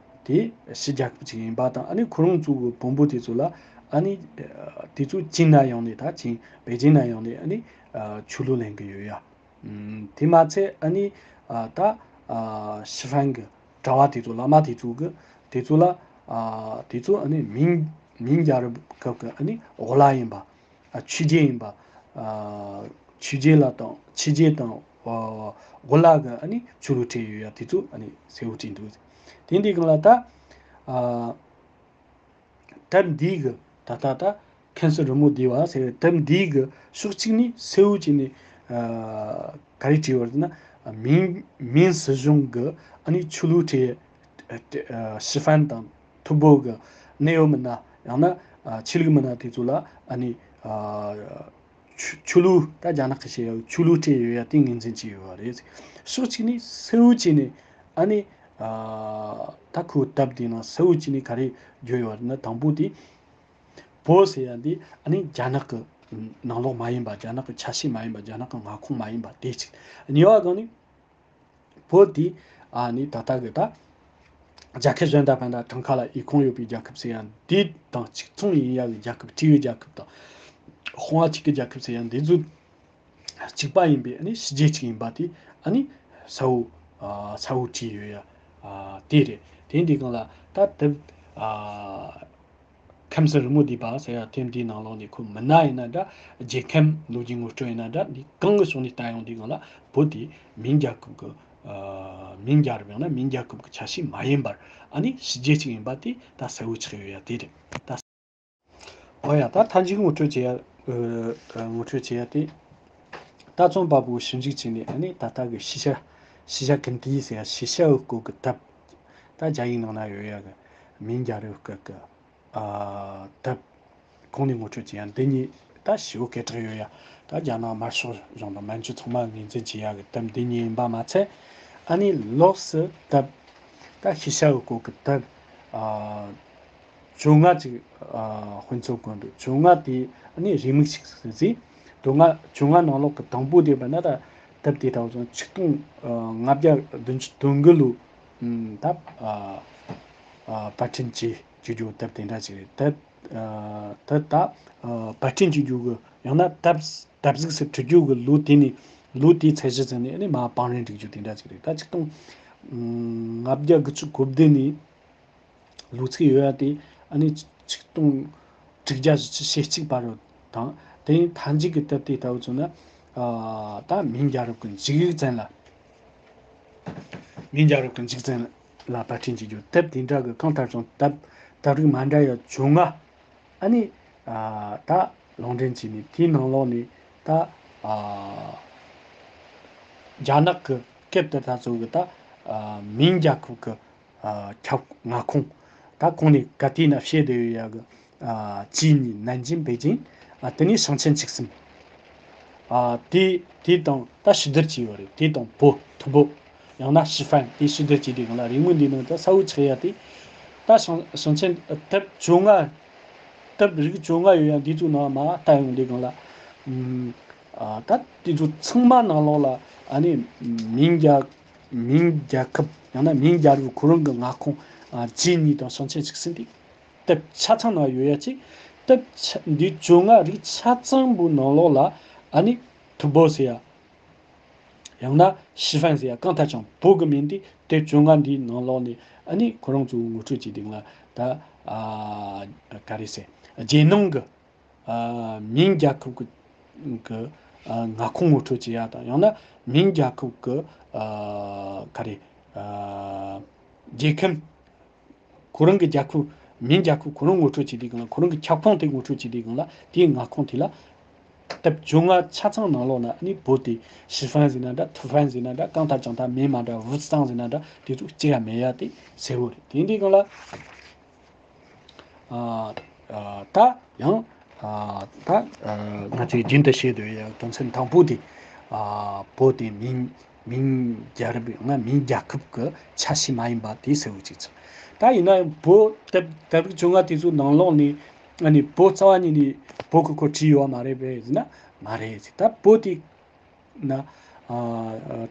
དེ་ཕྱི་རྒྱལ་ཁབ་ཅིག་ཡིན་པ་དང་། ཨ་ནི་ཁོ་རང་ཚོ་གི་བོན་པོ་དེ་ཚོ་ལ་ཨ་ནི་ཨ་དེ་ཚོ་ཅིན་ན་ཡོང་ནས་ད་ཅིན་པེ་ཅིན་ན་ཡོང་ནས་ཨ་ནི་ཨ་ཆོས་ལུགས་ལེན་གི་ཡོད་ཡ། ཨུམ། དེ་མ་ཚད་ཨ་ནི་ཨ་ད་ཨ་ཧྲི་ཧྥན་གི་གྲྭ་བ་དེ་ཚོ་བླ་མ་དེ་ཚོ་གི་དེ་ཚོ་ལ་ཨ་དེ་ཚོ་ཨ་ནི་མིང་མིང་རྒྱལ་རབས་སྐབས་ཀྱི་ཨ་ནི་ཝོ་ལ་ཡིན་པ། ཨ་ཆོས་རྒྱལ་ཡིན་པ། ཨ་ཆོས་རྒྱལ་ལ་དང་ཆོས་རྒྱལ་དང་ཨ་ཝོ་ལ་གི་ཨ་ནི་ཆོས་ལུགས་ཁྲིད་ཡོད་ཡ་དེ་ཚོ་ཨ་ནི་གསལ་བོ་བྲིས་འདུག། དེ་འདི་གང་ལ་ད་ཨ། དེབ་འདིའི་གི་ད་ལྟ་ད་ཁམས་སུ་རི་མོ་བསྡུས་པ་ཟེར་བའི་དེབ་འདིའི་གི་ཕྱོགས་གཅིག་ནས་གསལ་བོ་བྱས་ནས་ཨ་ག་རེ་བྲིས་པ་རེད་ན། 明明世宗གི་ཨ་ནི་ཆོས་ལུགས་ཁྲིད་ཨ་ཧྲི་ཧྥན་དང་ཐུ་བྷོད་གི་གནད་ཡོད་མི་སྣ། ཡང་ན་ཨ་ཆོས་ལུགས་མི་སྣ་དེ་ཚོ་ལ་ཨ་ནི་ཨ་ཆོས་ཆོས་ལུགས། ད་རྒྱ་ནག་གི་བཤད་ཡ་ཆོས་ལུགས་ཁྲིད་ཡོད་ཡ་དེ་ངོས་འཛིན་བྱས་ཡོད་པ་རེད། ཕྱོགས་གཅིག་ནས་གསལ་བོ་བྱས་ནས་ཨ་ནི། ཨ་ད་ཁོའི་དེབ་དེའི་ནང་གསལ་བོ་བྱས་ནས་ག་རེ་བརྗོད་ཡོད་ན། དང་པོ་དེ་བོད་ཟེར་ཡ་འདི་ཨ་ནི་རྒྱ་ནག་གི་ནང་ལོགས་མ་ཡིན་པ། རྒྱ་ནག་གི་ཆ་ཤས་མ་ཡིན་པ། རྒྱ་ནག་གི་མངའ་ཁོངས་མ་ཡིན་པ་དེ་གཅིག། གཉིས་པ་གང་ནི་བོད་དེ་ཨ་ནི་ད་ལྟ་གི་ད་རྒྱལ་ཁབ་གཞན་དག་པ་འདྲ་གྲངས་ཀ་ལ་ཨི་ཁུང་ཡོད་པའི་རྒྱལ་ཁབ་ཟེར་ཡ་འདི་དང་གཅིག་མཚུངས་ཡིན་ཡ་གི་རྒྱལ་ཁབ། སྤྲེའུའི་རྒྱལ་ཁབ་དང་དཔུང་བ་གཅིག་གི་རྒྱལ་ཁབ་ཟེར་ཡ་འདི་ཚོ་གཅིག་པ་ཡིན་པའི་ཨ་ནི་ཕྱི་རྒྱལ་གཅིག་ཡིན་པ་དེ་ཨ་ནི་གསལ་བོ་ཨ་གསལ་བོ་བྲིས་ཡོད་ཡ། ཨ་དེ་རེད། དེ་འདི་གང་ལ་ད་དེབ་ཨ་ཁམས་སུ་རི་མོ་བསྡུས་པ་ཟེར་ཡ་དེབ་འདིའི་ནང་ལོགས་ནས་ཁོ་མི་སྣ་ཡིན་ན་འདྲ། རྒྱལ་ཁམས་ལོ་རྒྱུས་ངོ་སྤྲོད་ཡིན་ན་འདྲ། འདི་གང་གི་ཕྱོགས་ནས་བལྟ་ཡོང་དུས་གང་ལ་བོད་དེ་མིང་རྒྱལ་ཁབ་ཀྱི་ཨ་མིང་རྒྱལ་རབས། ཡང་ན་མིང་རྒྱལ་ཁབ་ཀྱི་ཆ་ཤས་མ་ཡིན་པར་ཨ་ནི་ཕྱི་རྒྱལ་གཅིག་ཡིན་པ་དེ་ད་གསལ་བོ་ཆགས་ཡོད་ཡ་དེ་རེད། ད། འོ་ཡ། ད་མཐའ་མཇུག་ངོ་སྤྲོད་བྱེད་ཡ། ཨ་ངོ་སྤྲོད་བྱེད་ཡ་དེ། ད་རྩོམ་པ་པོ་ཞིབ་འཇུག་བྱས་ནས་ཨ་ནི་ད་ལྟ་གི་ཤེས་བྱ་ཤེས་བྱ་ཀུན་བཏུས་ཟེར་ཡ་ཤེས་བྱ་གི་སྐོར་གི་དེབ། ད་རྒྱ་ཡིག་ནང་ན་ཡོད་ཡ་གི་མིང་རྒྱལ་རབས་སྐོར་གི་ཨ་དེབ་གོང་ནས་ངོ་སྤྲོད་བྱེད་ཡ་འདི་གཉིས་ད་ཞེ་པོ་སྐད་གྲགས་ཡོད་ཡ། ད་རྒྱ་ནག་དམར་ཤོག་གཞུང་དང་མན་ཇུ་ཚང་མ་ངོས་འཛིན་བྱེད་ཡ་གི་དེབ་འདི་གཉིས་ཡིན་པ་མ་ཚད། ཨ་ནི་ལོགས་སུ་དེབ། ད་ཤེས་བྱ་གི་སྐོར་གི་དེབ་ཨ་བཅོ་ལྔ་ཅིག་ཨ་དཔེ་མཚོན་བཀོད་འདུག། བཅོ་ལྔ་དེ་ཨ་ནི་རེའུ་མིག་ཅིག་ཟེར་ཟིག། བཅོ་ལྔ་བཅོ་ལྔ་ནང་ལོགས་གི་དང་པོ་དེ་བ་ན་ད་དེབ་དེ་ད་བར་ཆིག་སྟོང་ལྔ་བརྒྱ་བདུན་ཅུ་དོན་དགུ་ལོ། ཨམ་ད་ཨ་ཨ་པར་སྐྲུན་བྱས་བྱེད་རྒྱུ་དེབ་དེ་འདྲ་ཅིག་རེད། དེབ་ཨ་དེ་ད་ཨ་པར་སྐྲུན་བྱེད་རྒྱུ་གི། ཡང་ན་དེབ་དེབ་གཟུགས་སུ་འབྲི་རྒྱུ་གི་ལོ་དེ་ནས་ལོ་དེའི་ཚད་གཞི་བརྩིས་ནས་ཨ་ནི་མར་བང་རིམ་སྒྲིག་རྒྱུ་དེ་འདྲ་ཅིག་རེད། ད་ཆིག་སྟོང་ལྔ་བརྒྱ་དགུ་བཅུ་གོ་བདུན་ནས་ལོ་ཚིགས་ཡོད་ཡ་དེ་ཨ་ནི་ཆིག་སྟོང་དྲུག་བརྒྱ་བཞི་བཅུ་ཞེ་གཅིག་བར་རུ་དང་། དེ་ཡིན་མཐའ་མཇུག་གི་དེབ་དེ་ལྟ་བུ་བྱུང་ན། ཨ་ད་མིང་རྒྱལ་རབས་ཀྱི་མཇུག་ཡིག་ཅན་ལ། མིང་རྒྱལ་རབས་ཀྱི་མཇུག་ཅན་ལ་པར་སྐྲུན་བྱེད་རྒྱུ། དེབ་དེ་འདྲ་གི་གང་ལྟར་ཀྱང་དེབ་དེབ་རིགས་མ་འདྲ་ཡ་བཅོ་ལྔ་ཨ་ནི་ཨ་ད་ལུང་འདྲེན་བྱས་ནས་དེའི་ནང་ལོགས་ནས་ད་ཨ་རྒྱ་ནག་གི་སྐབས་དེ་ད་ཚོ་གི་ད་ཨ་མིང་རྒྱལ་ཁབ་ཀྱི་ཨ་ཁྱབ་མངའ་ཁོངས། ད་གོང་ནས་ག་དུས་ན་བཤད་བསྡད་ཡོད་ཡ་གི། ཨ་ཅི་ནི་ནན་ཅིང་པེ་ཅིང་། ཨ་དེ་ནས་ཞིང་ཆེན་བཅུ་གསུམ། ཨ་དེ་དེ་དང་ད་ཕྱི་བསྡུར་བྱས་ཡོད་རེད། དེ་དང་བོད་ཐུ་བྷོད། ཡང་ན་ཧྲི་ཧྥན། དེ་ཕྱི་བསྡུར་བྱས་དུས་སྒང་ལ་རེའུ་མིག་འདིའི་ནང་དུ་གསལ་བོ་ཆགས་ཡ་དེ། ད་ཞིང་ཞིང་ཆེན་དེབ་བཅོ་ལྔ། དེབ་རིགས་བཅོ་ལྔ་ཡོད་ཡ་འདི་ཚོའི་ནང་མར་ལྟ་ཡོང་དུས་སྒང་ལ། ཨམ་ཨ་ད་དེ་ཚོ་ཚང་མ་ནང་ལོགས་ལ་ཨ་ནི་མིང་རྒྱལ་ མིང་རྒྱལ་ཁབ་ཡང་ན་མིང་རྒྱལ་རབས་ཁོ་རང་གི་མངའ་ཁོངས་ཨ་རྗེ་གཉིས་དང་ཞིང་ཆེན་བཅུ་གསུམ་དེ་དེབ་ཆ་ཚང་ནང་ཡོད་ཡ་ཅིག་དེབ་ཆ་འདི་བཅོ་ལྔ་རིགས་ཆ་ཚང་པོའི་ནང་ལོགས་ལ་ཨ་ནི་ཐུ་བོ་ཟེར་ཡ། ཡང་ན་ཞི་ཧྥན་ཟེར་ཡ། གང་ལྟར་ཀྱང་བོད་ཀྱི་མིང་འདི་དེབ་བཅོ་ལྔ་འདིའི་ནང་ལོགས་ནས་ཨ་ནི་ཁོ་རང་ཚོས་ངོ་སྤྲོད་བྱས་དེ་ལ་ད་ཨ་ག་རེ་ཟེར། རྒྱལ་ནང་གི་ཨ་མིང་རྒྱལ་ཁབ་ཀྱི་ཀྱི་ཨ་མངའ་ཁོངས་ངོ་སྤྲོད་བྱེད་ཡ་དང་ཡང་ན་མིང་རྒྱལ་ཁབ་ཀྱི་ཨ་ག་རེ་ཨ་རྒྱལ་ཁམས། ཁོ་རང་གི་རྒྱལ་ཁབ་མིང་རྒྱལ་ཁབ་ཁོ་རང་ངོ་སྤྲོད་བྱེད་དུས་སྒང་ལ། ཁོ་རང་གི་ཁྱབ་ཁོངས་དེ་ངོ་སྤྲོད་བྱེད་དུས་སྒང་ལ། དེའི་མངའ་ཁོངས་དེ་ལ་དེབ་བཅོ་ལྔ་ཆ་ཚང་ནང་ལོགས་ན་ཨ་ནི་བོད་དེ་ཞི་ཧྥན་ཟེར་ན་འདྲ། ཐུ་ཧྥན་ཟེར་ན་འདྲ། གང་ལྟར་ཀྱང་ད་མིང་མ་འདྲ་ཝུ་ཙང་ཟེར་ན་འདྲ། དེ་ཚོ་གཅིག་ཡང་མེད་ཡ་དེ་གསལ་བོ་རེད། དེ་འདི་སྒང་ལ་ཨ་ཨ་ད་ཡང་ཨ་ད་ཨ་ང་ཚོས་རྒྱུན་དུ་བཤད་སྡོད་ཡ་དོན་ཚན་དང་པོ་དེ་ཨ་བོད་དེ་མིང་མིང་རྒྱལ་རབས་ཡང་ན་མིང་རྒྱལ་ཁབ་ཀྱི་ཆ་ཤས་མ་ཡིན་པ་དེ་གསལ་བོ་ཅིག་ཚོད། ད་ཡིན་ན་ཡང་བོད་དེབ་དེབ་རིགས་བཅོ་ལྔ་དེ་ཚོའི་ནང་ལོགས་ནས་ཨ་ནི་བོད་རྩ་བ་ཉིད་ནས་བོད་ཀྱི་སྐོར་བྲིས་ཡོད་མ་རེད་པས་ཟེར་ན་མ་རེད་ཟེར། ད་བོད་དེ་ན་ཨ་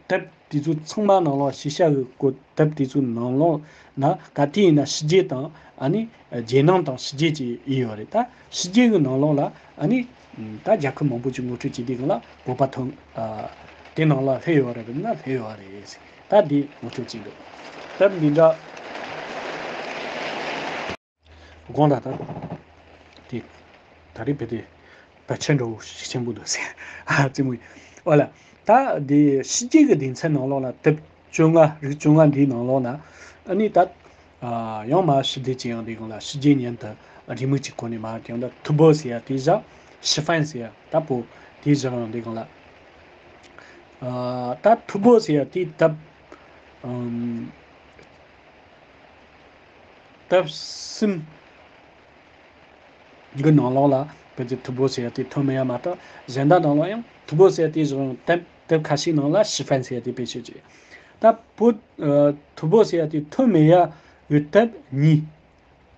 དེབ་དེ་ཚོ་ཚང་མ་ནང་ལོགས་ཤེས་བྱ་གི་སྐོར་དེབ་དེ་ཚོའི་ནང་ལོགས་ན་ག་དུས་ཡིན་ན་ཕྱི་རྒྱལ་དང་ཨ་ནི་རྒྱལ་ནང་དང་ཕྱི་རྒྱལ་གྱི་ཡིན་ཡོད་རེད། ད་ཕྱི་རྒྱལ་གྱི་ནང་ལོགས་ལ་ཨ་ནི་ད་རྒྱལ་ཁབ་མང་པོ་ཅིག་ངོ་སྤྲོད་བྱེད་དུས་སྒང་ལ་བོད་པ་ཐོན་ཨ་དེ་ནང་ལ་སླེབས་ཡོད་རེད་པས་ན་སླེབས་ཡོད་རེད། ད་འདི་ངོ་སྤྲོད་བྱེད་དགོས། དེབ་འདི་འདྲ། དགོངས་དག་ད་དེ་ད་རེས་བོད་དེ་བོད་ཆེན་འགྲོ་ཤུགས་ཆེན་པོ་འདུག་ཟེར། ཨ་ཙི་མོ། ཨོ་ལ། ད་དེ་ཕྱི་རྒྱལ་གྱི་སྡེ་ཚན་ནང་ལོགས་ལ་དེབ་བཅོ་ལྔ་རིགས་བཅོ་ལྔ་འདིའི་ནང་ལོགས་ན་ཨ་ནི་ད་ཨ་ཡང་མ་ཕྱི་རྒྱལ་གྱི་ཡང་འདི་གང་ལ་ཕྱི་རྒྱལ་ཉན་དུ་རེའུ་མིག་ཅིག་གོ་ནས་མ་ཀྱང་ད་ཐུ་བོ་ཟེར་ཡ་དེ་བཞག་ཞི་ཧྥན་ཟེར་ཡ་ད་བོད་དེ་བཞག་ཡང་འདི་གང་ལ་ཨ་ད་ཐུ་བོ་ཟེར་ཡ་དེ་དེབ་ཨམ། དེབ་གསུམ་གྱི་ནང་ལོགས་ལ་ཕལ་ཆེར་ཐུ་བོ་ཟེར་ཡ་དེ་ཐོན་མེད་ཡ་མ་གཏོགས་གཞན་དག་ནང་ལ་ཡང་ཐུ་བོ་ཟེར་ཡ་དེ་བཞག་ཡང་དེབ་དེབ་ཁ་ཤས་ནང་ལ་ཞི་ཧྥན་ཟེར་ཡ་དེ་བེད་སྤྱོད་བྱས། ད་བོད་ཨ་ཐུ་བོ་ཟེར་ཡ་དེ་ཐོན་མེད་ཡ་ཡོད་དེབ་གཉིས།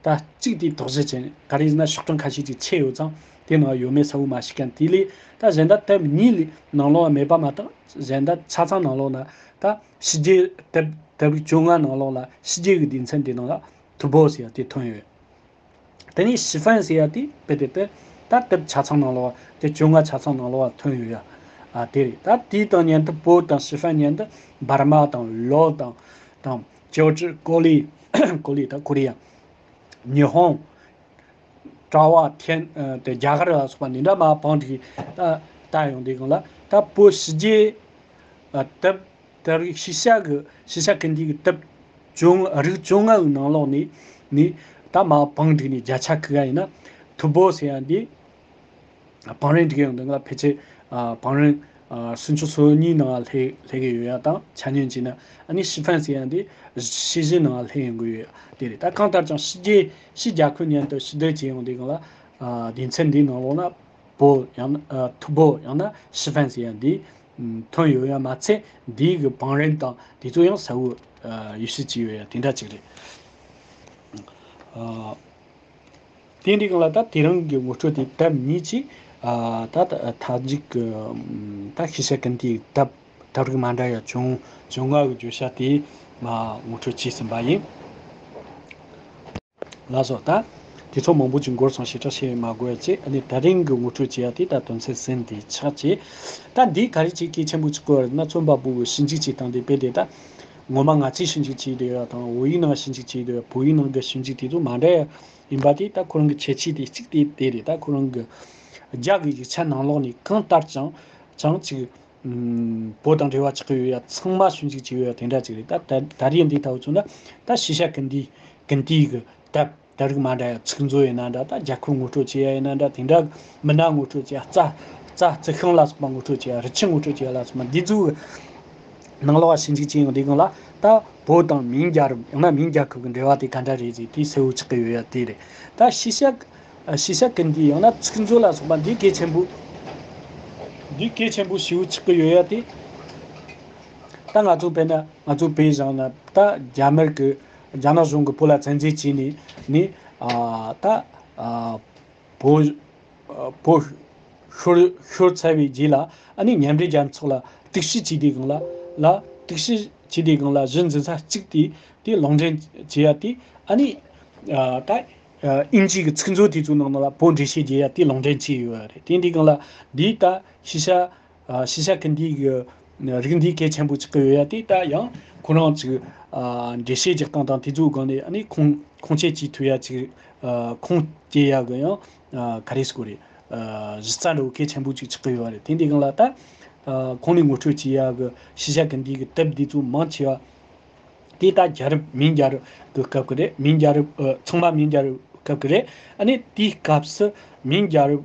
ད་གཅིག་དེ་དོགས་གཞི་ཅན་ག་རེ་ཡིན་ན་ཤོག་གྲངས་ཁ་ཤས་ཅིག་ཆད་ཡོད་ཙང་དེ་ནང་ཡོད་མེད་གསལ་བོ་མ་ཤེས་མཁན་དེ་ལས། ད་གཞན་དག་དེབ་གཉིས་ལས་ནང་ལོགས་མེད་པ་མ་གཏོགས་གཞན་དག་ཆ་ཚང་ནང་ལོགས་ན་ད་ཕྱི་རྒྱལ་དེབ་དེབ་རིགས་བཅོ་ལྔ་ནང་ལོགས་ལ་ཕྱི་རྒྱལ་གྱི་སྡེ་ཚན་དེ་ནང་ལ་ཐུ་བོ་ཟེར་ཡ་དེ་ཐོན་ཡོད། དེ་ནས་ཞི་ཧྥན་ཟེར་ཡ་དེ་དཔེ་དེ་དེ་ད་དེབ་ཆ་ཚང་ནང་ལོགས་དེབ་བཅོ་ལྔ་ཆ་ཚང་ནང་ལོགས་ཐོན་ཡོད་ཡ། ཨ་དེ་རེད། ད་དེའི་དང་མཉམ་དུ་བོད་དང་ཞི་ཧྥན་མཉམ་དུ་འབར་མ་དང་ལའོ་དང་དང་ཅའོ་ཀྲི་ཀོ་ལི་ཀོ་ལི་ད་ཀོ་རི་ཡ། ཉི་ཧོང་། གྲྭ་བ་ཐན་ཨ་དེ་རྒྱ་གར་ལ་སོགས་པ་འདི་འདྲ་མ་བང་སྒྲིག་ད་ད་ཡོང་དུས་སྒང་ལ་ད་བོད་ཕྱི་རྒྱལ་ཨ་དེབ་དེབ་རིགས་ཤེས་བྱ་གི་ཤེས་བྱ་གི་འདི་གི་དེབ་བཅོ་ལྔ་རིགས་བཅོ་ལྔ་གི་ནང་ལོགས་ནས་ནི་ད་མ་བང་སྒྲིག་ནས་བརྒྱ་ཆ་གི་ག་ཡིན་ན་ཐུ་བོ་ཟེར་ཡ་འདི་བང་རིམ་འགྲིག་ཡོང་དུས་ང་ལ་ཕལ་ཆེར་ཨ་བང་རིམ་ཨ་སུམ་ཅུ་སོ་གཉིས་ནང་ལ་སླེབས་སླེབས་ཀྱི་ཡོད་ཡ་དང་ཆ་སྙོམས་བྱས་ན་ཨ་ནི་ཞི་ཧྥན་ཟེར་ཡ་འདི་ཤེས་བཞིན་ནང་ལ་སླེབས་ཡོང་གི་ཡོད་དེ་རེད། ད་གང་ལྟར་ཀྱང་ཕྱི་རྒྱལ་ཕྱི་རྒྱལ་ཁབ་མཉམ་དུ་ཕྱི་བསྡུར་བྱས་ཡོང་དུས་སྒང་ལ་ཨ་སྡེ་ཚན་འདིའི་ནང་ལོགས་ན་བོད་ཡང་ན་ཨ་ཐུ་བོ་ཡང་ན་ཞི་ཧྥན་ཟེར་ཡ་འདི་ཐོན་ཡོད་ཡ་མ་ཚད་འདིའི་གི་བང་རིམ་དང་དེ་ཚོ་ཡང་གསལ་བོ་ཨ་ཡིད་ཆེས་བྱས་ཡོད་ཡ་དེ་འདྲ་ཅིག་རེད། ཨ། དེ་འདྲའི་སྒང་ལ་ད་དེ་རིང་གི་ངོ་སྤྲོད་དེ་དེབ་གཉིས་ཅིག་ཨ་ད་ད་མཐའ་མཇུག་གི་ད་ཤེས་བྱ་ཀུན་བཏུས་དེབ་དེབ་རིགས་མ་འདྲ་ཡ་བཅོ་བཅོ་ལྔ་གི་བརྗོད་བྱ་དེ་མ་ངོ་སྤྲོད་བྱས་ཟིན་པ་ཡིན། ལགས་སོ། ད་དེ་ཚོ་མང་པོ་ཅིག་འགོར་སོང་། ཞེ་དྲག་བཤད་མ་དགོས་ཡ་ཅིག་ཨ་ནི་དེ་རིང་གི་ངོ་སྤྲོད་བྱེད་ཡ་དེ་ད་དོན་ཚན་གསུམ་དེ་ཆགས་ཅིག་ད་འདི་ག་རེ་ཅིག་གལ་ཆེན་པོ་ཅིག་གོ་བ་ན་རྩོམ་པ་པོ་གི་ཞིབ་འཇུག་བྱེད་སྟངས་དེ་དཔེ་དེ་ད་ངོ་མ་ང་ཚོས་ཞིབ་འཇུག་བྱས་བསྡད་ཡ་དང་བོད་ཡིག་ནང་ཞིབ་འཇུག་བྱས་བསྡད་ཡ་བོད་ཡིག་ནང་གི་ཞིབ་འཇུག་དེ་ཚོ་མ་འདྲ་ཡ། ཡིན་པ་དེ་ད་ཁོ་རང་གི་ཁྱད་ཆོས་དེ་གཅིག་དེ་དེ་རེད། ད་ཁོ་རང་གི་རྒྱ་གི་ཡིག་ཆ་ནང་ལོགས་ནས་གང་ལྟར་ཀྱང་ཅང་ཅིག་ཨུམ་བོད་དང་འབྲེལ་བ་ཆགས་ཀྱི་ཡོད་ཡ་ཚང་མ་ཞིབ་འཇུག་བྱས་ཡོད་ཡ་དེ་འདྲ་ཅིག་རེད། ད་ད་ད་རེས་འདི་ལྟ་བུ་མཚོན་ན་ད་ཤེས་བྱ་ཀུན་བཏུས་ཀུན་བཏུས་གི་དེབ་དེབ་རིགས་མ་འདྲ་ཡ་ཚིག་མཛོད་ཡིན་ན་འདྲ། ད་རྒྱལ་ཁབ་ངོ་སྤྲོད་བྱེད་ཡ་ཡིན་ན་འདྲ། དེ་འདྲ་མི་སྣ་ངོ་སྤྲོད་བྱེད་ཡ། རྩ་རྩ་རྩི་ཤིང་ལ་སོགས་པ་ངོ་སྤྲོད་བྱེད་ཡ། རི་ཆུ་ངོ་སྤྲོད་བྱེད་ཡ་ལ་སོགས་པ་འདི་ཚོའི་ནང་ལོགས་ལ་ཞིབ་འཇུག་བྱས་ཡོང་དུས་སྒང་ལ་ད་བོད་དང་མིང་རྒྱལ་རབས་ཡང་ན་མིང་རྒྱལ་ཁབ་ཀྱི་འབྲེལ་བ་དེ་ག་འདྲ་རེད་ཟེར་དེ་གསལ་བོ་ཆགས་ཀྱི་ཡོད་ཡ་དེ་རེད། ད་ཤེས་བྱ་ཤེས་བྱ་ཀུན་བཏུས་ཡང་ན་ཚིག་མཛོད་ལ་སོགས་པ་འདི་གལ་ཆེན་པོ་འདི་གལ་ཆེན་པོ་ཞེ་པོ་ཆགས་ཀྱི་ཡོད་ཡ་དེ། ད་ང་ཚོ་དཔེར་ན་ང་ཚོ་བོད་བཞག་ན་ད་རྒྱ་དམར་གྱི་རྒྱ་ནག་གཞུང་གིས་བོད་ལ་བཙན་འཛུལ་བྱས་ནས་ནས་ཨ་ད་ཨ་བོད་ཨ་བོད་ཤོར་ཤོར་ཚར་བའི་རྗེས་ལ་ཨ་ནི་མཉམ་འབྲེལ་རྒྱལ་ཚོགས་ལ་གཏུག་བཤེར་བྱས་དུས་སྒང་ལ་ལ་ གཏུག་བཤེར་བྱས་དེའི་སྒང་ལ་གཞི་འཛིན་ས་གཅིག་དེ་དེ་ལུང་འདྲེན་བྱེད་ཡ་དེ། ཨ་ནི་ད་དབྱིན་ཇིའི་གི་ཚིག་མཛོད་དེ་ཚོའི་ནང་ལ་བོད་འགྲེལ་བཤད་རྒྱག་ཡ་དེ་ལུང་འདྲེན་བྱས་ཡོད་པ་རེད། དེ་འདི་སྒང་ལ་འདི་ད་ཤེས་བྱ། ཨ། ཤེས་བྱ་གི་འདི་གི་རིགས་འདི་གལ་ཆེན་པོ་ཆགས་ཀྱི་ཡོད་ཡ་དེ་ད་ཡང་ཁོ་རང་ཅིག་ཨ། འགྲེལ་བཤད་རྒྱག་སྟངས་དང་དེ་ཚོའི་སྒང་ནས་ཨ་ནི་ཁུངས་ཁུངས་སྐྱེལ་བྱེད་ཐུབ་ཡ་ཅིག་ཨ། ཁུངས་སྐྱེལ་ཡ་གི་ཡང་ཨ། ག་རེ་ཟེར་དགོས་རེད། ཨ། གཞི་རྩ་འདྲ་བོ་གལ་ཆེན་པོ་ཅིག་ཆགས་ཀྱི་ཡོད་རེད། དེ་འདི་སྒང་ལ་ད་ཨ། གོང་ནས་ངོ་སྤྲོད་བྱེད་ཡ་གི་ཤེས་བྱ་གི་འདི་གི་དེབ་འདི་ཚོ་མང་ཆེ་བ་དེ་ད་རྒྱལ་རབས་མིང་རྒྱལ་རབས་གི་སྐབས་ཀྱི་རེད། མིང་རྒྱལ་རབས་ཨ། ཚང་མ་མིང་རྒྱལ་རབས་སྐབས་ཀྱི་རེད། ཨ་ནི་དེའི་སྐབས་སུ་མིང་རྒྱལ་རབས་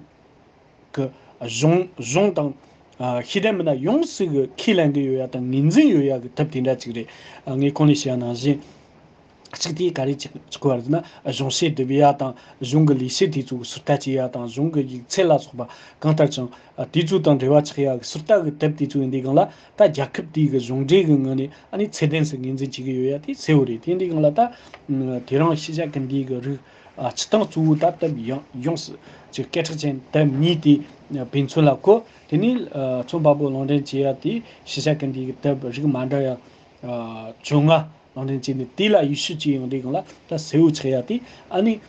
གི་གཞུང་གཞུང་དང་། ཨ། ཤེས་ལྡན་མི་སྣ་ཡོངས་སུ་གི་ཁས་ལེན་གི་ཡོད་ཡ་དང་ངོས་འཛིན་ཡོད་ཡ་གི་དེབ་དེ་འདྲ་ཅིག་རེད། ཨ། ངས་གོང་ནས་བཤད་ཡ་ནང་བཞིན། གཅིག་དེ་ག་རེ་ཅིག་ཅིག་གོ་བ་རེད་ན། གཞུང་བཤད་སྡེབ་ཡ་དང་གཞུང་གི་ལས་བྱེད་དེ་ཚོ་གི་ཟུར་ལྟ་བྱེད་ཡ་དང་གཞུང་གི་ཡིག་ཚད་ལ་སོགས་པ་གང་ལྟར་ཀྱང་། ཨ། དེ་ཚོ་དང་འབྲེལ་བ་ཆགས་ཡ་གི་ཟུར་ལྟ་གི་དེབ་དེ་ཚོ་ཡིན་དུས་སྒང་ལ་ད་རྒྱལ་ཁབ་དེའི་གི་གཞུང་འབྲེལ་གི་ངང་ནས་ཨ་ནི་ཚད་ལྡན་སུ་ངོས་འཛིན་བྱེད་ཀྱི་ཡོད་ཡ་དེ་གསལ་བོ་རེད། དེ་འདི་སྒང་ལ་ད་དེ་རིང་ཤེས་བྱ་གི་འདི་གི་རིགས། ཨ། སྤྱིར་བཏང་གཙོ་བོ་ད་དེབ་ཡོངས་ཡོངས་སུ་ཅིག་སྐད་གྲགས་ཅན་དེབ་གཉིས་དེ་དཔེ་མཚོན་ལ་གོ། དེ་ནས་ཨ། ཚོང་པ་པོ་ལུང་འདྲེན་བྱེད་ཡ་དེ་ཤེས་བྱ་གི་འདི་གི་དེབ་རིགས་མ་འདྲ་ཡ་ཨ། བཅོ་ལྔ་ལུང་འདྲེན་བྱས་ནས་དེ་ལ་ཡིད་ཆེས་བྱེད་ཡོང་དུས་སྒང་ལ་ད་གསལ་བོ་ཆགས་ཡ་དེ། ཨ་ནི་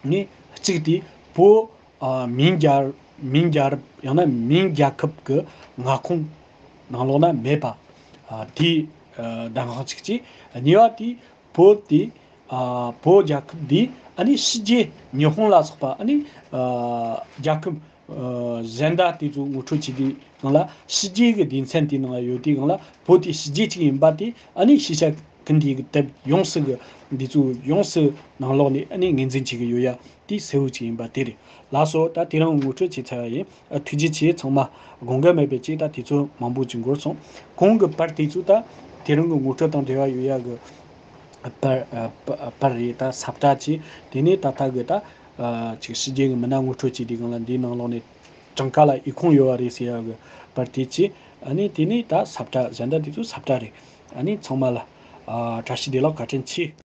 ནི་གཅིག་དེ་བོད་ཨ། མིང་རྒྱལ་མིང་རྒྱལ་རབས་ཡང་ན་མིང་རྒྱལ་ཁབ་ཀྱི་མངའ་ཁོངས་ནང་ལོགས་ན་མེད་པ། ཨ། དེའི་ཨ། གདམ་ག་གཅིག་བྱས། གཉིས་པ་དེ་བོད་དེ་ཨ། བོད་རྒྱལ་ཁབ་འདི་ཨ་ནི་ཕྱི་རྒྱལ་ཉི་ཧོང་ལ་སོགས་པ་ཨ་ནི་ཨ། རྒྱལ་ཁབ་ཨ། གཞན་དག་དེ་ཚོ་ངོ་སྤྲོད་བྱེད་དུས་སྒང་ལ་ཕྱི་རྒྱལ་གྱི་སྡེ་ཚན་དེའི་ནང་ཡོད་དུས་སྒང་ལ་བོད་དེ་ཕྱི་རྒྱལ་གཅིག་ཡིན་པ་དེ་ཨ་ནི་ཤེས་བྱ་གི་འདི་གི་དེབ་ཡོངས་སུ་གི་འདི་ཚོ་ཡོངས་སུ་ནང་ལོགས་ནས་ཨ་ནི་ངོས་འཛིན་བྱེད་ཀྱི་ཡོད་ཡ་དེ་གསལ་བོ་ཅིག་ཡིན་པ་དེ་རེད། ལགས་སོ། ད་དེ་རིང་ངོ་སྤྲོད་བྱས་ཚར་བ་ཡིན། ཨ། ཐུགས་རྗེ་ཆེ། ཚང་མ་དགོངས་འགལ་མེད་པའི་ཅིག་ད་དུས་ཚོད་མང་པོ་ཅིག་འགོར་སོང་། གོང་གི་པར་དེ་ཚོ་ད་དེ་རིང་གི་ངོ་སྤྲོད་དང་འབྲེལ་བ་ཡོད་ཡ་གི་པར་ཨ། པར་རེད། ད་ས་བཀྲ་ཅིག་དེ་ནས་ད་ལྟ་གི་ད་ཨ། ཅིག་ཕྱི་རྒྱལ་གི་མི་སྣ་ངོ་སྤྲོད་བྱས་དུས་སྒང་ལ་འདིའི་ནང་ལོགས་ནས་གྲངས་ཀ་ལ་ཨི་ཁུང་ཡོད་པ་རེད་ཟེར་ཡ་གི་པར་དེ་ཅིག་ཨ་ནི་དེ་ནས་ད་ས་བཀྲ་གཞན་དག་དེ་ཚོ་ས་བཀྲ་རེད། ཨ་ནི་ཚང་མ་ལ་ཨ། བཀྲ་ཤིས་བདེ་ལེགས། བཀའ་དྲིན་ཆེ།